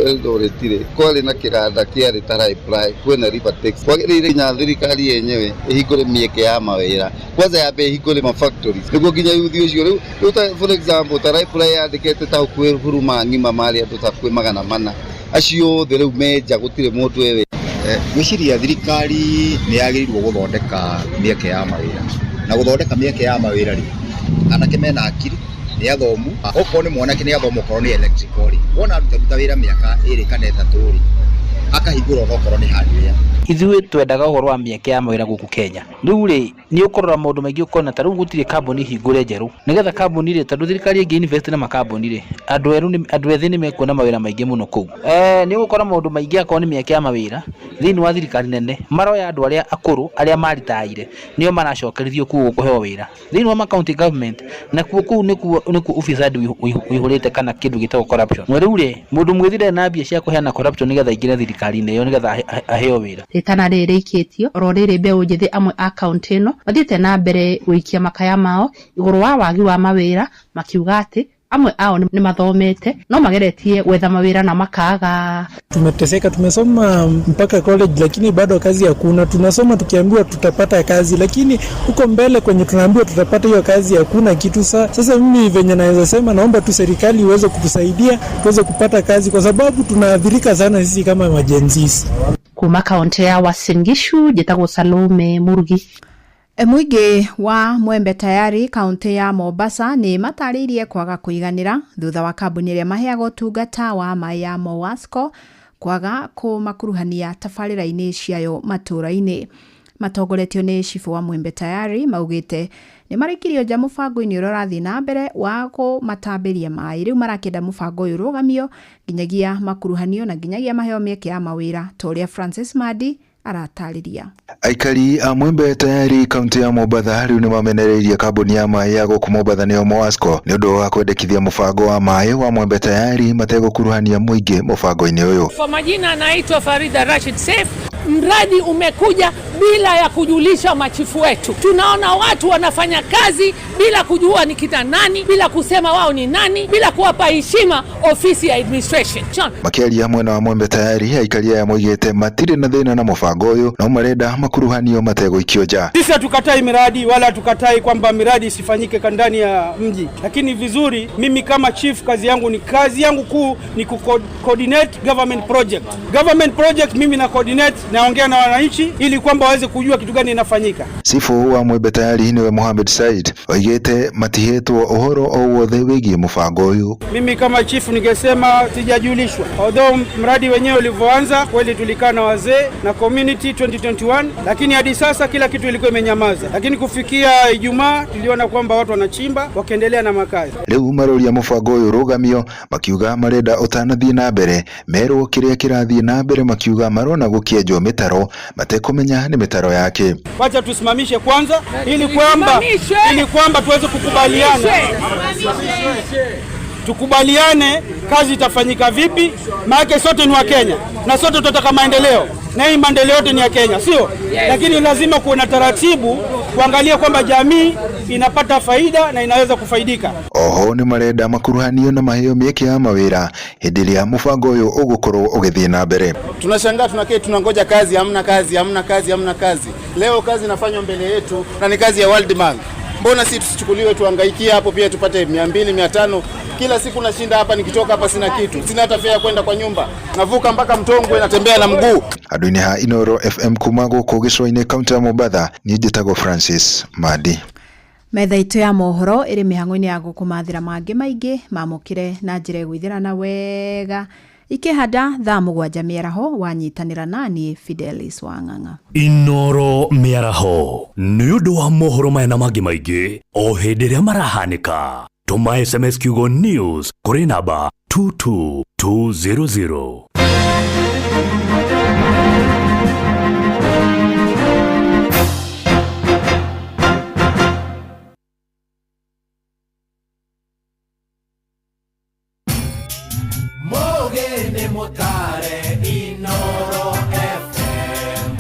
Eldoret rĩ, kwarĩ na kĩganda kĩarĩ ta Raiply, kwĩna Rivertex. Kwagĩrĩire nginya thirikari yenyewe ĩhingũre mĩeke ya mawĩra. Kwanza yambe ĩhingũre ma factories nĩguo nginya yuthi ũcio rĩu ta for example ta Raiply yandĩkĩte ta hakuhĩ huruma ng'ima marĩ andũ ta hakuhĩ 400 acio othe rĩu menja gũtirĩ mũndũ ewe. Ngwĩciria thirikari nĩ yagĩrĩirwo gũthondeka mĩeke ya mawĩra na gũthondeka mĩeke ya mawĩra rĩ, anake mena akiri nĩ athomu, okorwo nĩ mwanake nĩ athomu, okorwo nĩ electrical rĩ, wona arutaruta wĩra mĩaka 2 kana 3 rĩ, akahingũra onokorwo nĩ hardware. Ithuĩ twendaga ũhoro wa mĩeke ya mawĩra gũkũ Kenya. Rĩu rĩ, nĩ ũkũrora maũndũ maingĩ ũkona ta rĩu gũtirĩ kambuni hingũre njerũ. Nĩgetha kambuni rĩ, tondũ thirikari ĩngĩ invest na makambuni rĩ, andũ erũ nĩ andũ ethĩ nĩ mekuona mawĩra maingĩ mũno kũu. Nĩ ũgũkora maũndũ maingĩ akorwo nĩ mĩeke ya mawĩra thĩinĩ wa thirikari nene maroya andũ arĩa akũrũ arĩa maritaire nĩo maracokerithio kũu kũheo wĩra. Thĩinĩ wa ma county government nakuo kũu nĩkuo ufisadi ũihũrĩte kana kĩndũ gĩtagwo corruption. Na rĩu rĩ, mũndũ mwĩthĩ ndarĩ na mbia cia kũheana corruption nĩgetha aingĩre thirikari-inĩ ĩyo nĩgetha aheo wĩra. Rĩtana rĩrĩ rĩikĩtio oro rĩrĩ mbeũ njĩthĩ amwe a kaunti ĩno mathiĩte na mbere gũikia makaya mao igũrũ wa wagi wa mawĩra makiuga atĩ amwe ao nĩ mathomete no mageretie gwetha mawĩra na makaga. Tumeteseka, tumesoma mpaka college lakini bado kazi hakuna. Tunasoma tukiambiwa tutapata kazi, lakini huko mbele kwenye tunaambiwa tutapata hiyo kazi hakuna kitu. Sasa mimi venye naweza sema, naomba tu serikali iweze kutusaidia tuweze kupata kazi, kwa sababu tunaathirika sana sisi kama majenzisi. Kuma kaunti ya Uasin Gishu njĩtagwo Salome Murugi. Mũingĩ wa Mwembe Tayari kaunti ya Mombasa nĩ matarĩirie kwaga kũiganĩra thutha wa kambuni ĩrĩa maheaga ũtungata wa maĩ ya Mowasco kwaga kũmakuruhania tabarĩra-inĩ ciayo matũũra-inĩ. Matongoretio nĩ cibũ wa Mwembe Tayari maugĩte nĩ marĩkirio nja mũbango-inĩ ũrĩa ũrathiĩ na mbere wa kũmatambĩria maĩ. Rĩu marakĩenda mũbango ũyũ ũrũgamio nginyagia makuruhanio na nginyagia maheo mĩeke ya mawĩra ta ũrĩa Francis Madi aratarĩria. Aikari a Mwembe Tayari kaunti ya Mombatha rĩu nĩ mamenereirie kambuni ya maĩ ya gũkũ Mombatha nĩyo Mowasco nĩ ũndũ wa kwendekithia mũbango wa maĩ wa Mwembe Tayari mategũkuruhania mũingĩ mũbango-inĩ ũyũ. Kwa majina anaitwa Farida Rashid Saif. Mradi umekuja bila ya kujulisha machifu wetu. Tunaona watu wanafanya kazi bila kujua ni kina nani, bila kusema wao ni nani, bila kuwapa heshima ofisi ya administration. Makĩaria mwena wa Mwembe Tayari aikari aya moigĩte matirĩ na thĩna na mũbango ũyũ no marenda makuruhanio mategũikio nja. Sisi hatukatai miradi wala hatukatai kwamba miradi isifanyike ndani ya mji, lakini vizuri, mimi kama chief kazi yangu kuu ni ku coordinate government project. Government project mimi na coordinate, naongea na wananchi ili kwamba waweze kujua kitu gani inafanyika. Sifu wa Mwembe Tayari niwe Mohamed Said oigĩte matihetwo ũhoro o wothe wĩgiĩ mũbango ũyũ. Mimi kama chief ningesema sijajulishwa. Although mradi wenyewe ulivyoanza kweli tulikaa na wazee na community 2021, lakini hadi sasa kila kitu ilikuwa imenyamaza. Lakini kufikia Ijumaa tuliona kwamba watu wanachimba wakiendelea na makazi. Rĩu maroria mũbango ũyũ rũgamio makiuga marenda ũtanathiĩ na mbere merwo kĩrĩa kĩrathiĩ na mbere makiuga marona gũkĩenjwo mĩtaro matekũmenya nĩ mĩtaro yake. Wacha tusimamishe kwanza ili kwamba tuweze kukubaliana. Tukubaliane kazi itafanyika vipi, maana sote ni wa Kenya na sote tutataka maendeleo, na hii maendeleo yote ni ya Kenya, sio? Yes. Lakini lazima kuwe na taratibu kuangalia kwamba jamii inapata faida na inaweza kufaidika. Oho nĩ marenda makuruhanio na maheo mĩeke ya mawĩra hĩndĩ ĩrĩa mũbango ũyũ ũgũkorwo ũgĩthiĩ na mbere. Tunashangaa tunaketi tunangoja kazi, hamna kazi, hamna kazi, hamna kazi. Leo kazi inafanywa mbele yetu na ni kazi ya World Bank. Mbona sisi tusichukuliwe tuhangaikie hapo pia tupate 200 500? Kila siku nashinda hapa, nikitoka hapa sina kitu, sina hata fare kwenda kwa nyumba, navuka mpaka Mtongwe natembea na mguu. Andũ-inĩ ha Inoro FM kuma gũkũ gĩcũa-inĩ kaunti ya Mombatha, niĩ njĩtagwo Francis Madi. Metha itũ ya mohoro ĩrĩ mĩhang'o-inĩ ya gũkũmathĩra mangĩ maingĩ mamũkĩre na njĩra ĩgũithĩrana wega ikĩhanda thaa 7 mĩaraho wanyitanĩra nani Fidelis Wang'ang'a. Inoro mĩaraho nĩ ũndũ wa mohoro maya na mangĩ maingĩ o hĩndĩ ĩrĩa marahanĩka. Tũma SMS kiugo news kũrĩ namba 22200. Mogene motare Inoro FM.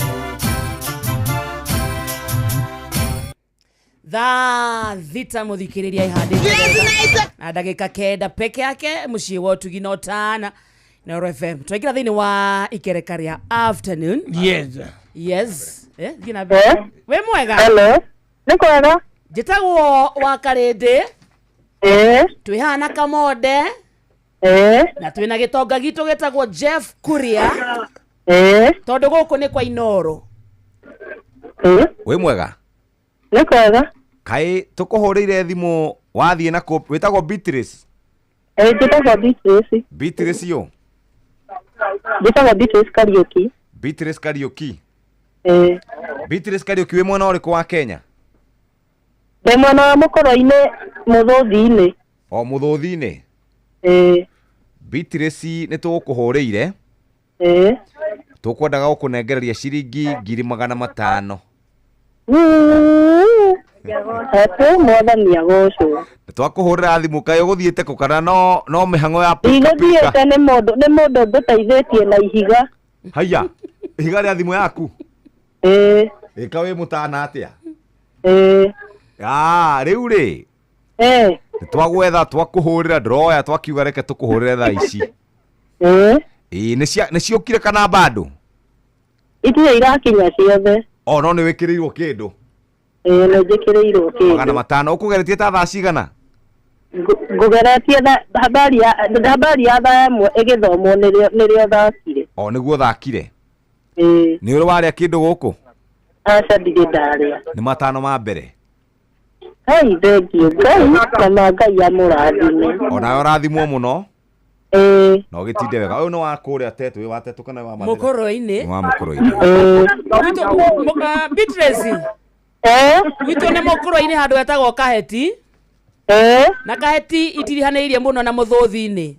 Thaa 6 muthikiriria ihandite na ndagika 9 peke yake muciĩ wa ũtugi na ũtana Inoro FM. Twaingĩra thĩinĩ wa ikereka rĩa afternoon. Yes. Yes. Thiĩ na mbere. Wĩ mwega? Hello. Nĩ kwega. Njĩtagwo wa Karĩndĩ. Twĩ haha na Kamonde. Na twĩna gĩtonga gitũ gĩtagwo Jeff Kuria. Tondũ gũkũ nĩ kwa Inoro. Wĩ mwega? Nĩ kwega. Kaĩ tũkũhũrĩire thimũ wathiĩ na kũ wĩtagwo Beatrice? Njĩtagwo Beatrice. Beatrice yo? Njĩtagwo Beatrice Kariũki. Beatrice Kariũki. Ĩĩ. Beatrice Kariuki wĩ mwena ũrĩkũ wa Kenya? Ndĩ mwena wa mũkũrũ-inĩ mũthũthi-inĩ. O mũthũthi-inĩ. Ĩĩ. Beatrice nĩ tũgũkũhũrĩire. Ĩĩ. Tũkwendaga gũkũnengereria ciringi 500,000. Atĩ mwathani agocwo. Nĩ twakũhũrĩra thimũ kaĩ ũgũthiĩte kũ kana no no mĩhang'o ya pika pika. Ndigũthiĩte nĩ mũndũ nĩ mũndũ ngũteithĩtie na ihiga. Haiya, ihiga rĩa thimũ yaku? Ĩĩ. Ĩka wĩ mũtana atĩa? Ĩĩ. Ah, rĩu rĩ. Ĩĩ. Nĩ twagwetha twakũhũrĩra ndũroya twakiuga reke tũkũhũrĩre thaa ici. Ĩĩ. Ĩĩ nĩ cia nĩ ciũkire kana bado? Itirĩ irakinya ciothe. O no nĩ wĩkĩrĩirwo kĩndũ. Ĩĩ nĩ njĩkĩrĩirwo kĩndũ. 500 ũkũgeretie ta thaa cigana? Ngũgeretie habari ya habari ya thaa ĩmwe ĩgĩthomwo nĩrĩo nĩrĩo thakire. O nĩguo thakire. Ĩĩ. Nĩ ũrĩ warĩa kĩndũ gũkũ? Aca ndirĩ ndarĩa. Nĩ matano ma mbere. Hei thengiũ Ngai na ma Ngai amũrathime. Onawe ũrathimwo mũno. Ĩĩ. Na ũgĩtinde wega. Ũyũ nĩ wa kũrĩa Tetũ, wĩ wa Tetũ kana wĩ wa Mathĩra? Mũkũrũ-inĩ. Nĩ wa mũkũrũ-inĩ. Gwitũ Beatrice. Gwitũ nĩ mũkũrũ-inĩ handũ hetagwo Kaheti. Na Kaheti itirihanĩirie mũno na mũthũthi-inĩ.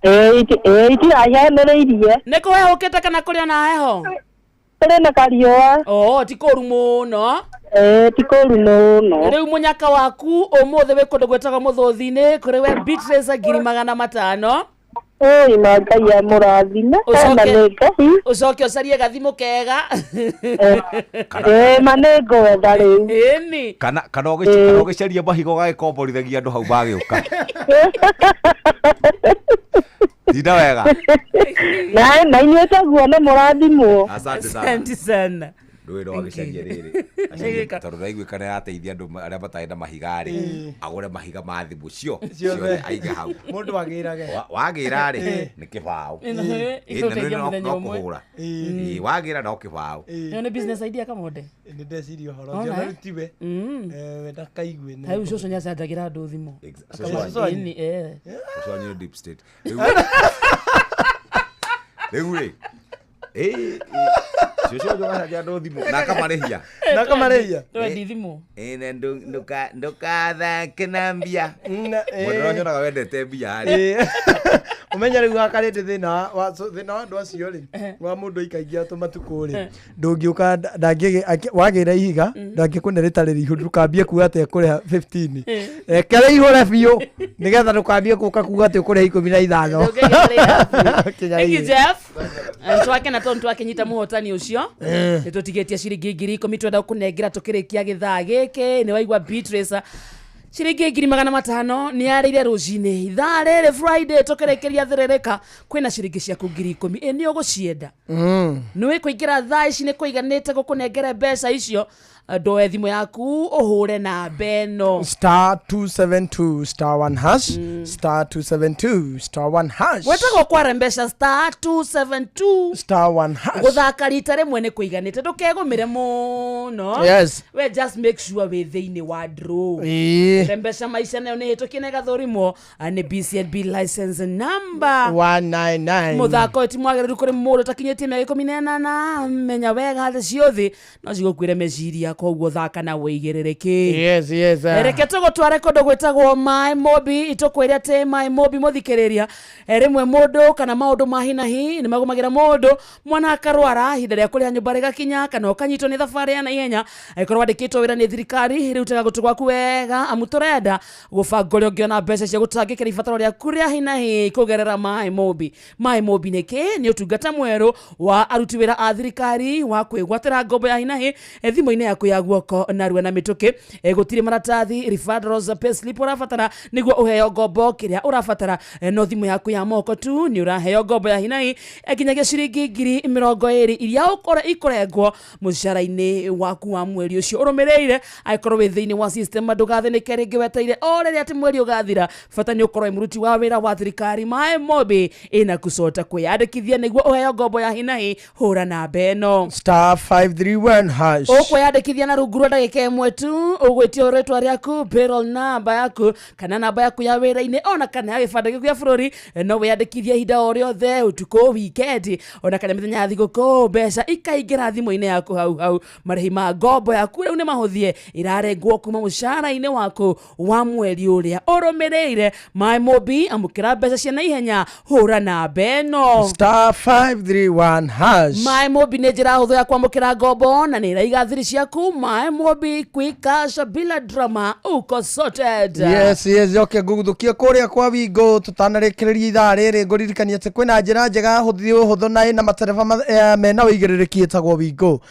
Ĩĩ itiraihanĩrĩirie. Nĩ kũhehũkĩte kana kũrĩ ona heho? Kũrĩ na kariũa. Oo ti kũru mũno. Ĩĩ ti kũru mũno. Rĩu mũnyaka waku ũmũthĩ wĩ kũndũ gwĩtagwo mũthũthi-inĩ kũrĩ we Beatrice 500,000. Ĩĩ ma Ngai amũrathime. Na nĩ Ngai. Ũcoke ũcarie gathimũ kega. Ĩĩ ma nĩ ngwetha rĩu. Ĩni. Kana kana ũgĩc- kana ũgĩcaria mahiga ũgagĩkomborithagia andũ hau magĩũka. Tinda wega. Na na inyuĩ taguo nĩ mũrathimwo. Asante sana. Asante sana. Ndũĩ no agĩcarie rĩrĩ. Acarie tondũ ndaiguĩka nĩ arateithia andũ arĩa matarĩ na mahiga rĩ. Agũre mahiga ma thimũ cio ciothe aige hau. Mũndũ agĩrage. Wagĩra rĩ nĩ kĩbaũ. Ĩĩ, Ĩĩ, na ĩgũteithia no mũthenya no ũmwe. kũhũra. Ĩĩ, wagĩra no kĩbaũ. Ĩyo nĩ business idea kamonde. Nĩ ndeciria ũhoro Ona, ũcio eh? no tiwe. We ndakaigue nĩ. Ta rĩu cũcũ nĩacanjagĩra andũ thimũ. Cũcũ wanyu. Ĩni, eh. Cũcũ wanyu nĩ deep state. Rĩu rĩ. Ĩĩ, cũcũ wanyu agacanja andũ thimũ na akamarĩhia. Na akamarĩhia. Twendi thimũ. Ĩĩ, na ndũkathake na mbia. Mũndũ ũrĩa nyonaga wendete mbia rĩ. Ũmenye rĩu hakarĩte thĩna wa thĩna wa andũ acio rĩ wa mũndũ aikagia tũmatukũ rĩ ndũngĩũka wagĩra ihiga ndangĩkũne rĩtarĩ rĩihũru ndũkambie kuga atĩ ekũrĩha 15 reke rĩihũre biũ nĩgetha ndũkambie gũka kuga atĩ ũkũrĩha 15. Kinya Thank you hihi. Jeff. Twakena tondũ twakinyita mũhotani ũcio nĩ tũtigĩtie ciringi 10,000 twenda gũkũnengera tũkĩrĩkia gĩthaa gĩkĩ nĩ waigua Beatrice ciringi 500,000 nĩ arĩire rũcinĩ ithaa rĩrĩ Friday tũkĩrĩkĩria thĩrĩrĩka kwĩna ciringi ciaku 10,000 ĩ nĩ ũgũcienda nĩ wĩkũingĩra thaa ici nĩ kũiganĩte gũkũnengere mbeca icio ndoe thimũ yaku ũhũre namba ĩno Star 272 star 1 hash star 272 star 1 hash gwĩtagwo kware mbeca star 272 star 1 hash gũthaka rita rĩmwe nĩ kũiganĩte ndũkegũmĩre mũno Yes. we just make sure wĩ thĩinĩ wa draw Ĩĩ. mbeca maica nayo nĩ hĩtũkie na ĩgathũrimwo nĩ BCNB license number 199 mũthako ũyũ ti mwagĩrĩru kũrĩ mũndũ ũtakinyĩtie mĩaka 18 menya wega thĩ ciothe no cigũkuĩre meciria koguo thaka na wĩigĩrĩrĩki Yes, yes. Reke tũgũtware kũndũ gwĩtagwo maĩ mobi tũkwĩre atĩ maĩ mobi mũthikĩrĩria rĩmwe mũndũ kana maũndũ ma hinahi nĩ magũmagĩra mũndũ mwana akarwara ihinda rĩa kũrĩha nyũmba rĩgakinya kana ũkanyitwo nĩ thabarĩ ya naihenya angĩkorwo wandĩkĩtwo wĩra nĩ thirikari rĩu tega gũtũ gwaku wega amu tũrenda gũbanga ũrĩa ũngĩona mbeca cia gũtangĩkĩra ibataro rĩaku rĩa hinahi kũgerera maĩ mobi. Maĩ mobi nĩ kĩ? Nĩ ũtungata mwerũ wa aruti wĩra a thirikari wa kwĩgwatĩra ngombo ya hinahi thimũ-inĩ yaku ya guoko narua na mĩtũkĩ. Gũtirĩ maratathi referrals payslip ũrabatara nĩguo ũheo ngombo kĩrĩa ũrabatara no thimũ yaku ya moko tu nĩ ũraheo ngombo ya hinahi nginyagia ciringi 20,000 iria ikũrengwo mũcara-inĩ waku wa mweri ũcio ũrũmĩrĩire. Angĩkorwo wĩ thĩinĩ wa system ndũgathĩnĩke rĩngĩ weteire o rĩrĩa atĩ mweri ũgathira. Bata nĩ ũkorwo wĩ mũruti wa wĩra wa thirikari. Maĩ Mobi ĩna kusota kwĩyandĩkithia nĩguo ũheo ngombo ya hinahi. Hũra namba ĩno star 531 hash. Ũkwĩyandĩkithia na rungu rwa ndagĩka ĩmwe tu. Ũgwĩtio rĩtwa rĩaku, payroll namba yaku, kana namba yaku ya wĩra-inĩ, ona kana ya gĩbandĩ gĩaku gĩa bũrũri. No wĩyandĩkithie ihinda o rĩothe, ũtukũ, weekend, ona kana mĩthenya ya thigũkũ. Mbeca ikaingĩra thimũ-inĩ yaku hau hau. Marĩhi ma ngombo yaku rĩu nĩ mahũthie, ĩrarengwo kuma mũcara-inĩ waku wa mweri ũrĩa ũrũmĩrĩire. Maĩ Mobi, amũkĩra mbeca cia naihenya. Hũra namba ĩno star 531 hash. Maĩ Mobi nĩ njĩra hũthũ ya kwamũkĩra ngombo na nĩ ĩraiga thiri ciaku. Maĩ Mobi, quick cash bila drama, uko sorted. Yes, okay, ngũgũthũkie kũrĩa kwa Wingo tũtanarĩkĩrĩria ithaa rĩrĩ. Ngũririkania atĩ kwĩna njĩra njega hũthũ na ĩna matereba mena ũigĩrĩrĩki ĩtagwo Wingo.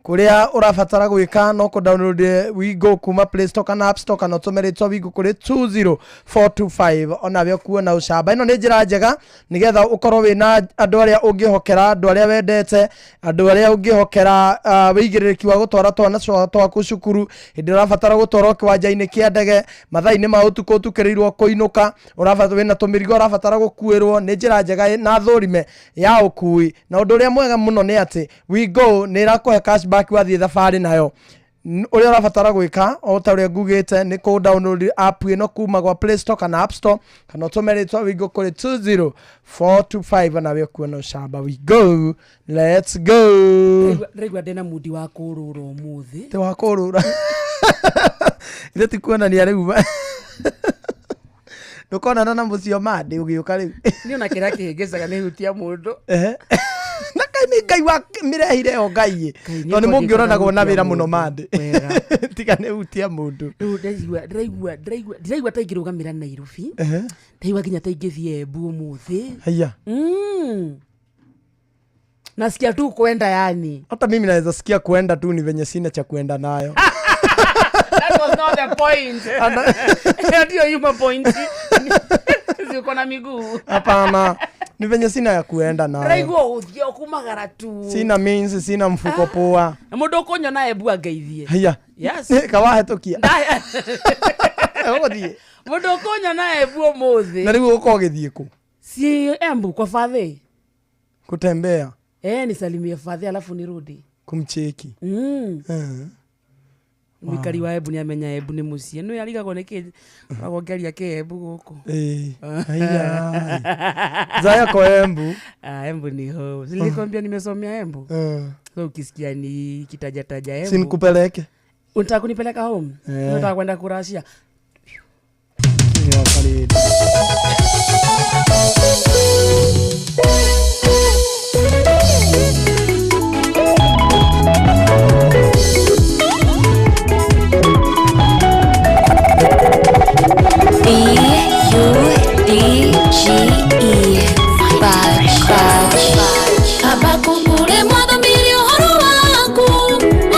Kũrĩa ũrabatara gwĩka no kũ download Wingo kuma Play Store kana App Store, kana ũtũme rĩtwa Wingo kũrĩ 20425, onawe ũkuona ũcamba. Ĩno nĩ njĩra njega nĩgetha ũkorwo wĩna andũ arĩa ũngĩhokera, andũ arĩa wendete, andũ arĩa ũngĩhokera wĩigĩrĩrĩki wa gũtwara twana twaku cukuru hĩndĩ ĩrĩa ũrabatara gũtwarwo kĩwanja-inĩ kĩa ndege mathaa-inĩ ma ũtukũ ũtukĩrĩirwo kũinũka, ũrabatara wĩna tũmĩrigo ũrabatara gũkuĩrwo. Nĩ njĩra njega na thũrime ya ũkui. Na ũndũ ũrĩa mwega mũno nĩ atĩ Wingo nĩ ĩrakũhe cashback wathiĩ thabarĩ nayo. Ũrĩa ũrabatara gwĩka o ta ũrĩa ngugĩte nĩ kũ download app ĩno kuma gwa Play Store kana App Store, kana ũtũme rĩtwa Wingo kũrĩ 20425, nawe ũkuona ũcamba. We go, let's go. Ndĩraigua ndĩna mudi wa kũrũra ũmũthĩ. Tĩ wa kũrũra ithe ti kuonania rĩu ndũkonana na mũcio mandĩ ũgĩũka rĩu. Niĩ ona kĩrĩa kĩhĩngĩcaga nĩ hutia mũndũ. Ehe. Na Ngai nĩ Ngai wa mĩrehire o Ngai Ngai nĩ tondũ nĩ mũngĩũranagwo na wĩra hutia mũno mũndũ. mandĩ. Wega. Tiga nĩ hutia mũndũ. Rĩu ndĩraigua ndĩraigua ndĩraigua ndĩraigua ta ingĩrũgamĩra Nairobi. Ehe. Ndaigua nginya ta ingĩthiĩ Embu ũmũthĩ. Haya. Nasikia tu kwenda yani. Hata mimi naweza sikia kuenda tu, ni venye sina cha kuenda nayo. That was not the point. Hiyo ndio yuma point. Si uko na miguu. Hapana, ni venye sina ya kuenda nayo. Ndĩraigua ũgũthiĩ ũkumagara tu. Sina means, sina mfuko poa. Na mũndũ ũkũnyona Embu angeithie. Haya. Yes. Kawahĩtũkia. Ũgũthiĩ. Mũndũ ũkũnyona Embu ũmũthĩ. Na rĩu ũkorwo ũgĩthiĩ kũ? Si Embu kwa fathe. Kutembea. Nisalimie fathe alafu nirudi. Kumcheki. Mũikari wa Embu nĩamenya Embu nĩ mũciĩ. Nĩ arigagwo nĩkĩ koragwo ngĩaria kĩ Embu gũkũ. Haya. Zaya kwa Embu. Ah, Embu ni home. Si nilikwambia nimesomea Embu. So ukisikia ni kitaja taja Embu. Si nikupeleke. Unataka kunipeleka home? Unataka kwenda kurashia? Ni wakali. B-U-D-G-E. Budge, Budge. Abakukure mwathomire ũhoro waku,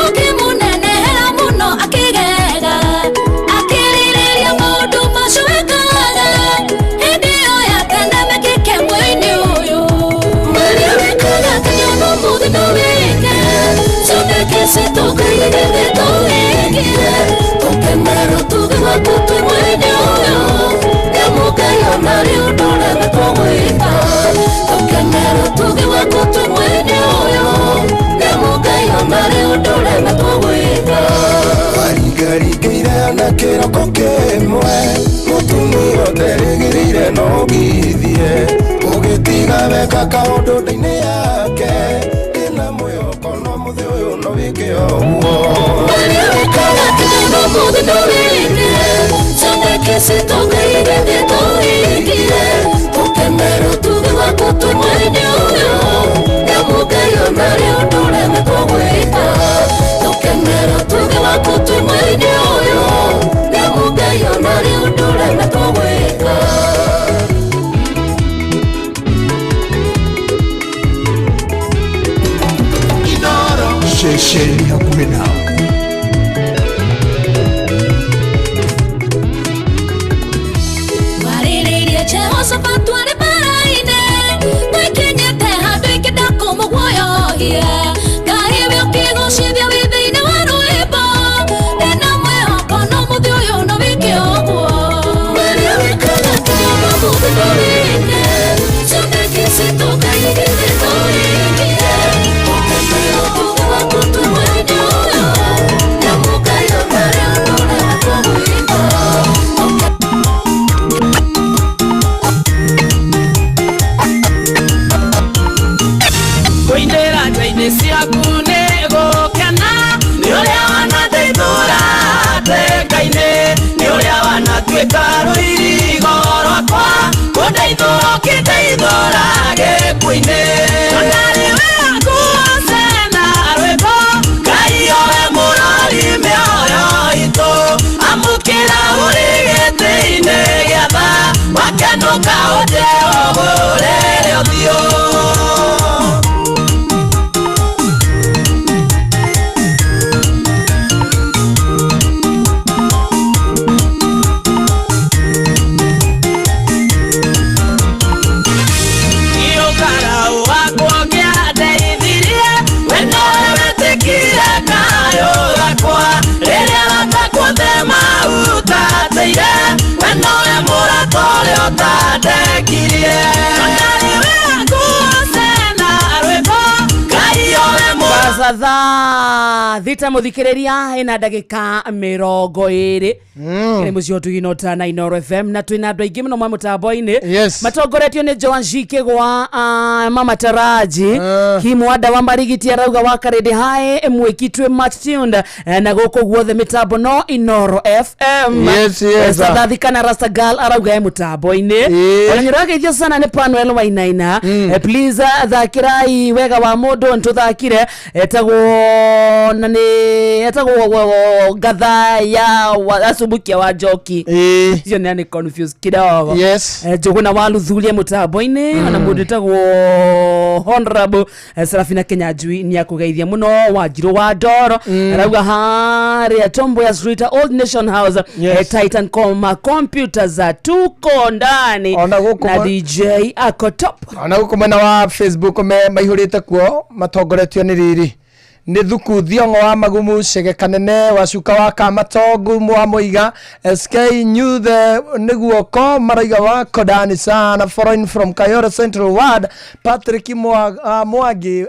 ũkĩmũnenehera mũno akĩgega, akĩrĩrĩria maũndũ macio wekaga, hĩndĩ ĩyo ya tene mekĩke mwĩrĩ-inĩ ũyũ. Marĩa wekaga tene ona ũmũthĩ no wĩke, cioneki citũ Ngai githĩ tũhingie, tũkenere ũtugi waku twĩ mwĩrĩ-inĩ ũyũ, nĩamu Ngai ona rĩu ndũremetwo gwĩka. Tũkenere ũtugi waku twĩ mwĩrĩ-inĩ ũyũ, nĩamu Ngai ona rĩu ndũremetwo gwĩka. Waringaringĩire na kĩroko kĩmwe, mũtumia ũterĩgĩrĩire no ũgithie, ũgĩtiga weka kaũndũ nda-inĩ yake, ndĩna mwĩhoko no mũthĩ ũyũ no wĩke ũguo. Marĩa wekaga tene ona ũmũthĩ no wĩke, cioneki citũ Ngai githĩ tũhingie, tũkenere ũtugi waku twĩ mwĩrĩ-inĩ ũyũ, nĩamu Ngai ona rĩu ndũremetwo gwĩka. Tũkenere ũtugi waku twĩ mwĩrĩ-inĩ ũyũ, nĩamu Ngai ona rĩu ndũremetwo gwĩka. Ceceni hakuhĩ nawe. Warĩrĩirie Jehoshafatu arĩ mbara-inĩ, nĩkinyĩte handũ ingĩenda kũmũguoyohia. Ngai we ũkĩgucithia wĩ thĩinĩ wa rwĩmbo, ndĩna mwĩhoko no mũthĩ ũyũ no wĩke ũguo. Ũka ũnje ũhũrĩre ũthiũ. Ũkarau wakwa ũngĩandeithirie, we nowe wetĩkire kayũ gakwa. Rĩrĩa gatakuothe mahutatĩire, we nowe mũrata ũrĩa ũtandekirie. Ndarĩ wĩra ngũcena rwĩmbo, Ngai ũwe Sasa thaa thita muthikiriria ina ndagika 20 ä må cio tugino na Inoro FM na twina andå aingä må no mwa må tambo-inä matongoretio nä Joan Shikigwa mama Taraji Kimwanda wa Marigiti arauga wa Karĩndĩ hai mwĩki twĩ much tuned na gũkũ guothe mĩtambo no Inoro FM. Yes, yes. Sadathi kana Rasta Girl arauga e mũtambo-inĩ. Ona nyũrageithio sana nĩ Panuel Wainaina. Please thakirai wega wa mũndũ ntũthakire etagwo na nĩ etagwo ngatha ya acumbukia wa njoki icio nĩ confused kidogo. Yes. Njũgũna wa Luthuria mũtambo-inĩ ona mũndũ etagwo Honorable Serafina Kenyanjui nĩ akũgeithia mũno Wanjirũ wa Ndoro arauga harĩa Tomboya Street Old Nation House. Yes. Titan Coma Computers tuko ndani na DJ ako top. Ona gũkũ mwena wa Facebook me maihũrĩte kuo matongoretio nĩ rĩrĩ nĩ thuku thiongo wa magumu cege kanene wa cuka wa kamatongu wa muiga SK Nyuthe nĩguo ko maraiga wa kodani sana foreign from Kayore Central Ward Patrick Mwangi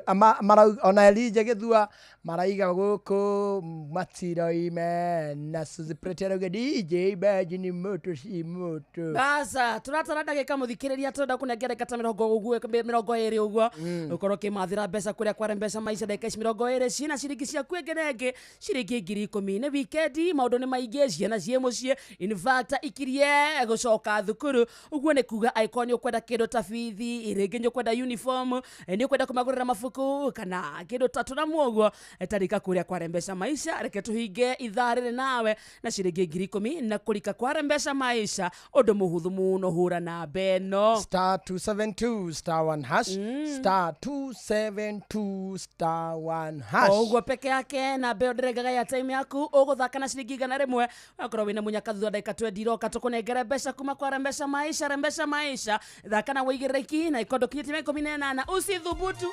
ona Elijah Githua maraiga gũkũ matiroime na Suzy Pretty arauga DJ Baji ni moto si moto. Sasa turatara ndagika muthikiriria turenda kunengera ta 20 uguo ukorwo kimathira mbeca kuria kware mbeca maisha ndagika ici 20 cina ciringi ciaku ĩngĩ na ĩngĩ ciringi 10,000 nĩ wikendi maũndũ nĩ maingĩ ciana ciĩ mũciĩ in fact ikirie gũcoka thukuru ũguo nĩ kuga angĩkorwo nĩ ũkwenda kĩndũ ta bithi rĩngĩ nĩ ũkwenda uniform nĩ ũkwenda kũmagũrĩra mabuku kana kĩndũ ta tũramu ũguo tarika kuria kware mbeca maisha reke tuhinge ithaa rĩrĩ nawe na ciringi 10,000 na kũrika kware mbeca maisha ũndũ mũhũthũ mũno hũra namba ĩno star 272 star 1 hash star 272 star 1 hash oguo peke yake na mbeo ndĩrengaga ya time yaku ũgũthaka na ciringi 100 wakorwo wĩna mũnyaka thutha ndagĩka 20 iroka tũkũnengere mbeca kuma kwa mbeca maisha rembeca maisha thaka na wĩigĩrĩrĩki na ikondo kinyĩtie 18 usithubutu.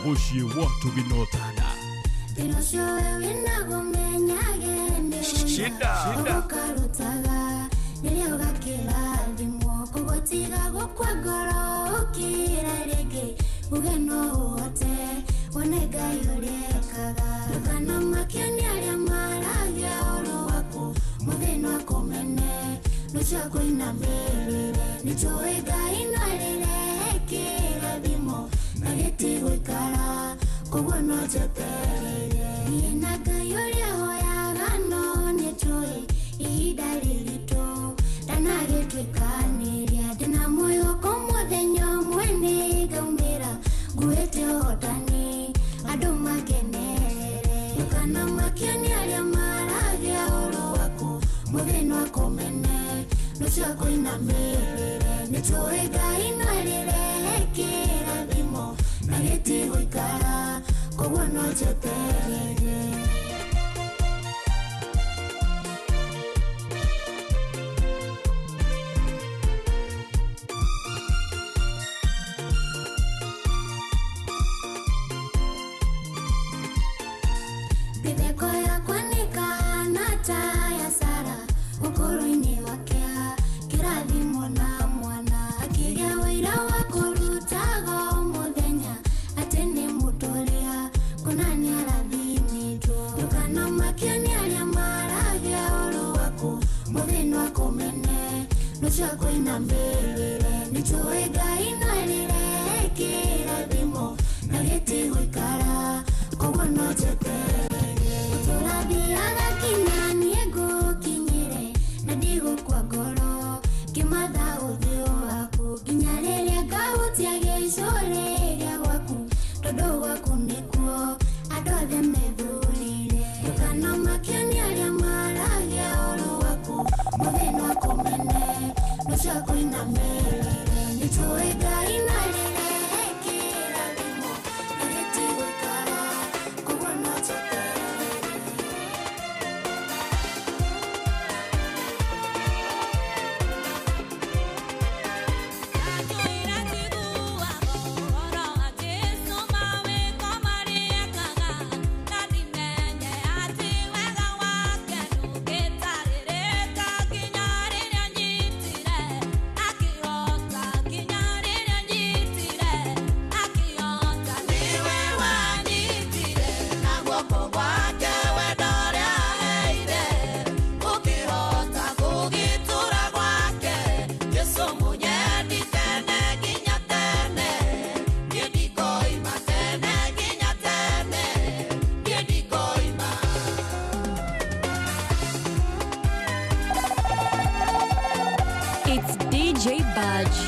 Muciĩ wa Tuginotana. Shida. Tondũ gwaku nĩkuo andũ othe methurire. Ndũkanamakio nĩ arĩa maragia ũũru waku, mũthĩ no akũmene, rũciũ akũinamĩrĩre. Nĩtũĩ Ngai no arĩrehe kĩrathimo, na gĩtigũikara, koguo no tweterere. It's DJ Budge.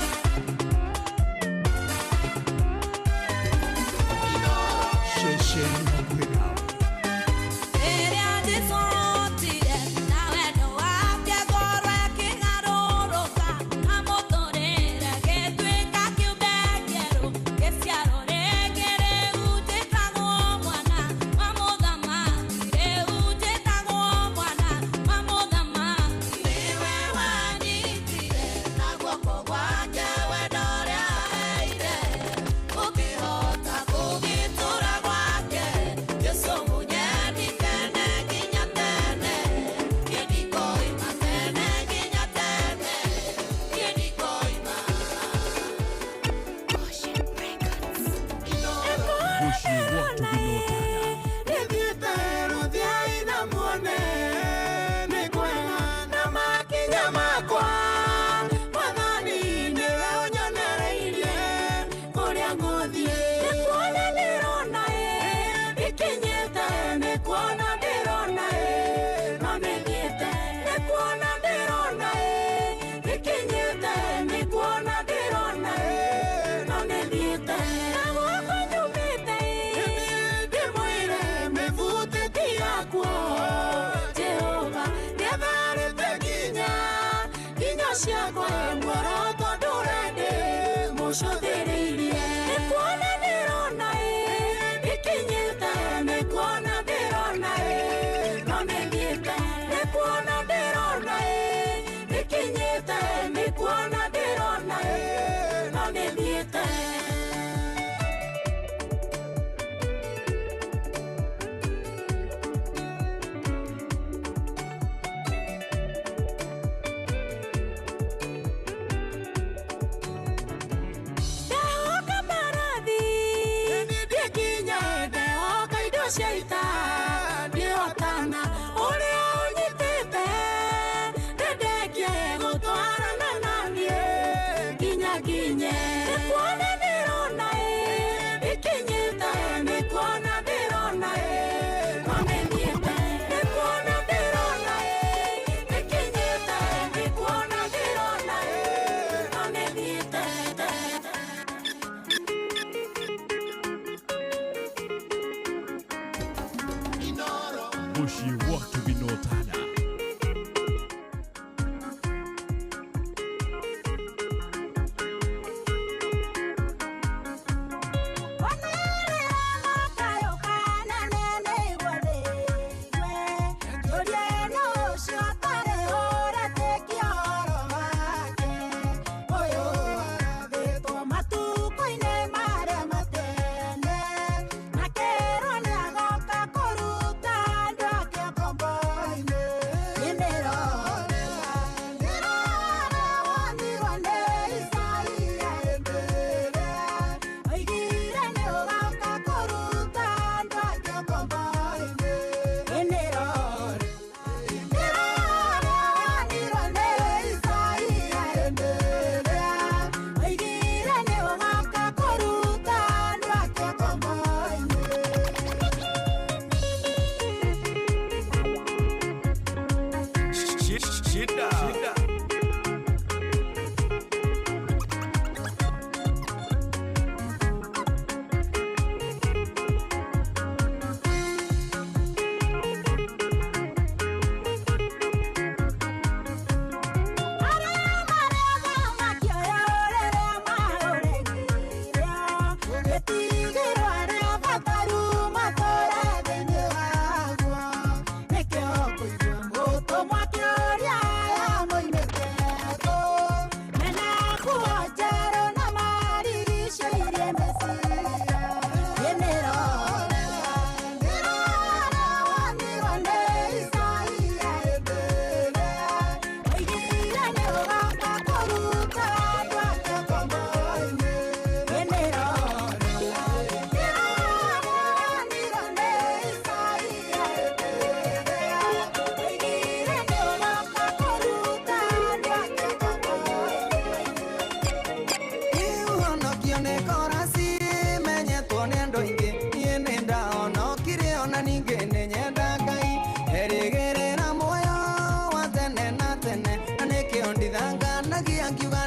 Kũruta andũ ake ngombo-inĩ.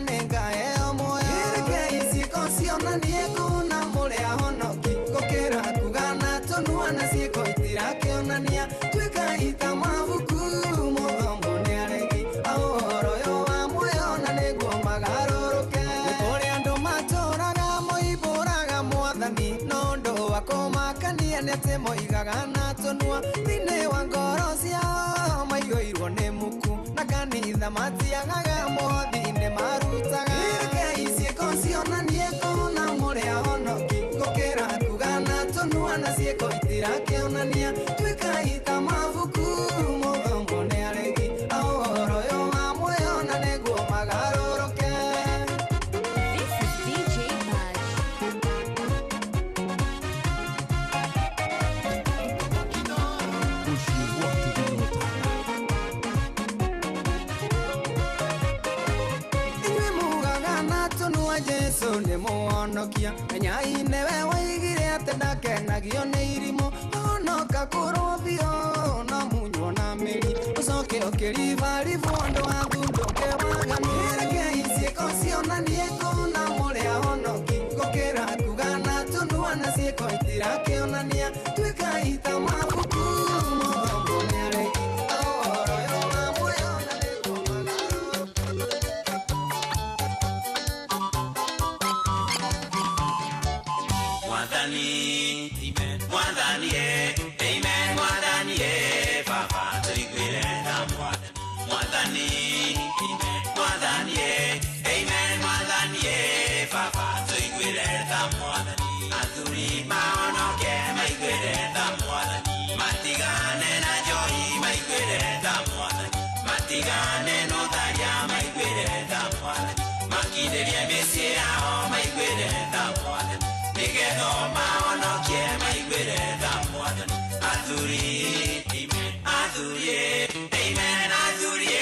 nĩngaheo muoyo. Rekei ciĩko cionanie kuona mũrĩ ahonoki, gũkĩra kuga na tũnua na ciĩko itirakĩonania. Tuĩkai ta mabuku mũthomwo nĩ aregi a ũhoro ũyũ wa muoyo, na nĩguo magarũrũke. Nĩ kũrĩ andũ matũraga moimbũraga Mwathani, no ũndũ wa kũmakania nĩ atĩ moigaga na tũnua. Thĩinĩ wa ngoro ciao maiyũirwo nĩ muku, na kanitha matiagaga mũhothi-inĩ marutaga. Rekei ciĩko cionanie kuona mũrĩ ahonoki, gũkĩra kuga na tũnua na ciĩko itirakĩonania. Tuĩkai ta mabuku mũthomwo nĩ aregi a ũhoro ũyũ wa muoyo, na nĩguo magarũrũke. This is DJ Badge. Inyuĩ mugaga na tũnua Jesũ nĩ mũhonokia, menyai nĩwe woigire atĩ ndakenagio nĩ irimũ. Honoka kũrwo biũ no munywo na mĩri, ũcoke ũkĩribaribwo andũ athundũke waganu. Rekei ciĩko cionanie kuona mũrĩ ahonoki, gũkĩra kuga na tũnua na ciĩko itirakĩonania. Tuĩkai ta mabuku mũthomwo nĩ aregi a ũhoro ũyũ wa muoyo, na nĩguo Mwathani, Mwathani, amen, Mwathani, Baba tuiguire tha Mwathani. Mwathani, Mwathani, amen, Mwathani, Baba tuiguire tha Mwathani. Athuri mahonoke maiguire tha Mwathani, matigane na njohi maiguire tha Mwathani, matigane na ũtharia maiguire tha Mwathani, makindĩrie mĩciĩ yao maiguire tha Mwathani, nĩgetha mahonokie maiguire tha Mwathani. Athuri, amen, athuri, amen, athuri,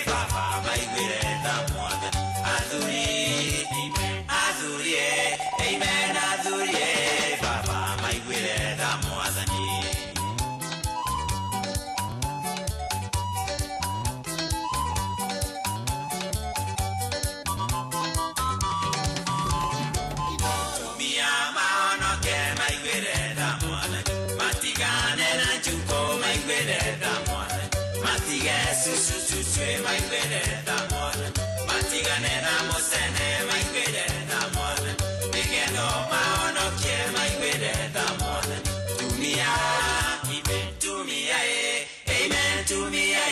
Baba maiguire tha Mwathani. Athuri, amen, athuri, amen, athuri, Baba maiguire tha Mwathani. Tumia mahonoke maiguire tha Mwathani, matigane na njukũ maiguire tha Mwathani, matige cucucucue maiguire tha Mwathani, matigane na mũcene maiguire tha Mwathani, nĩgetha mahonokie maiguire tha Mwathani. Tumia, amen, tumia, amen, tumia,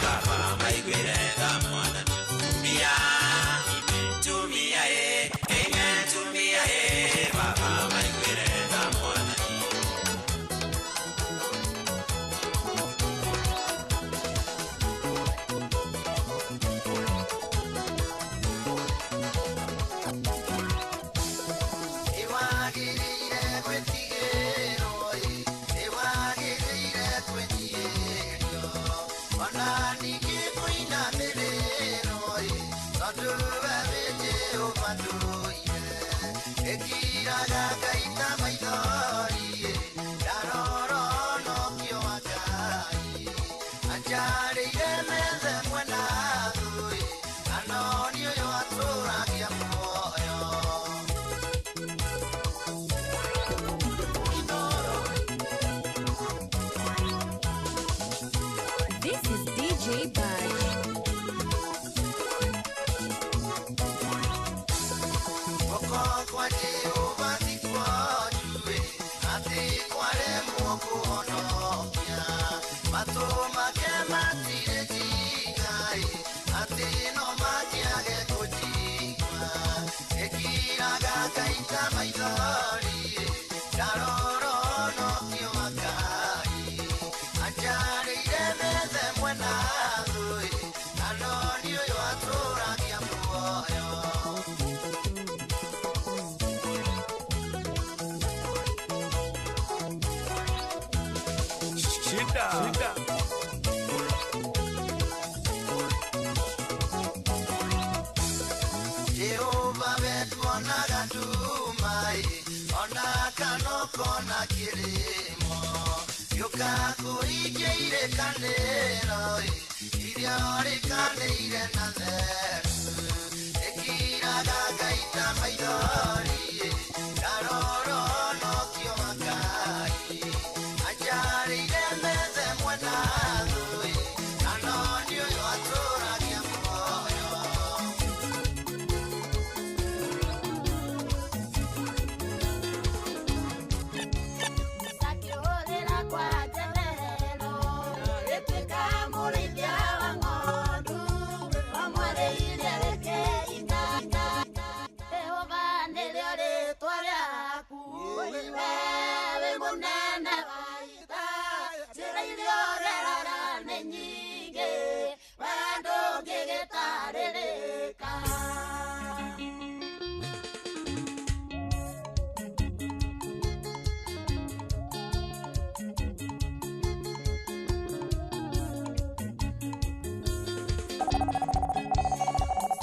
Baba maiguire tha Mwathani. Tumia, amen, tumia, amen, tumia, Baba maiguire tha Mwathani. Nĩwagĩrĩire gwĩtigĩrwo ĩ, nĩwagĩrĩire kwĩnyihĩrio, ona ningĩ kũinamĩrĩrwo ĩ, tondũ we wĩ Jehova ndũire. Ĩkiraga ngaita maithori ĩ, ndarora ũhonokio wa Ngai. Anjarĩire metha mwena thũ ĩ, na no niĩ ũyũ atũũragia muoyo. This is DJ Badge. Guoko kwa Jehova ti kwonju-ĩ, atĩ kwaremwo kũhonokia. Matũ make matirĩ njinga-ĩ, atĩ no mangĩage kũnjigua. Ĩkiraga ngaita maithori-ĩ, ndarora ũhonokio wa Ngai. Anjarĩire metha mwena thũ-ĩ, na no niĩ ũyũ atũũragia muoyo. Shida. Shida. Jehova wetuonaga nduma-ĩ, ona kana ũkona kĩrĩmo. Gĩũka kũhingia irĩkanĩro-ĩ, iria ũrĩkanĩire na theru. maithori ndarorwo nokio makai anjarĩire methe mwena thũĩ na no nĩ ũyũ atũragia muoyo. Akĩhũrĩra kwa njeherero gĩtuĩka mũrĩithia wa ng'ondu wamwarĩirie rĩkĩinga Jehova nĩrĩo rĩtwa rĩaku we wĩ mũnene wa ita njĩra iria ũgerera nĩ nyingĩ we ndũngĩgĩtarĩrĩka.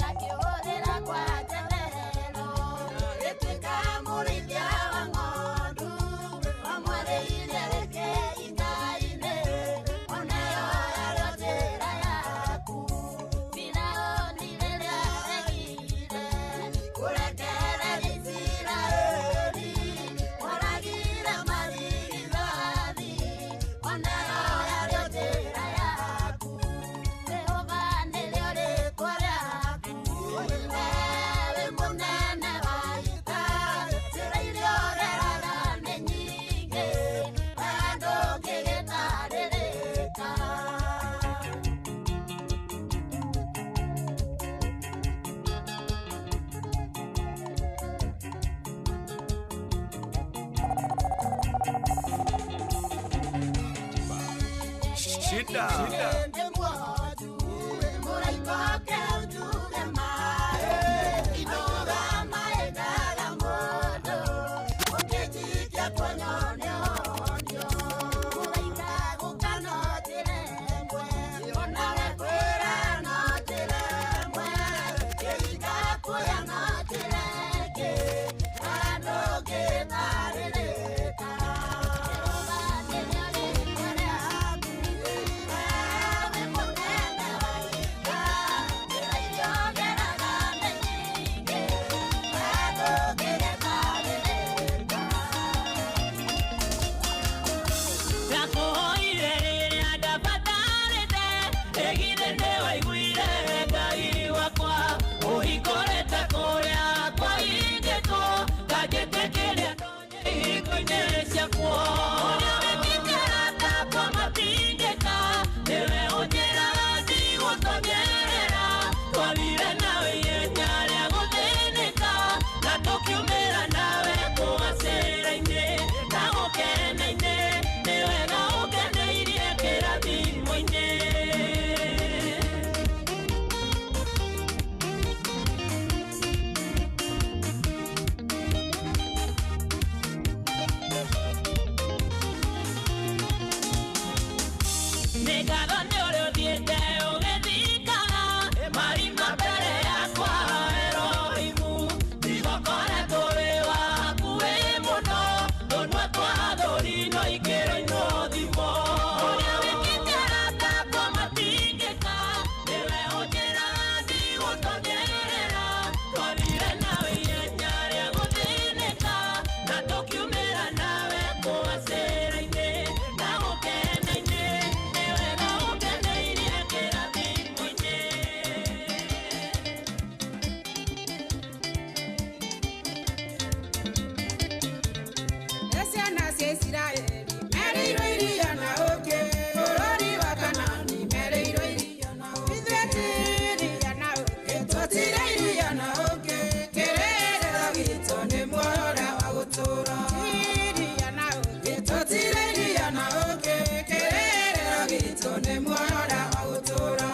Akĩhũrĩra kwa njeherero gĩtuĩka mũrĩithia wa ng'ondu wamwarĩirie rĩkĩingainĩ onayo yarĩo njĩra yaku Firaũni rĩrĩa aregire kũrekereria Isiraeli oragire marigithathi onayo yarĩo njĩra yaku Jehova nĩrĩo rĩtwa rĩaku we wĩ mũnene wa ita njĩra iria ũgerera nĩ nyingĩ we ndũngĩgĩtarĩrĩka. Shida. Ndakũhoire rĩrĩa ndabatarĩte ĩgithĩ nĩwaiguire Ngai wakwa ũhingũrĩte kũrĩa kwahingĩtwo nganjĩtĩkĩria ndonye ihingo-inĩ ciakuo ũrĩa wĩkĩte atakwa matingĩka nĩwe ũnjĩraga ndigũtonyerera twarire nawe ihenya rĩa gũthĩnĩka na tũkiumĩra nawe kũgacĩra-inĩ na gũkena-inĩ nĩ wega ũkeneirie kĩrathimo-inĩ. Nĩ ngatho nĩ ũrĩa ũthiĩte ũgĩthikaga marima mbere yakwa Erohimu ndigokoretwo wĩ wa hakuhĩ mũno tũnua twa athũri no ikĩroinwo thimo ũrĩa wĩkĩte atakwa matingĩka nĩwe ũnjĩraga ndigũtonyerera twarire nawe ihenya rĩa gũthĩnĩka na tũkiumĩra nawe kũgacĩra-inĩ na gũkena-inĩ nĩ wega ũkeneirie kĩrathimo-inĩ. Ciana cia Isiraeli merĩirwo iria na ũkĩ bũrũri wa Kanaani merĩirwo iria na ũkĩ ithuĩ ti iria na ũkĩ tũtirĩ iria na ũkĩ kĩrĩrĩro gitũ nĩ muoyo ũrĩa wa gũtũũra ti iria na ũkĩ tũtirĩ iria na ũkĩ kĩrĩrĩro gitũ nĩ muoyo ũrĩa wa gũtũũra.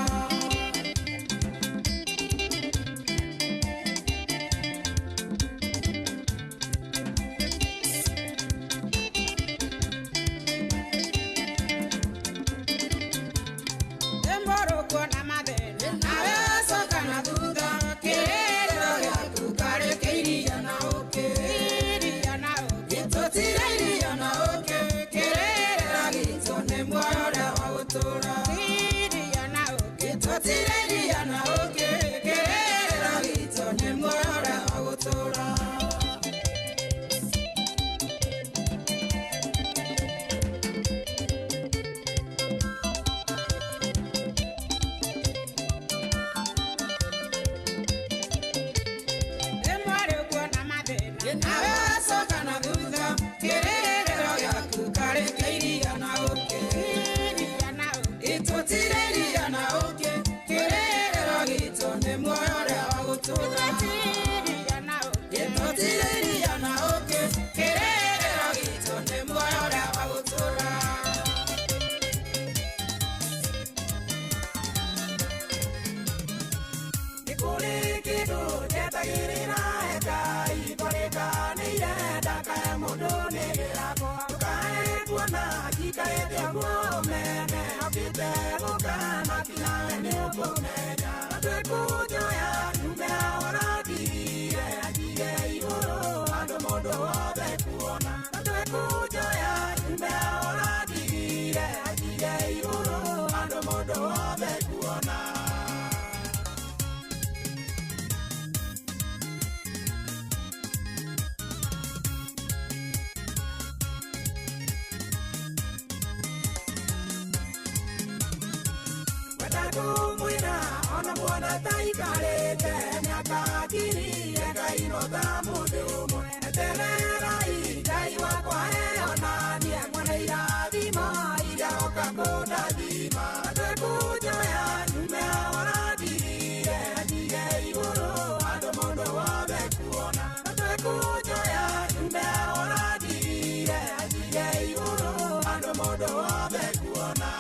Ataikarĩte mĩaka ngiri ekairwo ta mũndũ ũmwe. Etererai Ngai wakwa eonanie mwene irathimo iria oka kũndathima. Twĩkũnjoya nyume ũrandigire njige igũrũ andũ mũndũ wothe kuona. Twĩkũnjoya nyume ũrandigire njige igũrũ andũ mũndũ wothe kuona.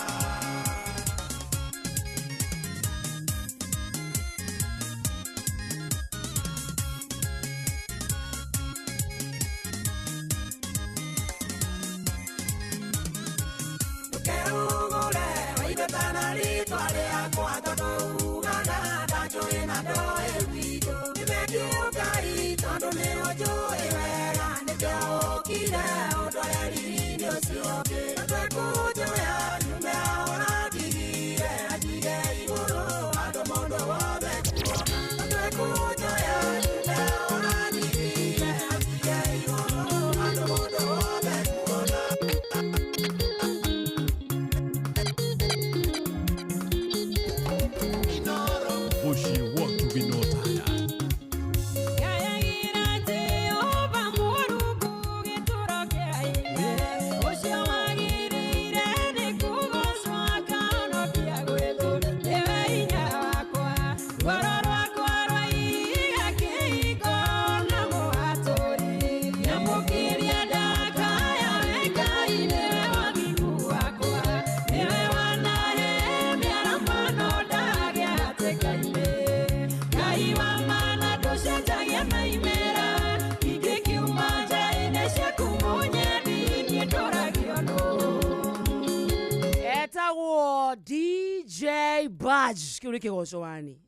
DJ Badge kiu ni kigoco wani.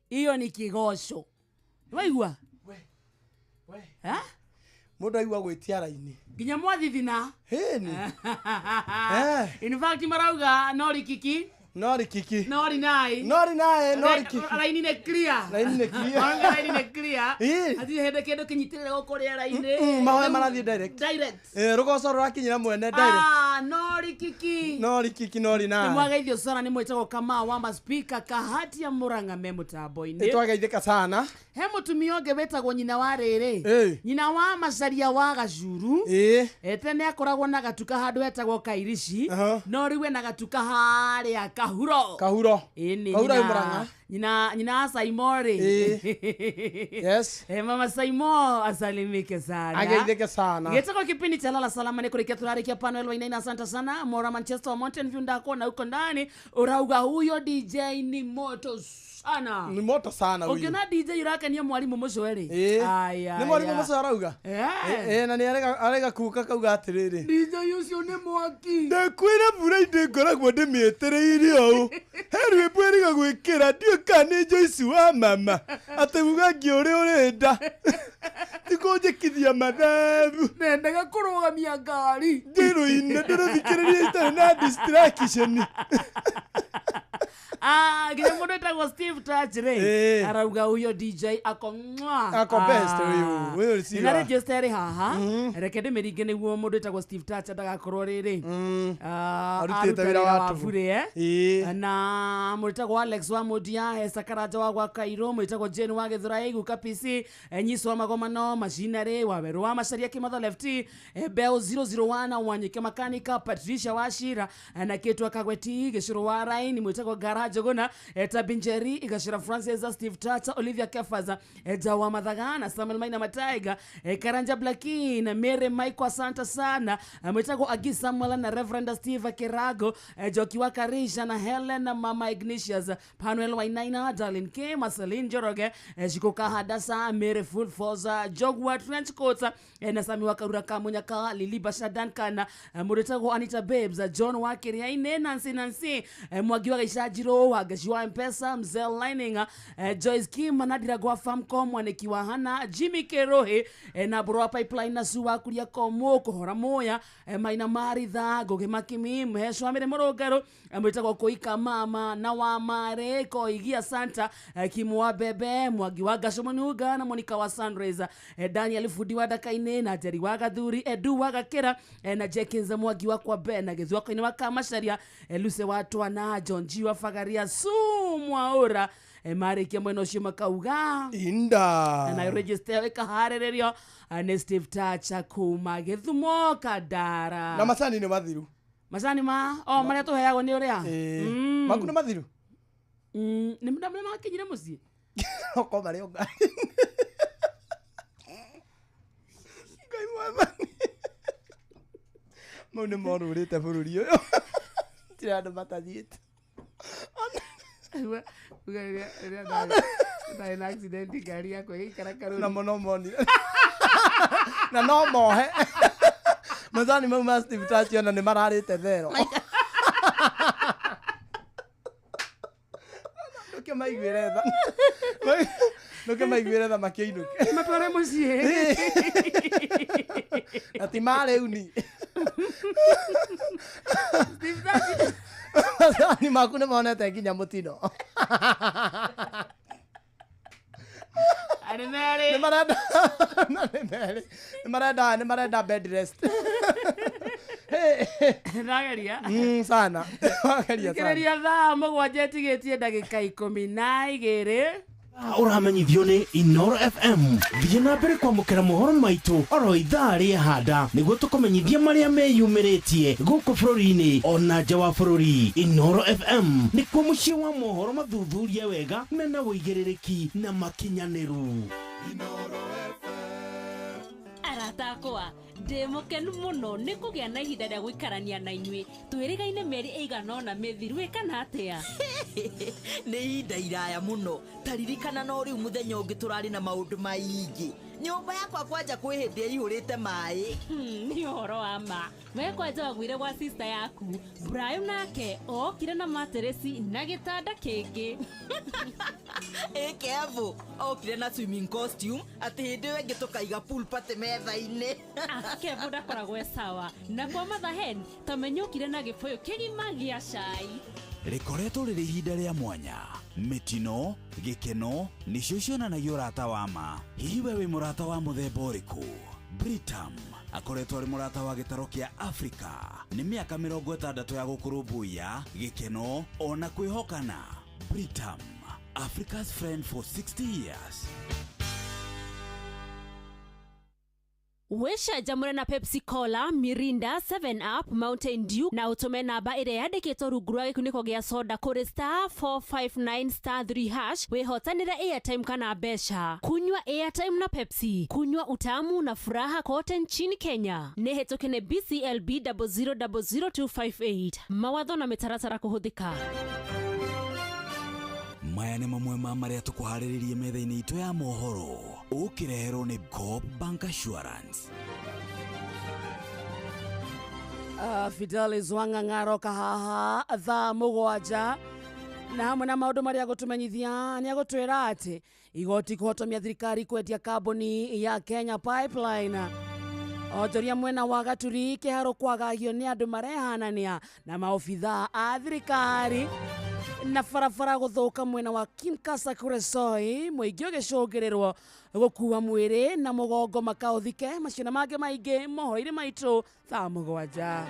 Iyo ni kigoco. Waigua? We. Ha? Mundu aigua gwitia raini. Nginya mwathithina. Hini. In fact marauga no rikiki. No rikiki. No rinai. No rinai, no rikiki. Raini ne clear. Raini ne clear. Raini ne clear. Hatirĩ hĩndĩ kĩndũ kĩnyitĩrĩre gũkũ rĩera-inĩ. Mahoya marathiĩ direct. Direct. Rũgoco rũrakinyĩra mwene direct. Ah, no rikiki. No rikiki no rinai. Nĩ mwageithio sana nĩ mwĩtagwo Kamau wa speaker Kahati ya Murang'a me mũtambo-inĩ. Nĩ twageithĩka sana. He mũtumia ũngĩ wĩtagwo nyina wa rĩrĩ. Nyina wa Macaria wa Gacuru. Tene akoragwo na gatuka handũ hetagwo Kairici. No rĩu ena gatuka harĩa Kahuro. Kahuro. Ĩni. Kahuro ĩ Murang'a. Nyina Saimori. Yes. Mama Saimo asalimike sana. Ageithike sana. Gitako kipindi cha Lala Salama ni kurikia turarikia Panuel Wainaina asante sana. Mora Manchester Mountain View ndako na huko ndani urauga huyo DJ ni moto sana. Ni moto sana huyo. Ukiona DJ urakenia mwalimu mucweri. Aya. Ni mwalimu mucwe arauga. Na ni arega kuka kauga atiriri. DJ ucio ni mwaki. Ndakwira mbura inde ngoragwo ndimietereire ũũ. He rwĩmbo ĩriga gwĩkĩra ndiũĩ kana nĩ Joyce wa mama. Atĩ uga ngĩũrĩ ũrenda. Tikũnjĩkithia mathabu. Nendaga kũrũgamia ngari. Ndĩrũine ndĩrũthikĩrĩria itarĩ na distraction. Nginya mũndũ wĩtagwo Steve Touch rĩ arauga huyo DJ ako mwa. Ako best huyu. Huyu ni sira. Na register ĩrĩ haha. Reke ndĩmĩringe nĩguo mũndũ wĩtagwo Steve Touch ndagakorwo rĩrĩ. Arutĩte wĩra wa bure Na mũndũ wĩtagwo Alex wa Mudia, Esther Karanja wa gwa Kairo, mũndũ wĩtagwo Jane wa Gĩthũrai Guka PC, Nyiso wa Magomano, Machinery wa Weru wa Macaria Kĩmatho Left, Bell 001 Wanyike Makanika, Patricia wa Shira, na Ketwa Kagweti, Gĩcũrũ wa Raini, mũndũ wĩtagwo Gara Jogona, Tabinjeri, Igashira Francis, Steve Tata, Olivia Kefaza, Jawa Mathagana, Samuel Maina Mataiga, Karanja Blaki na Mary Michael asante sana. Mwitagwo Agi Samuel na Reverend Steve Kirago, Joki wa Karisha na Helen na Mama Ignatius, Panuel Wainaina, Darlene K, Marceline Joroge, Shikoka Hadasa, Mary Full Forza, Jogwa Trench Coat, na Sami wa Karura Kamunyaka, Lili Bashadan Kana, Mwitagwo Anita Babes, John wa Kiriaine, Nancy, Mwagi wa Gicajiro, Wagashiwa Mpesa, Mzee Lining, Joyce Kim, Nadira gwa Famcom, Mwaneki wa Hana, Jimmy Kerohe, na Boroa Pipeline na Suwa Kuria Komo, Kohora Moya, Maina Maritha, Goge Makimi, Mhesho Amere Morogaro, Mwitagwo Koika Mama, na wa Mare, Koigia Santa, Kimwa Bebe, Mwagi wa Gashomonuga, na Monica wa Sunrise, Daniel Fudi wa Dakaine, na Jerry wa Gathuri, Edu wa Gakera, na Jenkins Mwagi wa Kwa Be, na Githu wa Koine wa Kamasharia, Luce wa Twana, John G wa Fagaria, Sumwaora, Marĩkia mwena ũcio makauga Inda. Nayo register ĩkaharĩrĩrio nĩ Steve Tacha kuma Gĩthumo Kandara. Na macani nĩ mathiru. Macani ma o marĩa tũheagwo nĩ ũrĩa. Maku nĩ mathiru. Nĩ makinyire mũciĩ. Okorwo marĩ o ngari. Ngai mwathani. Mau nĩ morũrĩte bũrũri ũyũ. Tirĩ andũ matathiĩte. Uga rĩrĩa ndarĩ na accident ngari yakwa ĩgĩikara karũri. Na mũno monire. Na no mohe. Macani mau ma Steve Tachi ona nĩ mararĩte thero. Ndũke maiguĩre tha. Ndũke maiguĩre tha makĩinũke. Matware mũciĩ. Na ti marĩu ni. Steve Tachi. Macani maku nĩ monete nginya mũtino. Arĩ merĩ. Nĩ marenda nĩ merĩ. Nĩ marenda bed rest. Ndageria. Sana. Wageria sana. Thikĩrĩria thaa 7 ĩtigĩtie ndagĩka 12. Ũramenyithio nĩ Inoro FM. Thiĩ na mbere kwamũkĩra mohoro maitũ oro ithaa rĩa handa nĩguo tũkũmenyithie marĩa meyumĩrĩtie gũkũ bũrũri-inĩ ona nja wa bũrũri. Inoro FM nĩkuo mũciĩ wa mohoro mathuthurie wega mena ũigĩrĩrĩki na makinyanĩru. Arata akwa ndĩ mũkenu mũno nĩ kũgĩa na ihinda rĩa gũikarania na inyuĩ twĩrĩgaine mĩeri ĩigana ũna mĩthiru ĩ kana atĩa. Nĩ ihinda iraya mũno ta ririkana no rĩu mũthenya ũngĩ tũrarĩ na maũndũ maingĩ. Nyũmba yakwa kwanja kwĩ hĩndĩ ĩihũrĩte maĩ. Nĩ ũhoro wa ma we kwanja waguire gwa sister yaku Brian nake okire na materesi na gĩtanda kĩngĩ. Ĩ Kevo okire na swimming costume atĩ hĩndĩ ĩyo ĩngĩ tũkaiga pool party metha-inĩ. Kevo ndakoragwo e sawa na kwa Mother Hen tamenya okire na gĩbũyũ kĩgima gĩa cai. Rĩkoretwo rĩrĩ ihinda rĩa mwanya mĩtino gĩkeno nĩcio cionanagia ũrata wa ma. Hihi we wĩ mũrata wa mũthemba ũrĩkũ? Britam akoretwo arĩ mũrata wa gĩtaro kĩa Afrika nĩ mĩaka 60 ya gũkũrũmbũiya gĩkeno ona kwĩhokana. Britam, Africa's friend for 60 years. Wĩcanjamũre na Pepsi Cola, Mirinda, 7 Up, Mountain Dew na ũtũme namba ĩrĩa yandĩkĩtwo rungu rwa gĩkunĩko gĩa soda kũrĩ *459 *3# wĩhotanĩre airtime kana mbeca. Kunywa airtime na Pepsi, kunywa utamu na furaha kote nchini Kenya. Nĩ hĩtũke nĩ BCLB 0000258. Mawatho na mĩtaratara kũhũthĩka. Maya nĩ mamwe ma marĩa tũkũharĩrĩrie metha-inĩ itũ ya mohoro ũkĩreherwo nĩ Coop Bank Assurance. Fidelis Wang'ang'aro kahaha thaa 7 na hamwe na maũndũ marĩa agũtũmenyithia nĩ agũtwĩra atĩ igoti kũhotomia thirikari kwendia kambuni ya Kenya Pipeline. Onjoria mwena wa Gaturi kĩharo kwagagio nĩ andũ marehanania na maobithaa a thirikari na barabara gũthũka mwena wa Kinkasa Kuresoi mũingĩ ũgĩcũngĩrĩrwo gũkua mwĩrĩ na mũgongo makaũthike. Macio na mangĩ maingĩ mohoro-inĩ maitũ thaa 7.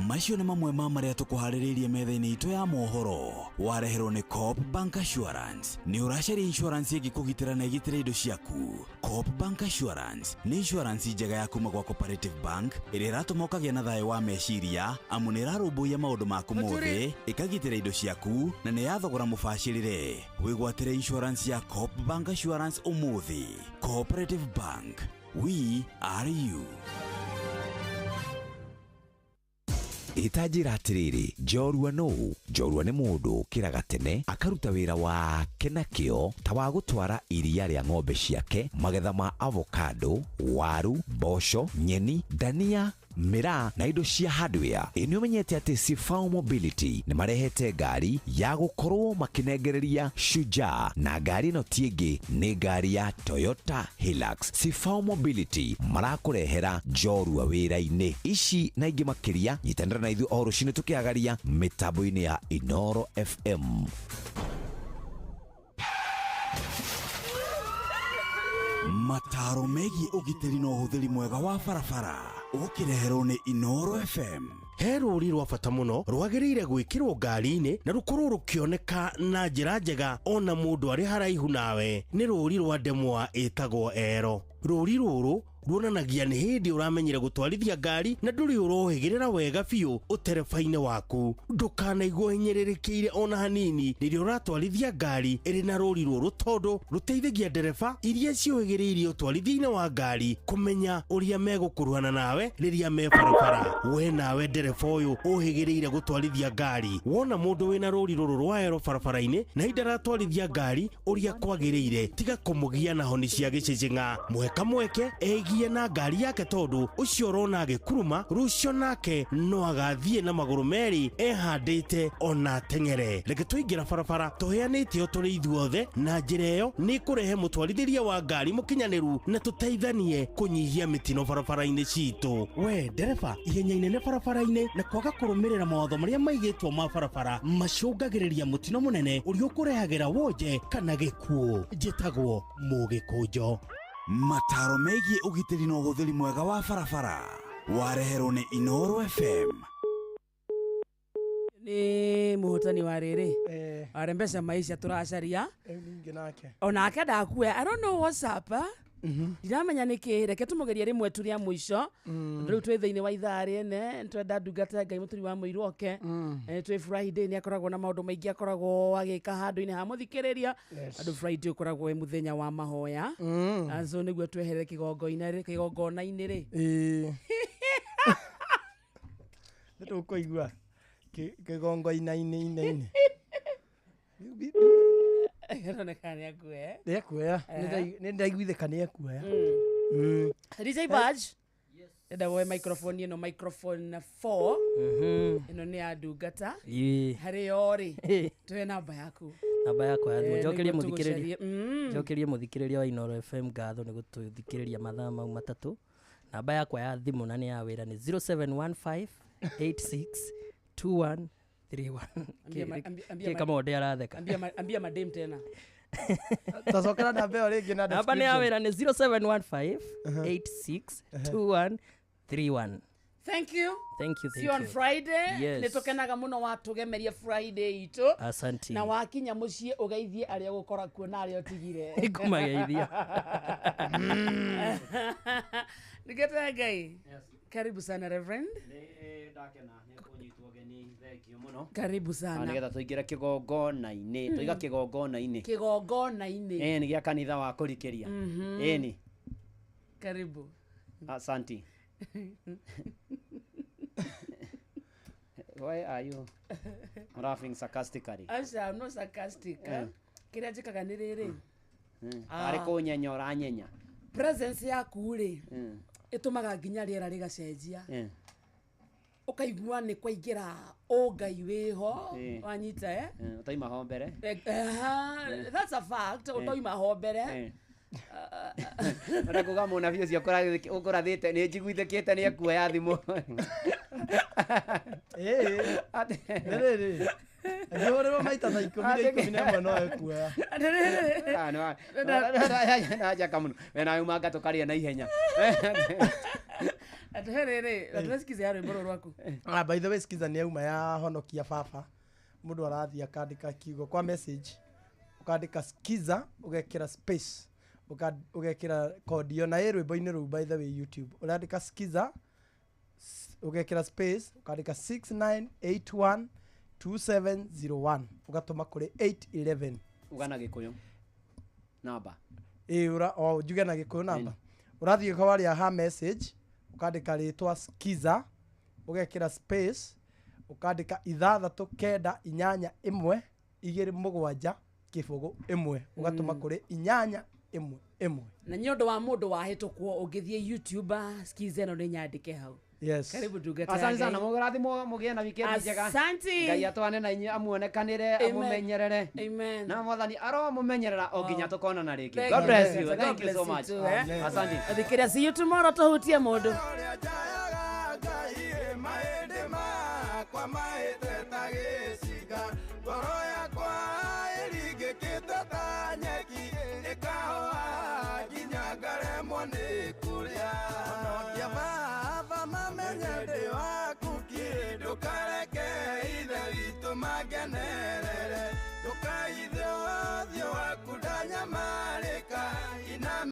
Macio nĩ mamwe ma marĩa tũkũharĩrĩirie metha-inĩ itũ ya mohoro wareherwo nĩ Coop Bank Assurance. Nĩ ũracaria insurance ĩngĩkũgitĩra na ĩgitĩre indo ciaku? Coop Bank Assurance nĩ insurance njega ya kuma gwa Cooperative Bank ĩrĩa ĩratũma ũkagĩa na thayũ wa meciria amu nĩ ĩrarũmbũiya maũndũ maku mothe, ĩkagitĩra indo ciaku na nĩ ya thogora mũbacĩrĩre. Wĩgwatĩre insurance ya Coop Bank Assurance ũmũthĩ. Cooperative Bank, we are you. Ĩtanjĩra atĩrĩrĩ, njorua nũũ? Njorua nĩ mũndũ ũkĩraga tene akaruta wĩra wake na kĩo ta wa gũtwara iria rĩa ng'ombe ciake, magetha ma avocado, waru, mboco, nyeni, dania, mĩraa na indo cia hardware. Ĩ nĩ ũmenyete atĩ Sifao Mobility nĩ marehete ngari ya gũkorwo makĩnengereria Shujaa, na ngari ĩno ti ĩngĩ nĩ ngari ya Toyota Hilux. Sifao Mobility marakũrehera njorua wĩra-inĩ ici na ingĩ makĩria. Nyitanĩra na ithuĩ o rũcinĩ tũkĩagaria mĩtambo-inĩ ya Inoro FM. Mataro megiĩ ũgitĩri na ũhũthĩri mwega wa barabara ũkĩreherwo nĩ Inoro FM. He rũri rwa bata mũno rwagĩrĩire gwĩkĩrwo ngari-inĩ na rũkorwo rũkĩoneka na njĩra njega ona mũndũ arĩ haraihu nawe. Nĩ rũri rwa ndemwa ĩtagwo ero. Rũri rũrũ ruonanagia nĩ hĩndĩ ũramenyire gũtwarithia ngari na ndũrĩ ũrohĩgĩrĩra wega biũ ũtereba-inĩ waku. Ndũkanaigua hinyĩrĩrĩkĩire ona hanini rĩrĩa ũratwarithia ngari ĩrĩ na rũri rũrũ, tondũ rũteithagia ndereba iria ciũhĩgĩrĩirie ũtwarithia-inĩ wa ngari kũmenya ũrĩa megũkuruhana nawe rĩrĩa me barabara. We nawe ndereba ũyũ ũhĩgĩrĩire gũtwarithia ngari, wona mũndũ wĩna rũri rũrũ rwa ero barabara-inĩ na ihinda aratwarithia ngari ũrĩa kwagĩrĩire, tiga kũmũgia na honi cia gĩcĩcĩng'a. Mũhe kamweke egie na ngari yake, tondũ ũcio ũrona agĩkuruma rũcio nake no agathiĩ na magũrũ merĩ ehandĩte ona ateng'ere. Reke tũingĩra barabara tũheanĩte o tũrĩ ithuothe, na njĩra ĩyo nĩ kũrehe mũtwarithĩria wa ngari mũkinyanĩru na tũteithanie kũnyihia mĩtino barabara-inĩ citũ. We ndereba, ihenya inene barabara-inĩ na kwaga kũrũmĩrĩra mawatho marĩa maigĩtwo ma barabara macũngagĩrĩria mũtino mũnene ũrĩa ũkũrehagĩra wonje kana gĩkuũ. Njĩtagwo Mũgĩkũnjo. Mataro megiĩ ũgitĩri na ũhũthĩri mwega wa barabara wareherwo nĩ Inooro FM. Nĩ mũhotani wa rĩrĩ warembesha maisha tũracaria Ningĩ nake onake ndakue. I don't know what's up, eh? Ndiramenya nĩkĩ. Reke tũmũgerie rĩmwe tu rĩa mũico. Rĩu twĩ thĩinĩ wa ithaa rĩene, nĩtwenda ndungata ya Ngai mũturi wa mũiru oke. Twĩ Friday, nĩ akoragwo na maũndũ maingĩ akoragwo agĩka handũ-inĩ ha mũthikĩrĩria. Andũ Friday ũkoragwo wĩ mũthenya wa mahoya. So nĩguo tweherere kĩgongona-inĩ rĩ. Ĩĩ, nĩ tũkũigua kĩgongoina-inĩ. Ĩroneka nĩ akue. Nĩ ekuoya. Nĩ ndaiguithĩka nĩ ekuoya. DJ Badge, ndenda woe microphone ĩno, microphone 4 ĩno nĩ ya ndungata. Harĩ yo rĩ, tũhe namba yaku. Namba yakwa ya thimũ. Njokerie Nĩguo mũthikĩrĩria. tũgũcarie. Njokerie mũthikĩrĩria wa Inooro FM ngatho nĩ gũtũthikĩrĩria mathaa mau 3. Namba yakwa ya thimũ na nĩ ya wĩra nĩ 0715 86 2131. Ambia Kĩ Kamonde aratheka? Ambia madem tena. Tacokera namba ĩyo rĩngĩ na Namba nĩ ya description. wĩra nĩ 0715 86 2131. Thank you. Thank you. See you on Thank you. Friday. Yes. Nĩ tũkenaga mũno watũgemeria Friday itũ. Asanti. Na wakinya mũciĩ ũgeithie arĩa ũgũkora kuo na arĩa ũtigire. Nĩngũmageithia. Ndungata ya Ngai, karibu sana Reverend. Ndakena nĩ kũnyitwo geni, thengio mũno. Karibu sana. Nĩgetha tũingĩre kĩgongona-inĩ, tũiga kĩgongona-inĩ. Kĩgongona-inĩ. Ĩni gĩa kanitha wa kũrikĩria. Ĩni. Karibu. Asanti. Why are you laughing sarcastically? Aca, I'm not sarcastic. Kĩrĩa njĩkaga nĩ rĩrĩ. Arĩ kũnyenya ũranyenya. Presence yaku rĩ, ĩtũmaga nginya rĩera rĩgacenjia. Ũkaigua nĩ kwaingĩra ũngai wĩho. Wanyita, eh? Ũtaima ho mbere. That's a fact. Ũtoima ho mbere. Ũrenda kuga mũnabii ũcio ũkũrathĩte nĩ njiguithĩkĩte nĩ ekuoya thimũ. Ĩĩ, nĩ rĩrĩ angĩhũrĩrwo maita ta 10 na 11 no ekuoya. Najaka mũno we nawe umanga tũkarĩa na ihenya. Atũhe rĩrĩ, atũhe ya rwĩmbo rũrũ rwaku. Ah, by the way, skiza nĩ yauma ya honokia baba. Mũndũ arathiĩ akandĩka kiugo kwa message, ũkandĩka skiza, ũgekĩra space, ũgekĩra kodi ĩyo na ĩ rwĩmbo-inĩ rũu. By the way, YouTube ũrandĩka skiza, ũgekĩra space, ũkandĩka 6981 2701, ũgatũma kũrĩ 811. Uga na Gĩkũyũ namba. Ĩ, ũra o njuge na Gĩkũyũ namba. Ũrathiĩ harĩa ha message, ũkandĩka rĩtwa skiza, ũgekĩra space, ũkandĩka 6 9 8 1 2 7 0 1, ũgatũma kũrĩ 8 1 1. Na nĩ ũndũ wa mũndũ wahĩtũkwo, ũngĩthiĩ YouTube, skiza ĩno nĩ nyandĩke hau. Yes. Karibu ndungata ya Asante sana. Ngai. Mũrathimwo, mũgĩe na wikendi njega. Asante. Ngai atwane na inyuĩ, amuonekanĩre, Amen. amũmenyerere. Amen. Na Mwathani aromumenyerera o nginya tũkonana rĩngĩ. Thank God you. bless you. God Thank you bless so you much. too, eh? Asante. Thikĩrĩria, see you tomorrow, tũhutie mũndũ. Maĩndĩ makwa mahĩte ta gĩcinga, ngoro yakwa ĩringĩkĩte ta nyeki, ĩkahoha nginya ngaremwo nĩ